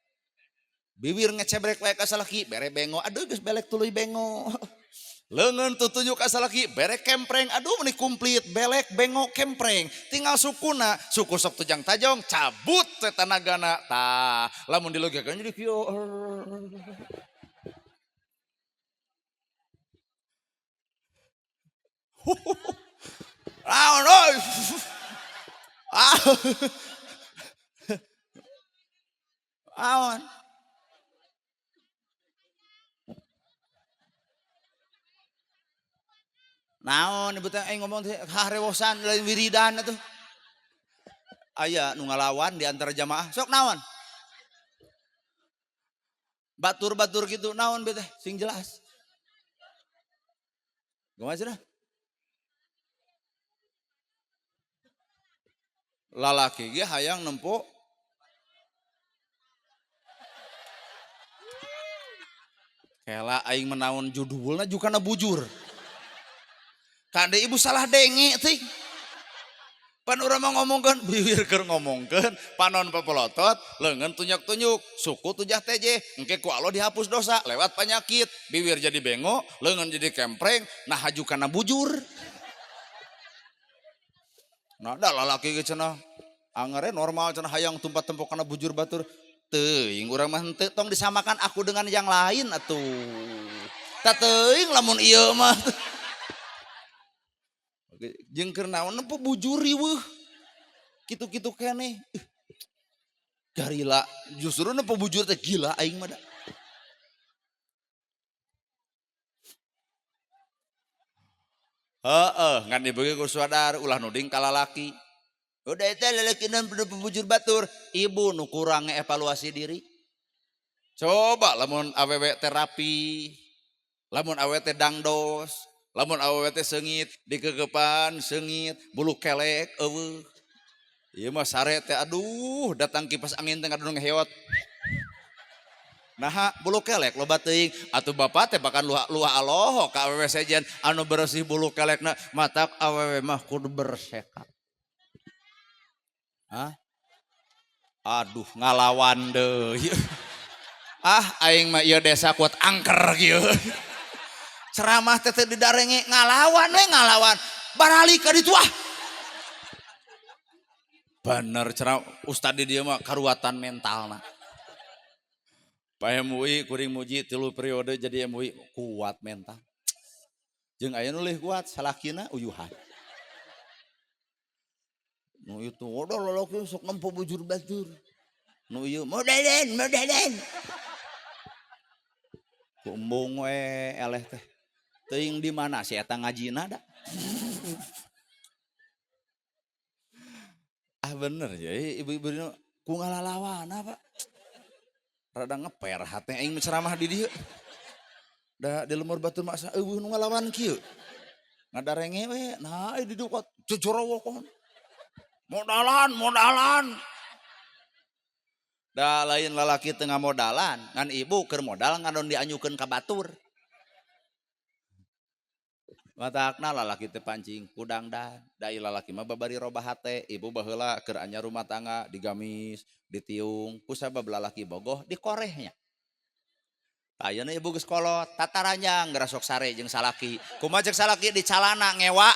[SPEAKER 2] Bibir ngecebrek wae ka salaki, bere bengo. Aduh geus belek tuluy bengo. Leungeun tutunjuk ka salaki, bere kempreng, aduh meni komplit, belek, bengo, kempreng. Tinggal sukuna, suku sok tujang tajong, cabut teh tanagana. Tah, lamun dilogikakeun jadi kieu. Naon euy? Ah. Naon? Naon ibu teh ngomong teh harewosan lain wiridan atuh. Aya nu ngalawan di antara jamaah, sok naon? Batur-batur gitu naon bete sing jelas. Kumaha cenah? Lalaki ge hayang nempo kela aing menaon judulna jukana bujur. Kade ibu salah denge teh. Pan urang mah ngomongkeun, bibir keur ngomongkeun, panon pepolotot, leungeun tunjuk-tunjuk, suku tujah teje, engke ku Allah dihapus dosa lewat penyakit, bibir jadi bengo, leungeun jadi kempreng, nah haju kana bujur. Nah da lalaki ge cenah, angere normal cenah hayang tumpat tempok kana bujur batur. Teuing urang mah henteu, tong disamakan aku dengan yang lain atuh. Tah teuing lamun ieu mah. Jeung keur naon nempo bujur riweuh. Kitu-kitu keneh. Garila, justru nempo bujur teh gila aing mah da. Heeh, ngan dibeugeut ku sadar ulah nuding ka lalaki. Udah eta lalaki nempo bujur batur, ibu nu kurang ngevaluasi diri. Coba lamun awewe terapi, lamun awewe teh dangdos, lamun awewe teh seungit, dikegepan seungit, bulu kelek eueuh. Ieu mah sare teh aduh, datang kipas angin teh ngadon ngeheot. Naha bulu kelek loba teuing, atuh bapak teh bahkan luah aloho ka awewe sejen anu bersih bulu kelekna, matak awewe mah kudu bersekat. Hah? Aduh ngalawan deui. Ah aing mah ieu desa kuat angker kieu. Ceramah teh teu didarenge ngalawan we ngalawan. Baralik ka ditu ah. Bener ceramah ustad di dieu mah karuatan mentalna. Pak MUI kuring muji 3 periode jadi MUI kuat mental. Jeung aya nu leuwih kuat salakina uyuhan. Nu itu udah lalaki sok nempo bujur batur. Nu ieu modelen modelen. Kumbung we eleh teh. Teuing di mana si eta ngajina da. Ah bener ya ibu-ibu nu ku ngalalawana Pak. Rada ngeper hate aing ceramah di dieu. Da di lemur batur mah asa eueuh nu ngalawan kieu. Ngadarenge we, nah di dieu kok jojorowok. Modalan, modalan. Da lain lalaki teu ngamodalan, ngan ibu keur modal ngadon dianyukeun ka batur. Matakna lalaki teh pancing kudang dan da ieu lalaki mah babari robah hate, ibu baheula keur anyar rumah tangga digamis, ditiung, ku sabab lalaki bogoh dikorehnya. Ayeuna ibu geus kolot, tataranjang geura sok sare jeung salaki. Kumaha ceuk salaki di calana ngewa.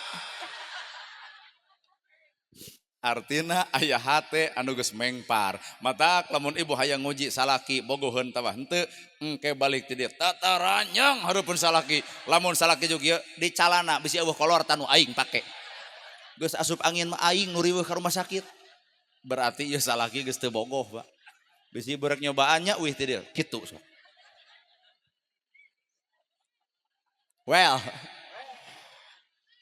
[SPEAKER 2] Artina aya hate anu geus mengpar. Matak lamun ibu hayang nguji salaki bogoheun tawa henteu, engke balik ti dieu tataranjang hareupeun salaki. Lamun salaki juga ieu di calana bisi eueuh kolor tanu aing pake. Geus asup angin mah aing nu riweuh ka rumah sakit. Berarti ieu salaki geus teu bogoh, Pak. Bisi berek nyobaannya uih ti dieu, kitu sok. Well,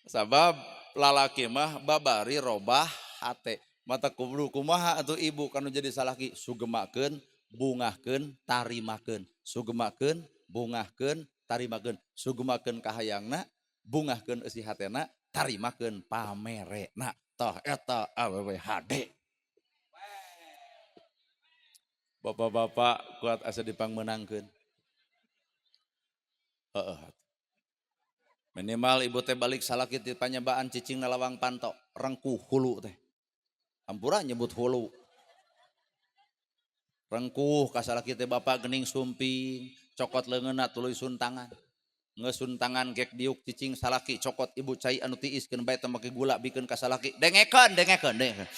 [SPEAKER 2] sabab lalaki mah babari robah hate. Mata kudu kumaha atuh ibu kanu jadi salaki sugemakeun, bungahkeun, tarimakeun. Sugemakeun, bungahkeun, tarimakeun. Sugemakeun kahayangna, bungahkeun eusi hatena, tarimakeun pamerena. Tah eta awewe hade. Bapak-bapak kuat asa dipangmeunangkeun. Heeh. Minimal ibu teh balik salaki ti panyebaan cicing na lawang panto, rengkuh hulu teh. Ampura nyebut hulu. Rengkuh ka salaki teh bapak gening sumping, cokot leungeunna tuluy suntangan. Ngesuntangan gek diuk cicing salaki cokot ibu cai anu tiis keun bae teu make gula bikeun ka salaki. Dengekeun, dengekeun, dengekeun.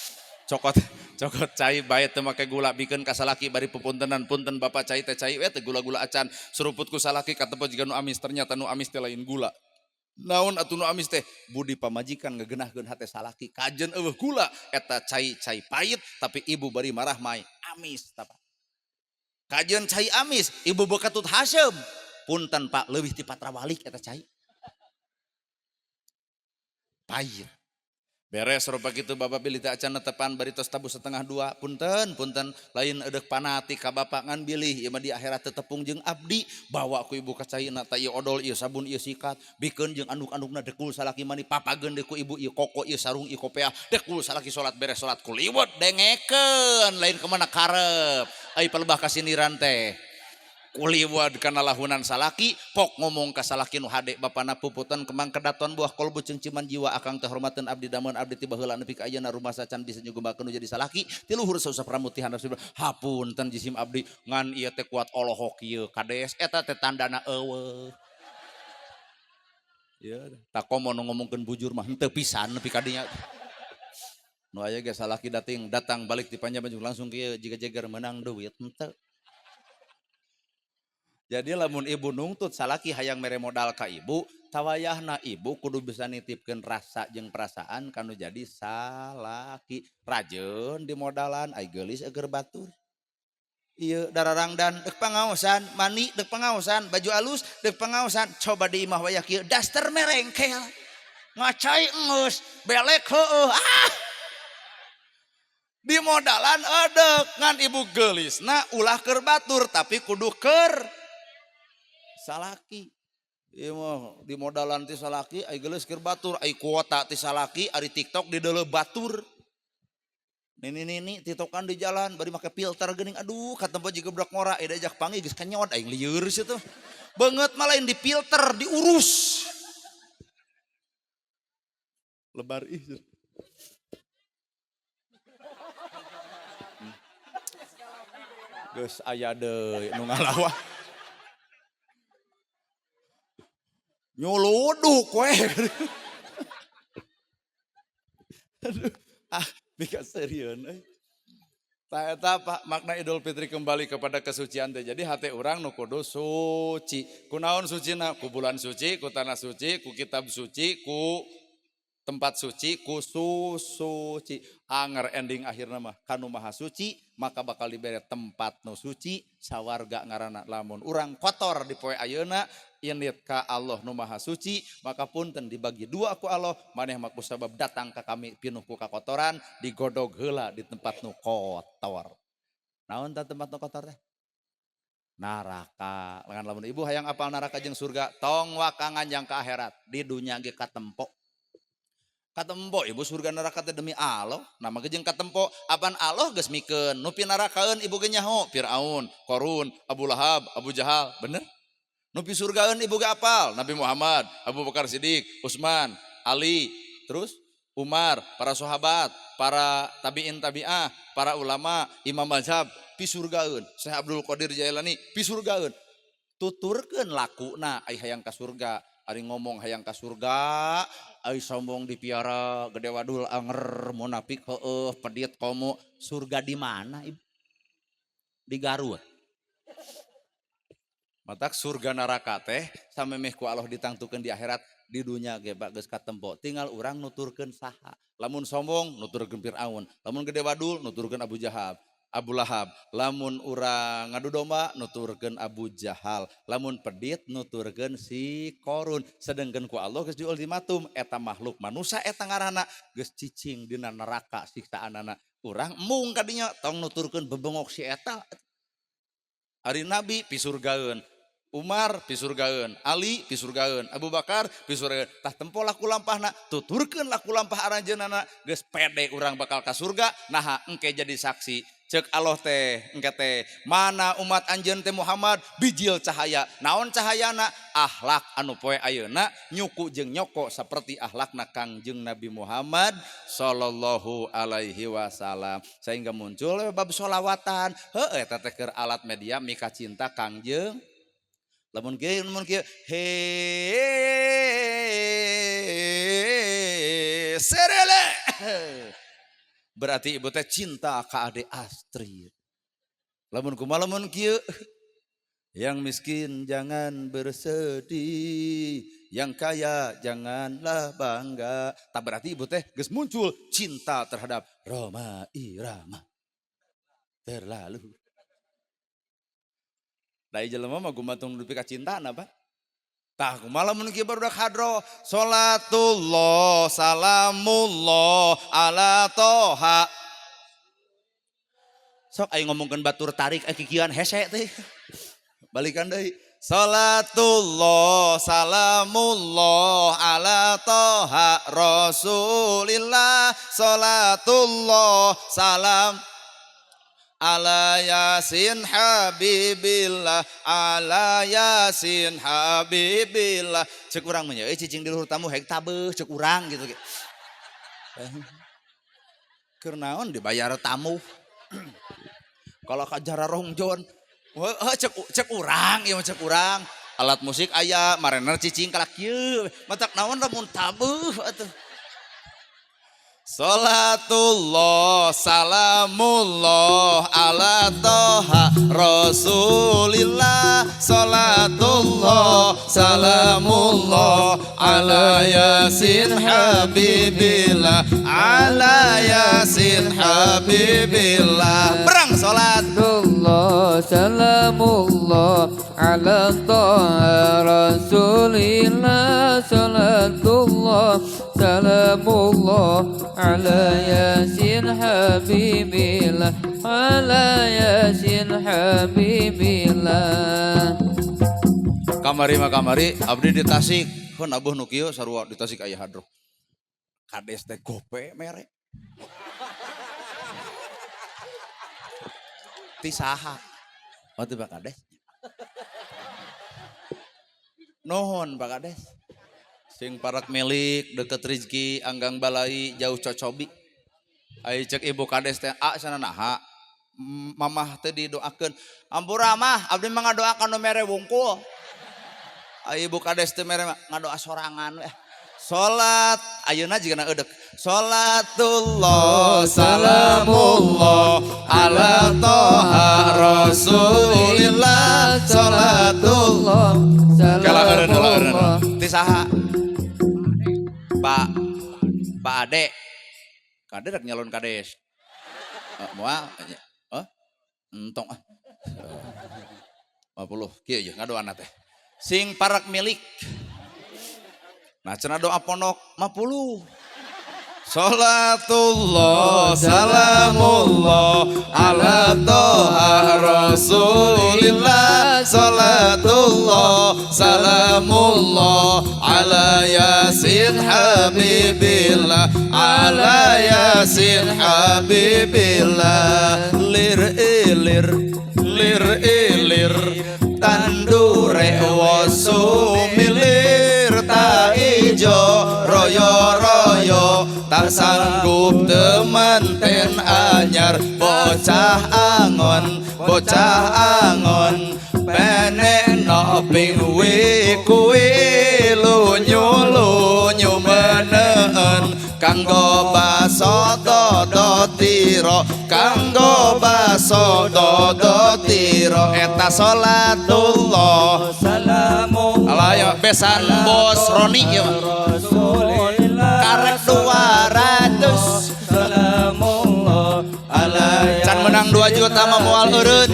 [SPEAKER 2] Cokot, cokot cai bae teu make gula bikeun ka salaki bari pupuntenan punten bapak cai teh cai we teh gula-gula acan. Suruput ku salaki katepo jiga nu amis, ternyata nu amis teh lain gula. Naon atuh nu amis teh budi pamajikan ngegenahkeun hate salaki kajen eueuh gula eta cai-cai pahit tapi ibu bari marah mai amis tah. Kajen cai amis ibu bekatut haseum punten Pak leuwih ti patrawalik eta cai pahit. Beres rupa kitu bapak bilih teh acan netepan bari tos tabuh 1:30 punten punten lain eudeuh panatik ka bapak ngan bilih ieu mah di akhirat teu tepung jeung abdi bawa ku ibu ka caina ta ieu odol ieu sabun ieu sikat bikeun jeung anduk-andukna dekul salaki mani papageun deui ku ibu ieu koko ieu sarung ieu kopeah dekul salaki salat beres salat kuliwet dengekeun lain kemana karep ai palebah kasindiran teh kuliwat kana lahunan salaki pok ngomong ka salaki nu hade bapana puputan kembang kedaton buah kolbu cengciman jiwa akang teh hormateun abdi dameun abdi ti baheula nepi ka ayeuna rumah sacan bisa nyugemakeun nu jadi salaki ti luhur sausap rambut ti handap hapunten jisim abdi ngan ieu teh kuat olohok ieu kades eta teh tandana eueuh ya takomo nu ngomongkeun bujur mah henteu pisan nepi ka dinya nu aya ge salaki datang balik ti Panjang langsung kieu jiga jeger meunang duit henteu. Jadi lamun ibu nungtut salaki hayang mere modal ka ibu, tawayahna ibu kudu bisa nitipkeun rasa jeung perasaan kanu jadi salaki. Rajeun di modalan ai geulis eueur batur. Ieu dararangdan deuk pangaosan, mani deuk pangaosan, baju alus deuk pangaosan, coba di imah wayah kieu daster merengkel. Ngacai enggeus, belek heueuh. Ah. Di modalan eudeuh ngan ibu geulisna ulah keur batur tapi kudu keur salaki. Ieu mah di modalan ti salaki ai geulis keur batur, ai kuota ti salaki, ari TikTok di deuleu batur. Nini-nini TikTokan di jalan bari make filter geuning aduh katempo jiga budak ngora ieu diajak panggih geus kenyot aing lieur situ. Beungeut mah lain dipilter, diurus. Lebar ih. Geus aya deui nu ngalawan. Nyuluduk we. Aduh, ah mika serieun euy. Tah eta Pak makna Idul Fitri kembali kepada kesucian teh. Jadi hate urang nu kudu suci. Kunaon sucina? Ku bulan suci, ku tanah suci, ku kitab suci, ku tempat suci, ku suci. Anger ending akhirna mah kanu maha suci, maka bakal dibere tempat nu suci sawarga ngaranna. Lamun urang kotor di poe ayeuna init ka Allah nu maha suci, maka punten dibagi dua ku Allah, maneh mah ku sabab datang ka kami pinuh ku kakotoran, digodog heula di tempat nu kotor. Naon ta tempat nu kotor teh? Neraka. Ngan lamun ibu hayang apal neraka jeung surga, tong waka nganjang ka akhirat, di dunya ge katempo. Katempo ibu surga neraka teh demi Allah, nama ge jeung katempo, apan Allah geus mikeun, nu pinarakaeun ibu ge nyaho, Firaun, Korun, Abu Lahab, Abu Jahal, bener? Nu pisurgaeun ibu ge apal, Nabi Muhammad, Abu Bakar Siddiq, Utsman, Ali, terus Umar, para sahabat, para tabiin tabiah, para ulama, imam mazhab, pisurgaeun. Syekh Abdul Qadir Jailani pisurgaeun. Tuturkeun lakuna ai hayang ka surga, ari ngomong hayang ka surga, ai sombong dipiara, gede wadul anger, munafik heueuh, pedit komo, surga di mana ibu? Di Garut. Matak surga neraka teh samemeh ku Allah ditangtukeun di akhirat, di dunya ge geus katempo, tinggal urang nuturkeun saha. Lamun sombong nuturkeun Firaun, lamun gede wadul nuturkeun Abu Jahal, Abu Lahab, lamun urang ngadu domba nuturkeun Abu Jahal, lamun pedit nuturkeun si Korun. Sedengkeun ku Allah geus diultimatum eta makhluk manusia eta ngaranna geus cicing dina neraka siksaanana. Urang embung kadinya tong nuturkeun bebengok si eta. Ari Nabi pisurgaeun, Umar pisurgaeun, Ali pisurgaeun, Abu Bakar pisurgaeun. Tah tempo laku lampahna, tuturkeun laku lampah aranjeunana, geus pede urang bakal ka surga, naha engke jadi saksi. Cek Allah teh engke teh, mana umat anjeun teh Muhammad bijil cahaya. Naon cahayana? Akhlak anu poe ayeuna nyuku jeung nyoko seperti akhlakna Kangjeng Nabi Muhammad sallallahu alaihi wasallam. Sehingga muncul bab sholawatan. Heueuh eta teh keur alat media mika cinta Kangjeng. Lamun kieu lamun kieu he serele. Berarti ibu teh cinta ka Ade Astrid. Lamun kumaha lamun kieu yang miskin jangan bersedih, yang kaya janganlah bangga. Tak berarti ibu teh geus muncul cinta terhadap Rhoma Irama. Terlalu. Da jelema mah gumantung dupi ka cintana, Pak. Tah kumaha lamun kieu barudak hadroh, salatullah salamullah ala toha. Sok aing ngomongkeun batur tarik ai kikieuan hese teh. Balikan deui. Salatullah salamullah ala toha rasulillah salatullah salam ala yasin habibillah ala yasin habibillah. Cek urang mah euy cicing di luhur tamu hek tabeuh cek urang gitu. Keur naon dibayar tamu. Kalau ka jararongjon heuh cek cek urang ieu mah cek urang. Alat musik aya marener cicing kalak kieu matak naon lamun tabeuh atuh. Salatullah salamullah ala toha rasulillah salatullah salamullah ala yasin habibillah ala yasin habibillah. Perang salat.
[SPEAKER 4] Salatullah salamullah ala toha rasulillah salatullah salamullah ala yasin habibillah ala yasin habibillah.
[SPEAKER 2] Kamari mah kamari abdi di Tasik heun abuh nu kieu sarua di Tasik aya hadroh. Kades teh gope mere. Ti saha? Oh ti Pak Kades. Nuhun Pak Kades. Sing parak milik deket rizki anggang balai jauh cocobi. Ai cek ibu kades teh a sana naha. Mamah teh didoakeun. Ampura mah abdi mah ngadoakan nu mere wungkul. Ai ibu kades teh mere ngadoa sorangan we. Salat ayeuna jigana eudek. Salatullah salamullah ala toha rasulillah salatullah salamullah. Ti saha? Pak Pak Ade. Kade rek nyalon kades. Moal heuh? Entong ah. 50 kieu ye ngadoana teh. Sing parak milik. Nah cenah doa pondok 50. Salatullah salamullah ala toha rasulillah Salatullah salamullah ala Yasin habibillah, ala Yasin habibillah. Lir ilir lir ilir tandure woso milir ta ijo royo royo tak sanggup temanten anyar bocah angon penekno ping wi kuwi lunyu lunyu meneen kanggo baso dodo tiro, kanggo baso dodo tiro. Eta salatullah
[SPEAKER 3] salamullah.
[SPEAKER 2] Alah ya besan bos Roni ya karek 200
[SPEAKER 3] salamullah ala
[SPEAKER 2] can menang 2 juta mah moal eureun.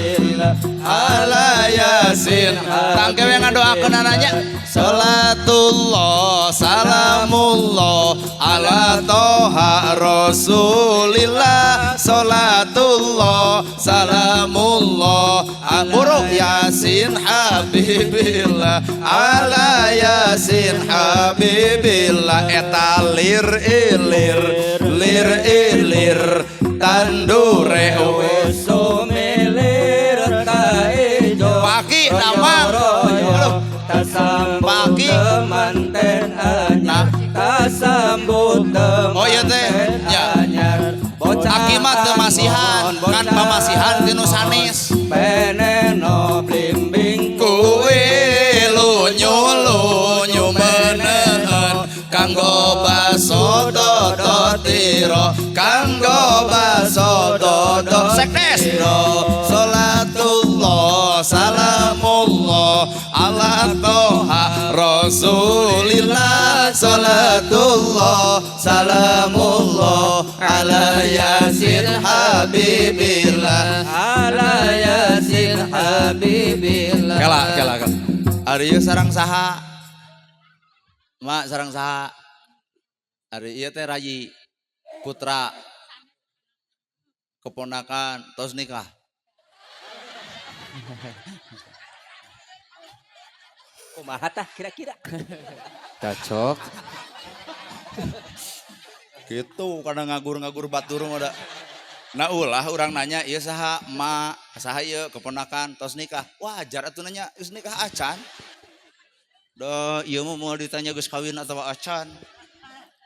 [SPEAKER 2] Ala Yasin tangke we ngadoakeun ananya. Salatullah salamullah ala toha rasulillah, salatullah salamullah amuru Yasin habibillah, ala Yasin habibillah. Eta lir ilir lir ilir tandure
[SPEAKER 3] sumilir ta ijo
[SPEAKER 2] paki damang
[SPEAKER 3] tasambut
[SPEAKER 2] Paki.
[SPEAKER 3] temanten anyar, tasambut temanten
[SPEAKER 2] Oh iya teh, ya.
[SPEAKER 3] anyar. Bocah
[SPEAKER 2] Aki mah teu masihan,
[SPEAKER 3] angon,
[SPEAKER 2] kan
[SPEAKER 3] bocah
[SPEAKER 2] pamasihan ti nu sanes.
[SPEAKER 3] Peneno blimbing
[SPEAKER 2] Kuwe lunyu lunyu meneen kanggo baso dodo tiro, kanggo baso dodo sekdes. Salatullah salamullah ala toha rasulillah, salatullah salamullah ala Yasin habibillah,
[SPEAKER 4] ala Yasin habibillah.
[SPEAKER 2] Kela kela kela. Ari ieu sareng saha? Mak sareng saha? Ari ieu teh rayi putra keponakan tos nikah.
[SPEAKER 3] Kumaha tah kira-kira?
[SPEAKER 4] Cocok.
[SPEAKER 2] Gitu karena ngagur-ngagur batur mah da. Nah ulah urang nanya ieu saha mak, saha ieu keponakan tos nikah. Wajar atuh nanya geus nikah acan. Dah ieu mah moal ditanya geus kawin atawa acan.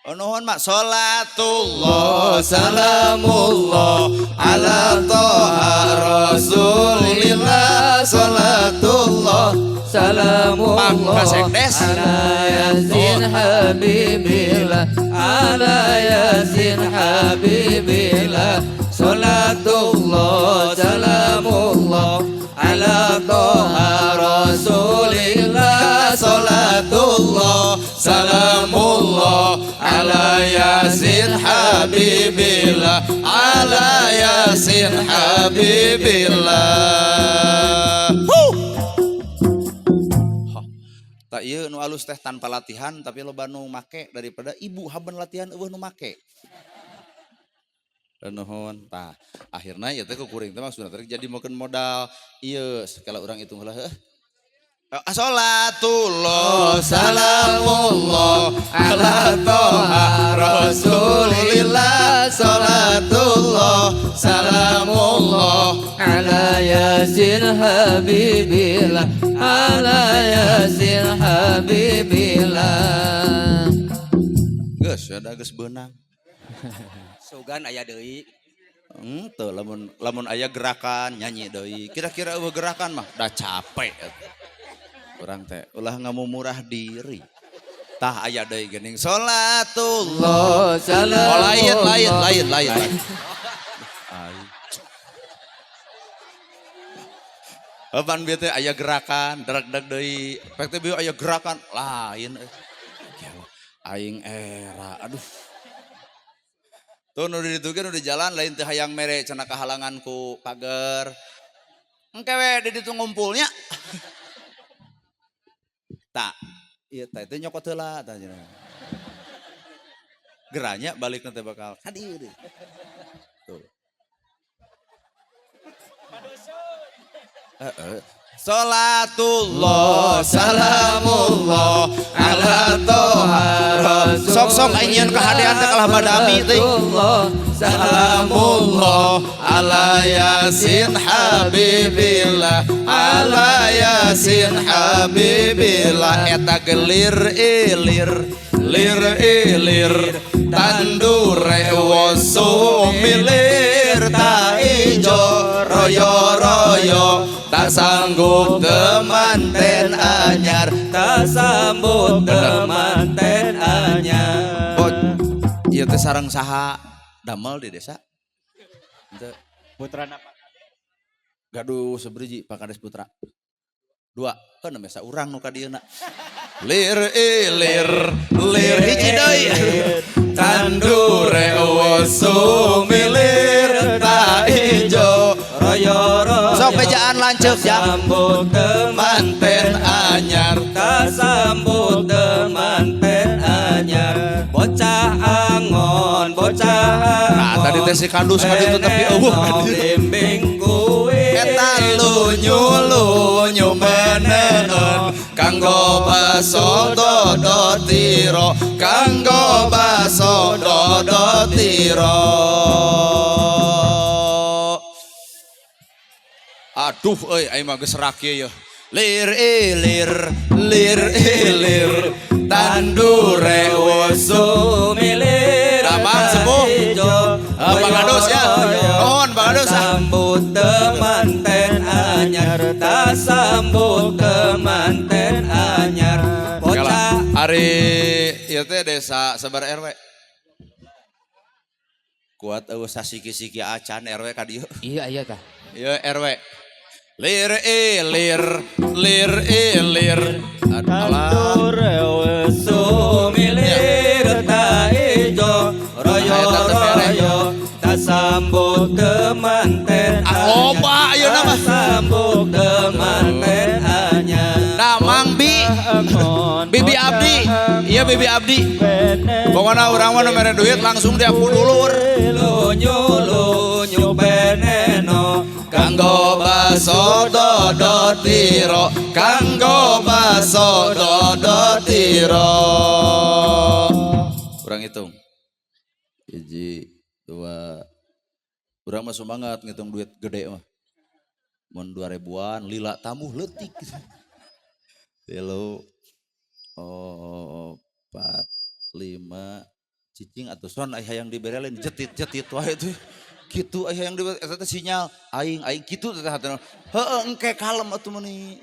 [SPEAKER 2] Oh, nuhun mak. Salatullah salamullah ala toha rasulillah, salatullah
[SPEAKER 4] salamullah
[SPEAKER 2] Pak Sekdes.
[SPEAKER 4] ala Yasin habibillah, ala Yasin habibillah. Salatullah salamullah ala toha rasulillah,
[SPEAKER 2] salatullah salamullah ala Yasin habibillah, ala Yasin habibillah. Huh. Tak ieu nu alus teh tanpa latihan tapi loba nu make daripada ibu haben latihan eueuh nu make. Nuhun tah akhirna ieu teh ku kuring teh maksudna teh jadi mokeun modal ieu segala urang hitung heula heuh. Salatullah salamullah ala toha rasulillah, salatullah salamullah
[SPEAKER 4] ala Yasin habibillah, ala Yasin habibillah.
[SPEAKER 2] Geus da geus beunang.
[SPEAKER 3] Sugan aya deui.
[SPEAKER 2] Henteu lamun lamun aya gerakan nyanyi deui. Kira-kira eueuh gerakan mah da capek. Urang teh ulah ngamumurah diri. Tah aya deui geuning salatullah. Oh, lain lain lain lain. Pan bieu teh aya gerakan, drag-drag deui. Pek teh bieu aya gerakan lain. Aing era, aduh. Tuh nu di ditu ge nu di jalan lain teu hayang mere cenah kahalangan ku pager. Engke we di ditu ngumpulnya. Tak, ieu teh teh nyokot heula tah cenah. Geranya balikna teh bakal ka dieu deui. Tuh. Heeh. Salatullah salamullah ala toha. Sok-sok aing nyieun kahadean teh kalah badami teh. Salamullah ala Yasin habibillah, ala Yasin habibillah. Eta gelir ilir lir ilir tandure wosumilir ta ijo royo royo tak sanggup temanten anyar,
[SPEAKER 3] tak sambut temanten anyar.
[SPEAKER 2] Oh, ieu teh sareng saha damel di desa? Henteu.
[SPEAKER 1] Putra napa?
[SPEAKER 2] Gaduh seberiji Pak Kades Putra. Dua, kan biasa urang nu ka dieuna. Lir ilir lir hiji deui. Tandure wosumilir ta ijo
[SPEAKER 3] royo royo.
[SPEAKER 2] Sok bejaan lanceuk ya.
[SPEAKER 3] Sambut
[SPEAKER 2] Manten anyar,
[SPEAKER 3] tak sambut temanten anyar. Bocah angon, bocah angon.
[SPEAKER 2] Nah, tadi teh si kandus ka ditu tapi eueuh ka dieu.
[SPEAKER 3] Blimbing kuwi.
[SPEAKER 2] Eta lunyu lunyu meneun kanggo baso dodo tiro, kanggo baso dodo tiro. Aduh euy aing mah geus rak ieu. Lir ilir lir ilir tandure
[SPEAKER 3] Sumilir
[SPEAKER 2] Damang sepuh. Bang Adus ya. Nuhun Bang Adus.
[SPEAKER 3] Sambut temanten anyar, tak sambut temanten anyar. Bocah
[SPEAKER 2] Ari ieu teh desa sabar RW. Kuat eueuh sasiki-siki acan RW ka dieu.
[SPEAKER 4] Iya iya tah.
[SPEAKER 2] Ieu RW. Lir ilir lir ilir. Alah.
[SPEAKER 3] Sumilir ta ijo royo royo tak sambut temanten
[SPEAKER 2] Ah, loba ayeuna mah.
[SPEAKER 3] Sambut temanten anyar.
[SPEAKER 2] Damang Bi. Bibi Abdi. Iya Bibi Abdi. Pokoknya urang mah nu mere duit langsung diaku dulur.
[SPEAKER 3] Lunyu lunyu peneno
[SPEAKER 2] Kanggo baso dodo tiro, kanggo baso dodo tiro. Urang hitung. 1, 2. Urang mah semangat ngitung duit gede mah. Mun 2000-an lila tamuh leutik. 3, 4, 5, cicing atuh son aya hayang diberelin jetit-jetit wae tuh. Kitu aya yang dibere eta teh sinyal aing aing kitu teh hatena. Heueuh engke kalem atuh meuni.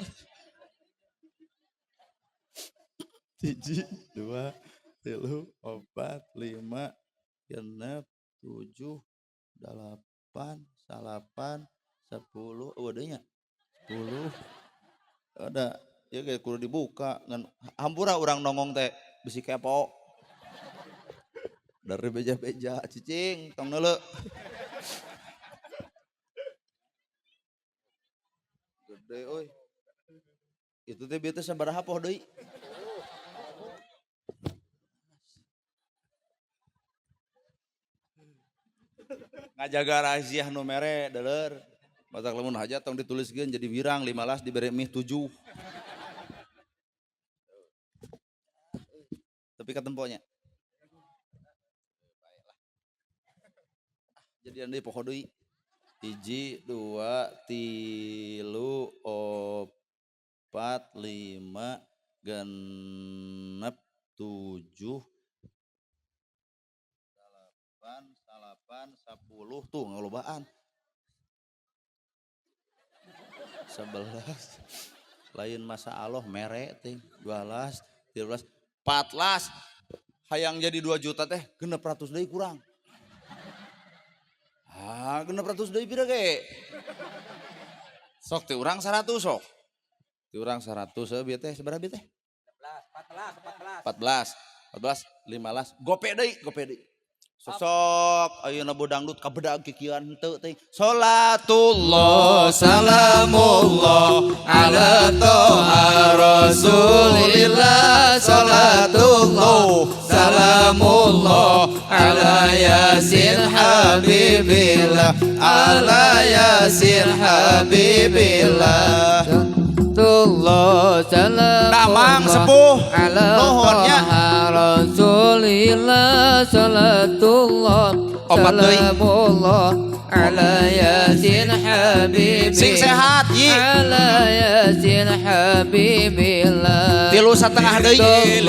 [SPEAKER 2] 1, 2, 3, 4, 5, 6, 7, 8, 9, 10, eueuh deui nya. 10. Ada ieu ge kudu dibuka ngan hampura urang nongong teh bisi kepo. Dari beja-beja cicing tong neuleu. Gede euy. Itu teh bieu teh sabaraha poh deui? Ngajaga rahasia nu mere deuleur. Matak lamun hajat tong dituliskeun jadi wirang 15 dibere mih 7. Tapi katemponya. Jadian deui poho deui. 1, 2, 3, 4, 5, 6, 7, 8, 9, 10 tuh ngalobaan. 11 lain masa Allah mere ting 12, 13, 14 hayang jadi 2 juta teh 600 deui kurang. Ah, 600 deui pira ge? Sok ti urang 100 sok. Ti urang 100 heuh bieu teh sabaraha bieu teh?
[SPEAKER 3] 14,
[SPEAKER 2] 14, 14, 15, gope deui, gope deui. Sok ayeuna bodangdut kabedag kikieuan henteu teh. Salatullah
[SPEAKER 4] salamullah ala toha rasulillah. Salatullah salamullah ala yasin habibillah, ala yasin habibillah. Salatullah salamullah
[SPEAKER 2] Damang sepuh.
[SPEAKER 4] Ala
[SPEAKER 2] Nuhun nya.
[SPEAKER 4] Toha Rasulillah salatullah
[SPEAKER 2] Opat deui.
[SPEAKER 4] salamullah ala Yasin habibi
[SPEAKER 2] Sing sehat, Yi.
[SPEAKER 4] Ala Yasin habibillah
[SPEAKER 2] 3,5 deui.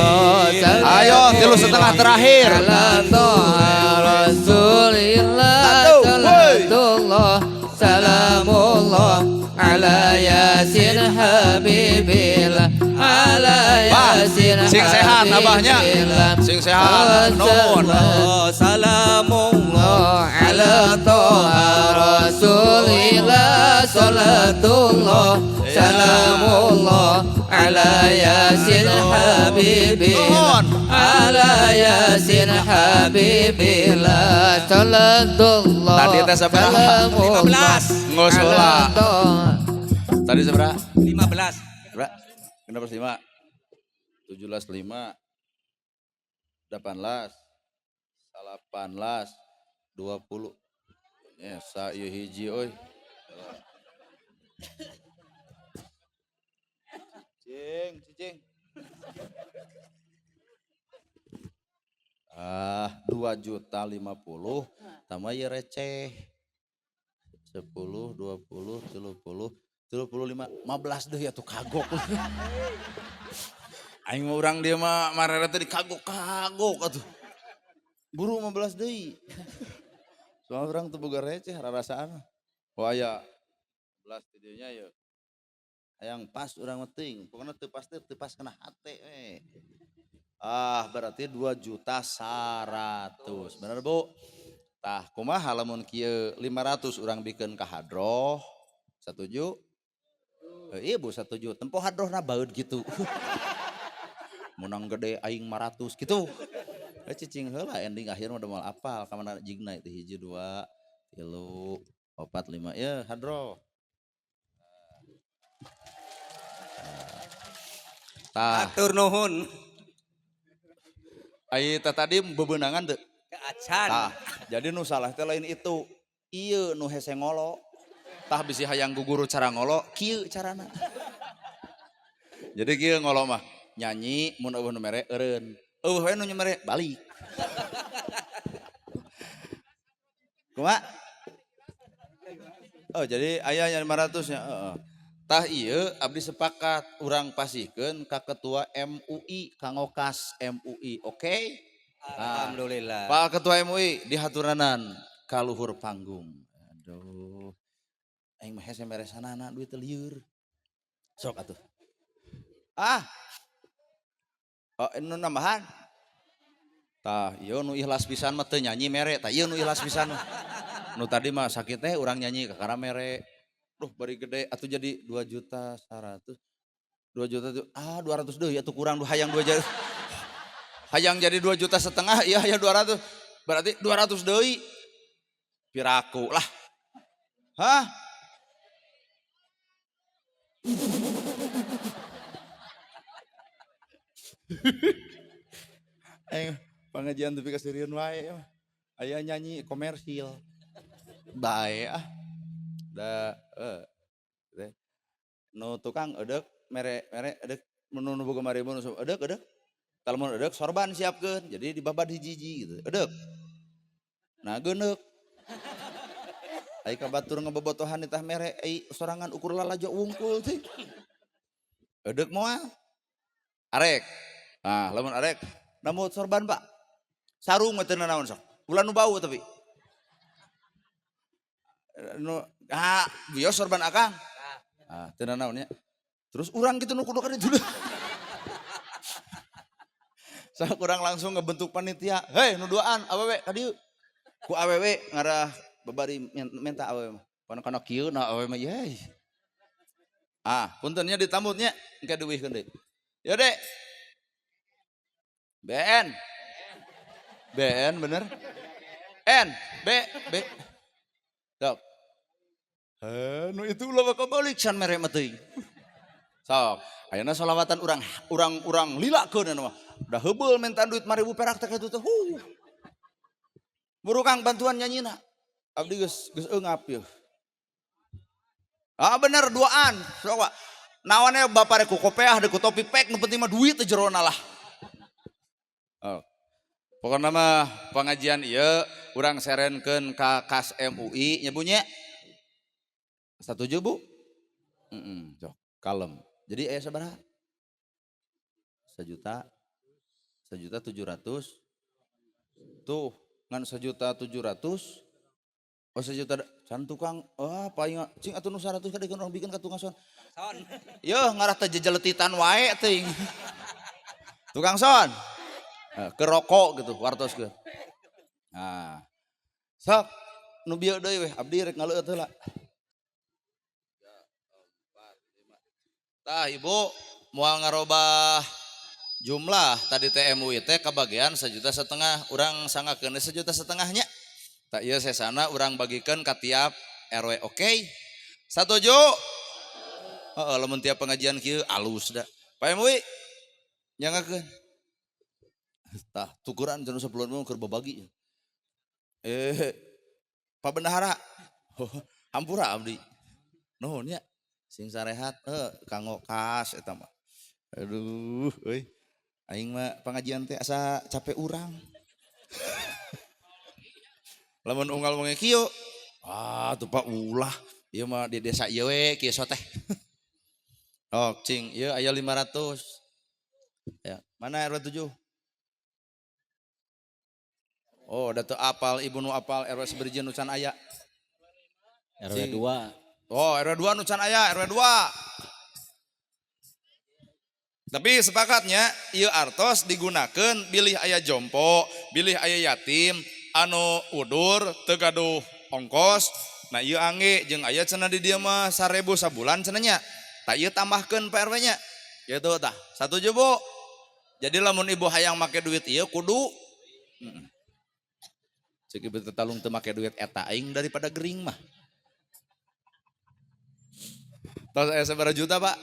[SPEAKER 2] Ayo 3,5 terakhir.
[SPEAKER 4] Ala Toha Rasulillah
[SPEAKER 2] Satu, woi.
[SPEAKER 4] salatullah salamullah ala Yasin habibillah ala
[SPEAKER 2] Bah,
[SPEAKER 4] Yasin
[SPEAKER 2] sing sehat abahnya.
[SPEAKER 4] habibillah.
[SPEAKER 2] Sing sehat. Nuhun.
[SPEAKER 3] Salamullah
[SPEAKER 4] ala Toha Rasulillah salatullah salamullah ala Yasin habibillah
[SPEAKER 2] Nuhun.
[SPEAKER 4] ala Yasin habibillah salatullah
[SPEAKER 2] Tadi teh sabaraha?
[SPEAKER 4] salamullah
[SPEAKER 3] 15.
[SPEAKER 2] Ngos
[SPEAKER 4] ala
[SPEAKER 2] heula.
[SPEAKER 4] Toha.
[SPEAKER 2] Tadi sabaraha?
[SPEAKER 3] 15.
[SPEAKER 2] Berapa? Kenapa lima? 17 5, 18, 18, 20. Ya, sa ieu hiji euy. Cing, cicing. Ah, 2 juta 50 tambah ieu receh. 10, 20, 30, 35, 15 deui atuh kagok. Aing mah urang dia mah marere teh dikagok-kagok atuh. Buru 15 deui. Soalnya urang teu boga receh rarasaan. Oh aya 11 di dieu nya yeuh. Hayang pas urang mah teuing, pokona teu pas teh teu pas kana hate we. Ah, berarti 2 juta 100. Bener, Bu? Tah, kumaha lamun kieu 500 urang bikeun ka hadroh. Satuju? Eh, ibu satuju. Tempo hadrohna baeud gitu. Menang gede aing 500 gitu. Eh cicing heula ending akhir mah moal apal ka mana jigna itu 1 2 3 4 5 ya hadroh. Tah,
[SPEAKER 3] Atur nuhun.
[SPEAKER 2] ai teh tadi bebenangan teu?
[SPEAKER 3] Keacan.
[SPEAKER 2] Tah, jadi nu salah teh lain itu. Ieu nu hese ngolo. Tah bisi hayang guguru cara ngolo, kieu carana. Jadi kieu ngolo mah nyanyi mun eueuh nu mere eureun. Eueuh we nu mere balik. Kumaha? Oh, jadi aya nya 500 nya, heeh. Tah ieu abdi sepakat urang pasihkeun ka ketua MUI, Kang Okas MUI, oke? Tah.
[SPEAKER 3] Alhamdulillah.
[SPEAKER 2] Pak Ketua MUI dihaturanan ka luhur panggung. Aduh. Aing mah hese meresanana duit teu lieur. Sok atuh. Ah. Oh, nu nambahan. Tah, ieu nu ikhlas pisan mah teu nyanyi mere, tah ieu nu ikhlas pisan mah. Nu tadi mah sakit teh urang nyanyi kakara mere. Duh, bari gede atuh jadi 2 juta 100. 2 juta tuh, ah 200 deui atuh kurang duh hayang 2 juta. Hayang jadi 2,5 juta, iya hayang 200. Berarti 200 deui. Piraku lah. Hah? Eh, pengajian tapi kasirieun wae mah. Aya nyanyi komersil. Bae ah. Da teh. Nu tukang eudek mere mere eudek nu nu boga 5.000 nu eudek eudek. Tah lamun eudek sorban siapkeun. Jadi dibabad hiji-hiji gitu. Eudek. Nah geuneuk. Ai ka batur ngebobotohan ditah mere ai sorangan ukur lalajo wungkul teh. Eudek moal. Arek. Nah, lamun arek namut sorban, Pak. Sarung mah teu nanaon sok. Ulah nu bau tapi. Nu ah, bios sorban akang. Ah, teu nanaon nya. Terus urang kitu nu kudu ka ditu. Sok urang langsung ngebentuk panitia. Hei, nu duaan awewe ka dieu. Ku awewe ngarah babari menta awewe mah. Kana kana kieu na awewe mah yeuh. Ah, punten nya ditambutnya engke diwihkeun deui. Yo, Dek. BN. BN bener. N B B. Sok. Heh, nu itu ulah bakal balik can mere mah teuing. Sok, ayeuna solawatan urang urang urang lilakeun anu mah. Da heubeul minta duit 5.000 perak teh kitu teh. Huh. Buru Kang bantuan nyanyina. Abdi geus geus eungap yeuh. Ah bener duaan. Sok Pak. Naonnya bapak rek ku kopeah rek ku topi pek nu penting mah duit teh jerona lah. Oh. Pokokna mah pengajian ieu urang serenkeun ka kas MUI nya Bu nya. Satuju Bu? Heeh, sok kalem. Jadi aya sabaraha? 1 juta, 1.700.000. Tuh, ngan 1.700.000. Oh, 1 juta can tukang, oh paling cing atuh nu 100 kadiekeun urang bikin ka tukang sound. Yeuh ngarah teh jejeletitan wae teuing. Tukang sound. Ke rokok gitu wartos ke. Nah. Sok nu bieu deui weh abdi rek ngaleueut heula. Tah ibu moal ngarobah jumlah tadi teh MUI teh kabagian 1,5 juta urang sanggakeun 1,5 juta nya. Tak ieu sesana urang bagikeun ka tiap RW, oke? Okay? Satuju? Heeh, lamun tiap pengajian kieu alus da. Pak MUI nyangakeun. Tah tukuran cenah 10 mah keur babagi. Pak Bendahara. Oh, hampura abdi. Nuhun nya. Sing sarehat kanggo kas eta mah. Aduh euy. Aing mah pengajian teh asa capek urang. Lamun unggal wengi kieu, ah tuh Pak ulah, ieu mah di desa ieu we kieu teh. Oh, cing, ieu aya 500. Ya, mana RW 7? Oh, da teu apal ibu nu apal RW sabaraha nu can aya.
[SPEAKER 3] RW 2.
[SPEAKER 2] Oh, RW 2 nu can aya, RW 2. Tapi sepakatnya ieu artos digunakeun bilih aya jompo, bilih aya yatim, anu udur teu gaduh ongkos. Nah ieu angge jeung aya cenah di dieu mah 1000 sabulan cenah nya. Tah ieu tambahkeun Pak RW nya. Gitu tah. Satuju Bu. Jadi lamun ibu hayang make duit ieu kudu Cek ibu teh talung teu make duit eta aing daripada gering mah. Tos aya sabaraha juta, Pak?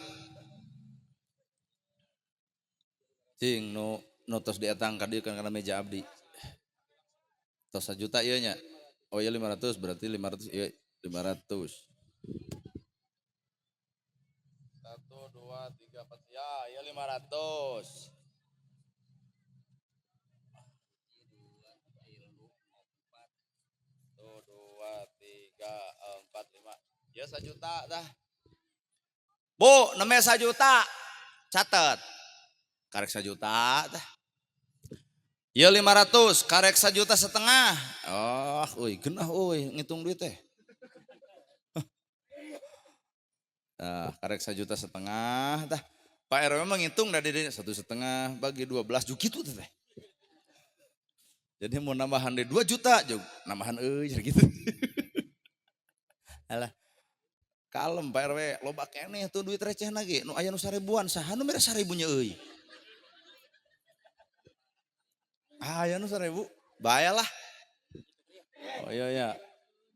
[SPEAKER 2] Cing nu nu tos dietang ka dieu kana meja abdi. Tos 1 juta ieu nya. Oh iya 500 berarti 500 ieu 500. 1 2 3 4 ya, ya 500. 1 2 3 4 5. Ya 1 juta dah. Bu, namanya 1 juta. Catat. Karek 1 juta dah. Ya 500, karek 1,5 juta. Oh, euy, genah euy ngitung duit teh. Nah, karek 1,5 juta dah. Pak RW menghitung dari 1,5 bagi 12 juga gitu teh. Jadi mau nambahan deh 2 juta, jug, nambahan euy gitu. Alah. Kalem Pak RW, loba keneh tuh duit receh lagi. Nu aya nu 1000-an, saha nu mere 1000-nya euy. Ah, aya nu 1000, bayalah. Oh iya ya.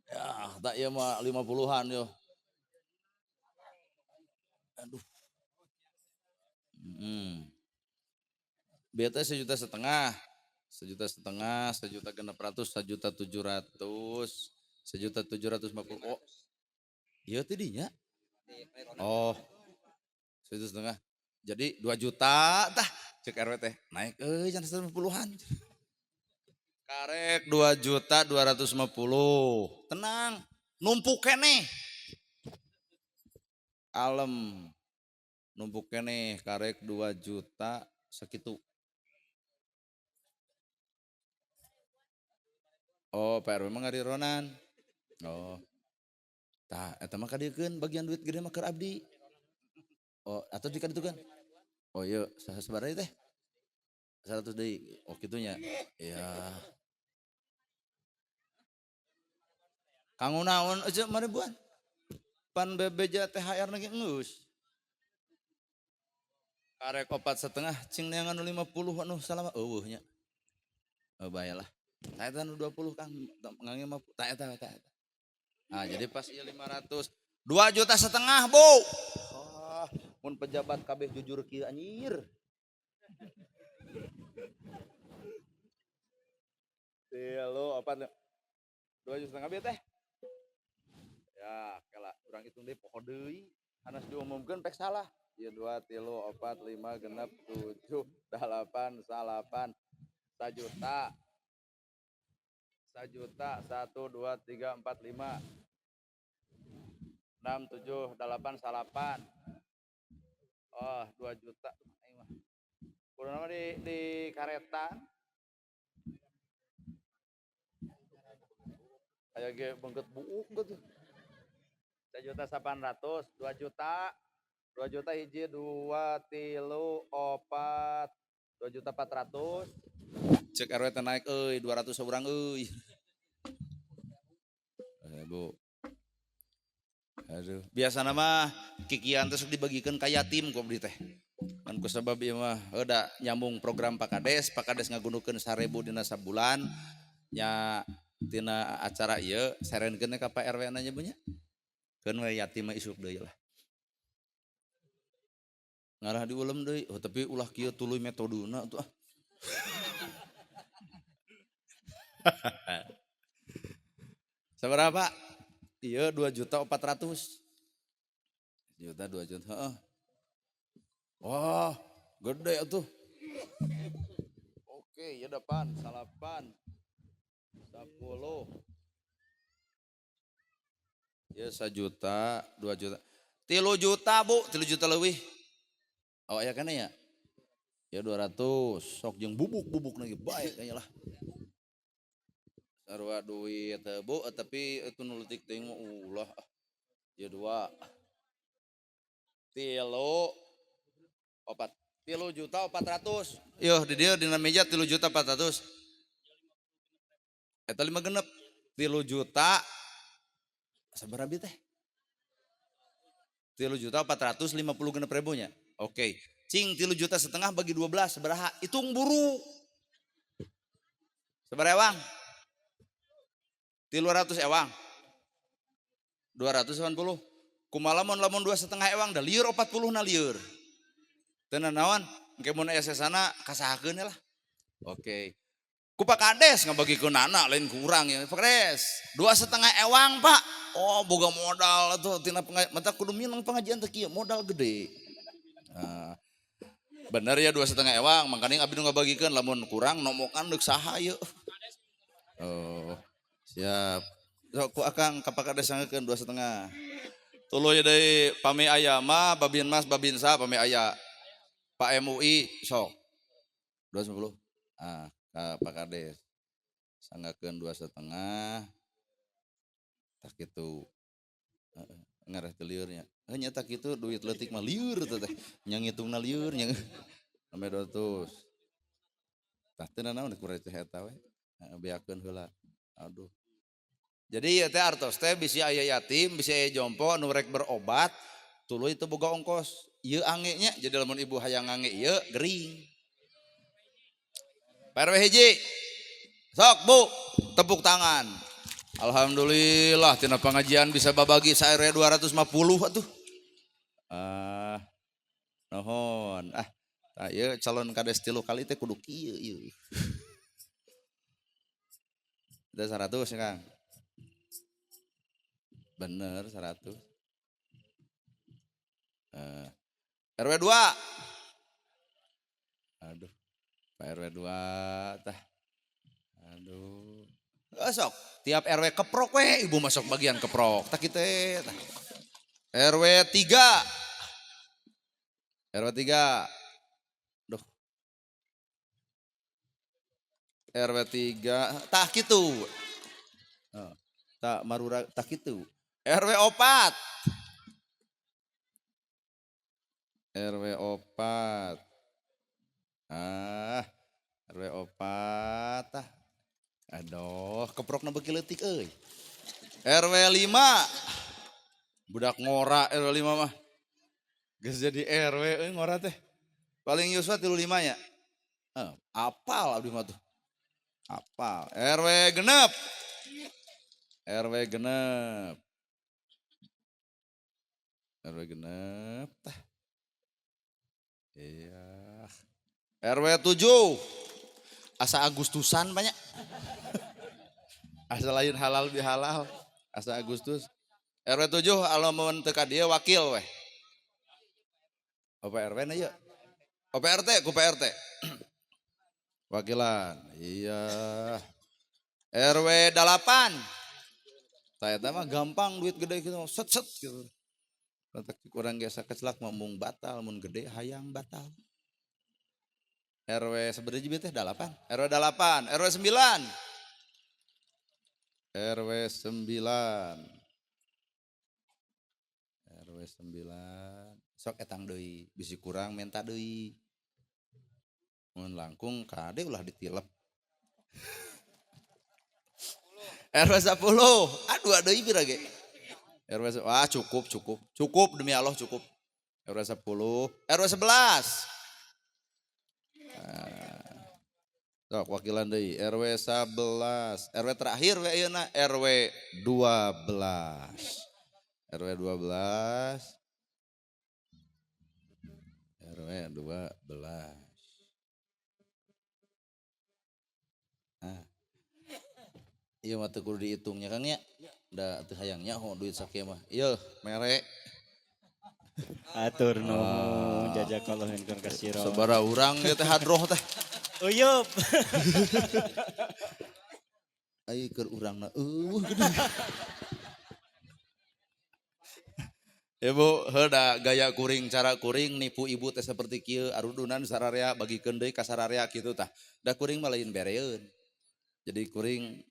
[SPEAKER 2] Ya, tak ieu mah 50-an yo. Aduh. Biasanya 1,5 juta. 1,5 juta, 1,6 juta, 1,7 juta, 1,750 juta. Oh, iya tidinya. Oh, 1,5 juta. Jadi 2 juta, tah cek RW teh naik jangan 150-an. Karek 2.250 juta. Tenang, numpuk keneh. Alem numpuk keneh karek 2 juta segitu. Oh, Pak RW mah ngarironan. Oh. Tah, eta mah kadiekeun bagian duit gede mah keur abdi. Oh, atau jika itu kan? Oh iya, sabaraha teh? 100 deui. Oh kitunya. Iya. Kanggo naon aja maribuan? Pan bebeja THR lagi geus. Karek 4,5 cing neangan nu 50 anu salama eueuh nya. Oh bayalah. Tah eta nu 20 Kang, ngangge mah tah eta tah eta. Nah, jadi pas ieu 500, 2,5 juta, Bu. Oh, mun pejabat kabeh jujur kieu anjir. Iya lo apa 2,5 juta bieu teh? Ya, kela urang hitung deui poho deui. Hanas diumumkeun pek salah. Ieu 2 3 4 5 6 7 8 9 1 juta. 1 juta 1 2 3 4 5 6 7 8 9. Oh, 2 juta. Aing mah. Kudu nama di kareta. Aya ge beungkeut buuk gitu. 1 juta 800, 2 juta, 2 juta hiji, 2, 3, 4, 2 juta 400. Cek RW teh naik euy, 200 saurang euy. Eh, Bu. Aduh, biasana mah kikian teh sok dibagikeun ka yatim ku abdi teh. Kan ku sabab ieu mah da nyambung program Pak Kades, Pak Kades ngagunukeun 1000 dina sabulan nya tina acara ieu serenkeun ka Pak RW na nya Bu nya. Keun we yatim mah isuk deui lah. Ngarah diulem deui, oh, tapi ulah kieu tuluy metodena atuh ah. Sabaraha Pak? Iya 2 juta 400. Juta 2 juta. Heeh. Wah, gede atuh. Oke, ya depan, salapan, 10. Ya 1 juta, 2 juta. 3 juta Bu, 3 juta lebih. Oh ya kan ya? Ya 200, sok jeung bubuk-bubuk lagi baik kayaknya lah. Sarua duit teh Bu, tapi itu nu leutik teuing mah ulah. Ya 2. 3 4. 3 juta 400. Yuh di dieu dina meja 3 juta 400. Eta 5 genep. 3 juta sabaraha bi teh? 3 juta 456 ribunya. Oke. Cing 3,5 juta bagi 12 sabaraha? Hitung buru. Sabaraha ewang? 300 ewang. 280. Kumaha lamun lamun 2,5 ewang da lieur 40 na lieur. Teu naon? Engke mun aya sesana kasahakeun lah. Oke. Ku Pak Kades ngabagikeun anak lain kurang ya. Pak Kades, 2,5 ewang Pak. Oh, boga modal atuh tina mata kudu minang pengajian teh kieu modal gede. Nah, bener ya 2,5 ewang, makanya abdi nu ngabagikeun lamun kurang nomokan deuk saha ieu. Oh, siap. Sok ku akang ka Pak Kades sanggekeun 2,5. Tuluy deui pami aya mah Babinmas Babinsa pami aya. Pak MUI sok. 250. Ah, ka Pak Kades. Sanggakeun 2,5. Tah kitu. Heeh, ngarah teu lieur nya. Heuh nya tah kitu duit leutik mah lieur teh teh. Nya ngitungna lieur nya. Sampai 200. Tah teu nanaon ku teh eta we. Heeh, beakeun heula. Aduh. Jadi ieu teh artos teh bisi aya yatim, bisi aya jompo nu rek berobat, tuluy teu boga ongkos. Ieu ange nya, jadi lamun ibu hayang ngange ieu gering. Pak RW hiji. Sok Bu, tepuk tangan. Alhamdulillah tina pengajian bisa babagi sa RW 250 atuh. Ah, nuhun. Ah, tah ieu calon kades 3 kali teh kudu kieu ieu. Udah 100 ya Kang? Bener 100. RW 2. Aduh, Pak RW 2 tah. Aduh. Oh, sok, tiap RW keprok we, ibu masuk bagian keprok. Tah kitu tah. RW 3. RW 3. Duh. RW 3, tah kitu. Oh, tah marura tah kitu. RW 4. RW 4. Ah, RW 4 tah. Aduh, keprokna beuki leutik euy. RW 5. Budak ngora RW 5 mah. Geus jadi RW euy ngora teh. Paling yuswa 35 nya. Apal abdi mah tuh. Apal. RW 6. RW 6. RW 6 tah. Iya. RW 7. Asa Agustusan banyak. Asa lain halal bihalal. Asa Agustus. RW 7 lamun teu ka dieu wakil weh. Oh, Pak RW na ya. Oh, Pak RT, ku Pak RT. Wakilan. Iya. RW 8. Tah eta mah gampang duit gede gitu, set set gitu. Lantak kurang ge sakecelak mah mung batal, mun gede hayang batal. RW sebenarnya teh 8. RW 8, RW 9. RW 9. RW 9. Sok etang deui, bisi kurang menta deui. Mun langkung kade ulah ditilep. RW 10. Aduh deui pira ge. RW wah cukup cukup. Cukup demi Allah cukup. RW 10, RW 11. Nah. Sok wakilan deui RW 11, RW terakhir we ayeuna RW 12. RW 12. RW 12. Ah. Ieu mah teu kudu dihitungnya Kang nya. Da teu hayang nyaho duit sakieu mah. Ieu mere.
[SPEAKER 3] Atur nuhun jazakallahu khairan katsira.
[SPEAKER 2] Sabaraha urang ieu teh hadroh teh.
[SPEAKER 3] Uyup.
[SPEAKER 2] Ai keur urangna eueuh gede. Ibu heuda gaya kuring cara kuring nipu ibu teh seperti kieu arudunan sararea bagikeun deui ka sararea kitu tah. Da kuring mah lain bereun. Jadi kuring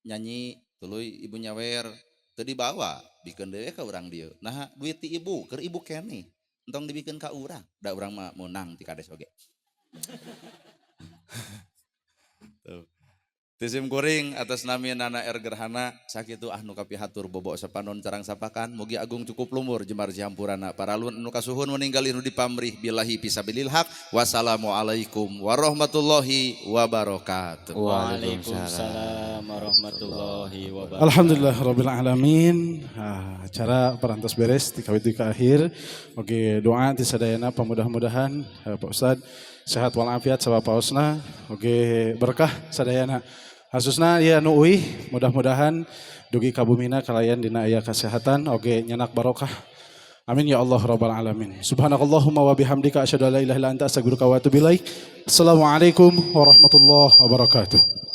[SPEAKER 2] nyanyi tuluy ibu nyawer teu dibawa bikeun deui ka urang dieu. Nah duit ti ibu keur ibu keneh. Entong dibikeun ka urang. Da urang mah meunang ti kades oge. Tuh. Tisim kuring atas nami Nana R Gerhana sakitu ah nu kapihatur bobok sapanon carang sapakan mugi agung cukup lumur jemar jihampurana paralun nu kasuhun meninggal nu dipamrih billahi fisabilil haq. Wassalamualaikum warahmatullahi wabarakatuh.
[SPEAKER 3] Waalaikumsalam warahmatullahi wabarakatuh.
[SPEAKER 1] Alhamdulillah rabbil alamin. Acara parantos beres ti kawit ke akhir. Oke, doa ti sadayana pamudah-mudahan Pak Ustad sehat walafiat sabab paosna. Oke, berkah sadayana. Khususna ya nu uih mudah-mudahan dugi ka bumina kalayan dina aya kesehatan oge nyenak barokah. Amin ya Allah rabbal alamin. Subhanakallahumma wa bihamdika asyhadu an la ilaha illa anta astaghfiruka wa atubu ilaik. Assalamualaikum warahmatullahi wabarakatuh.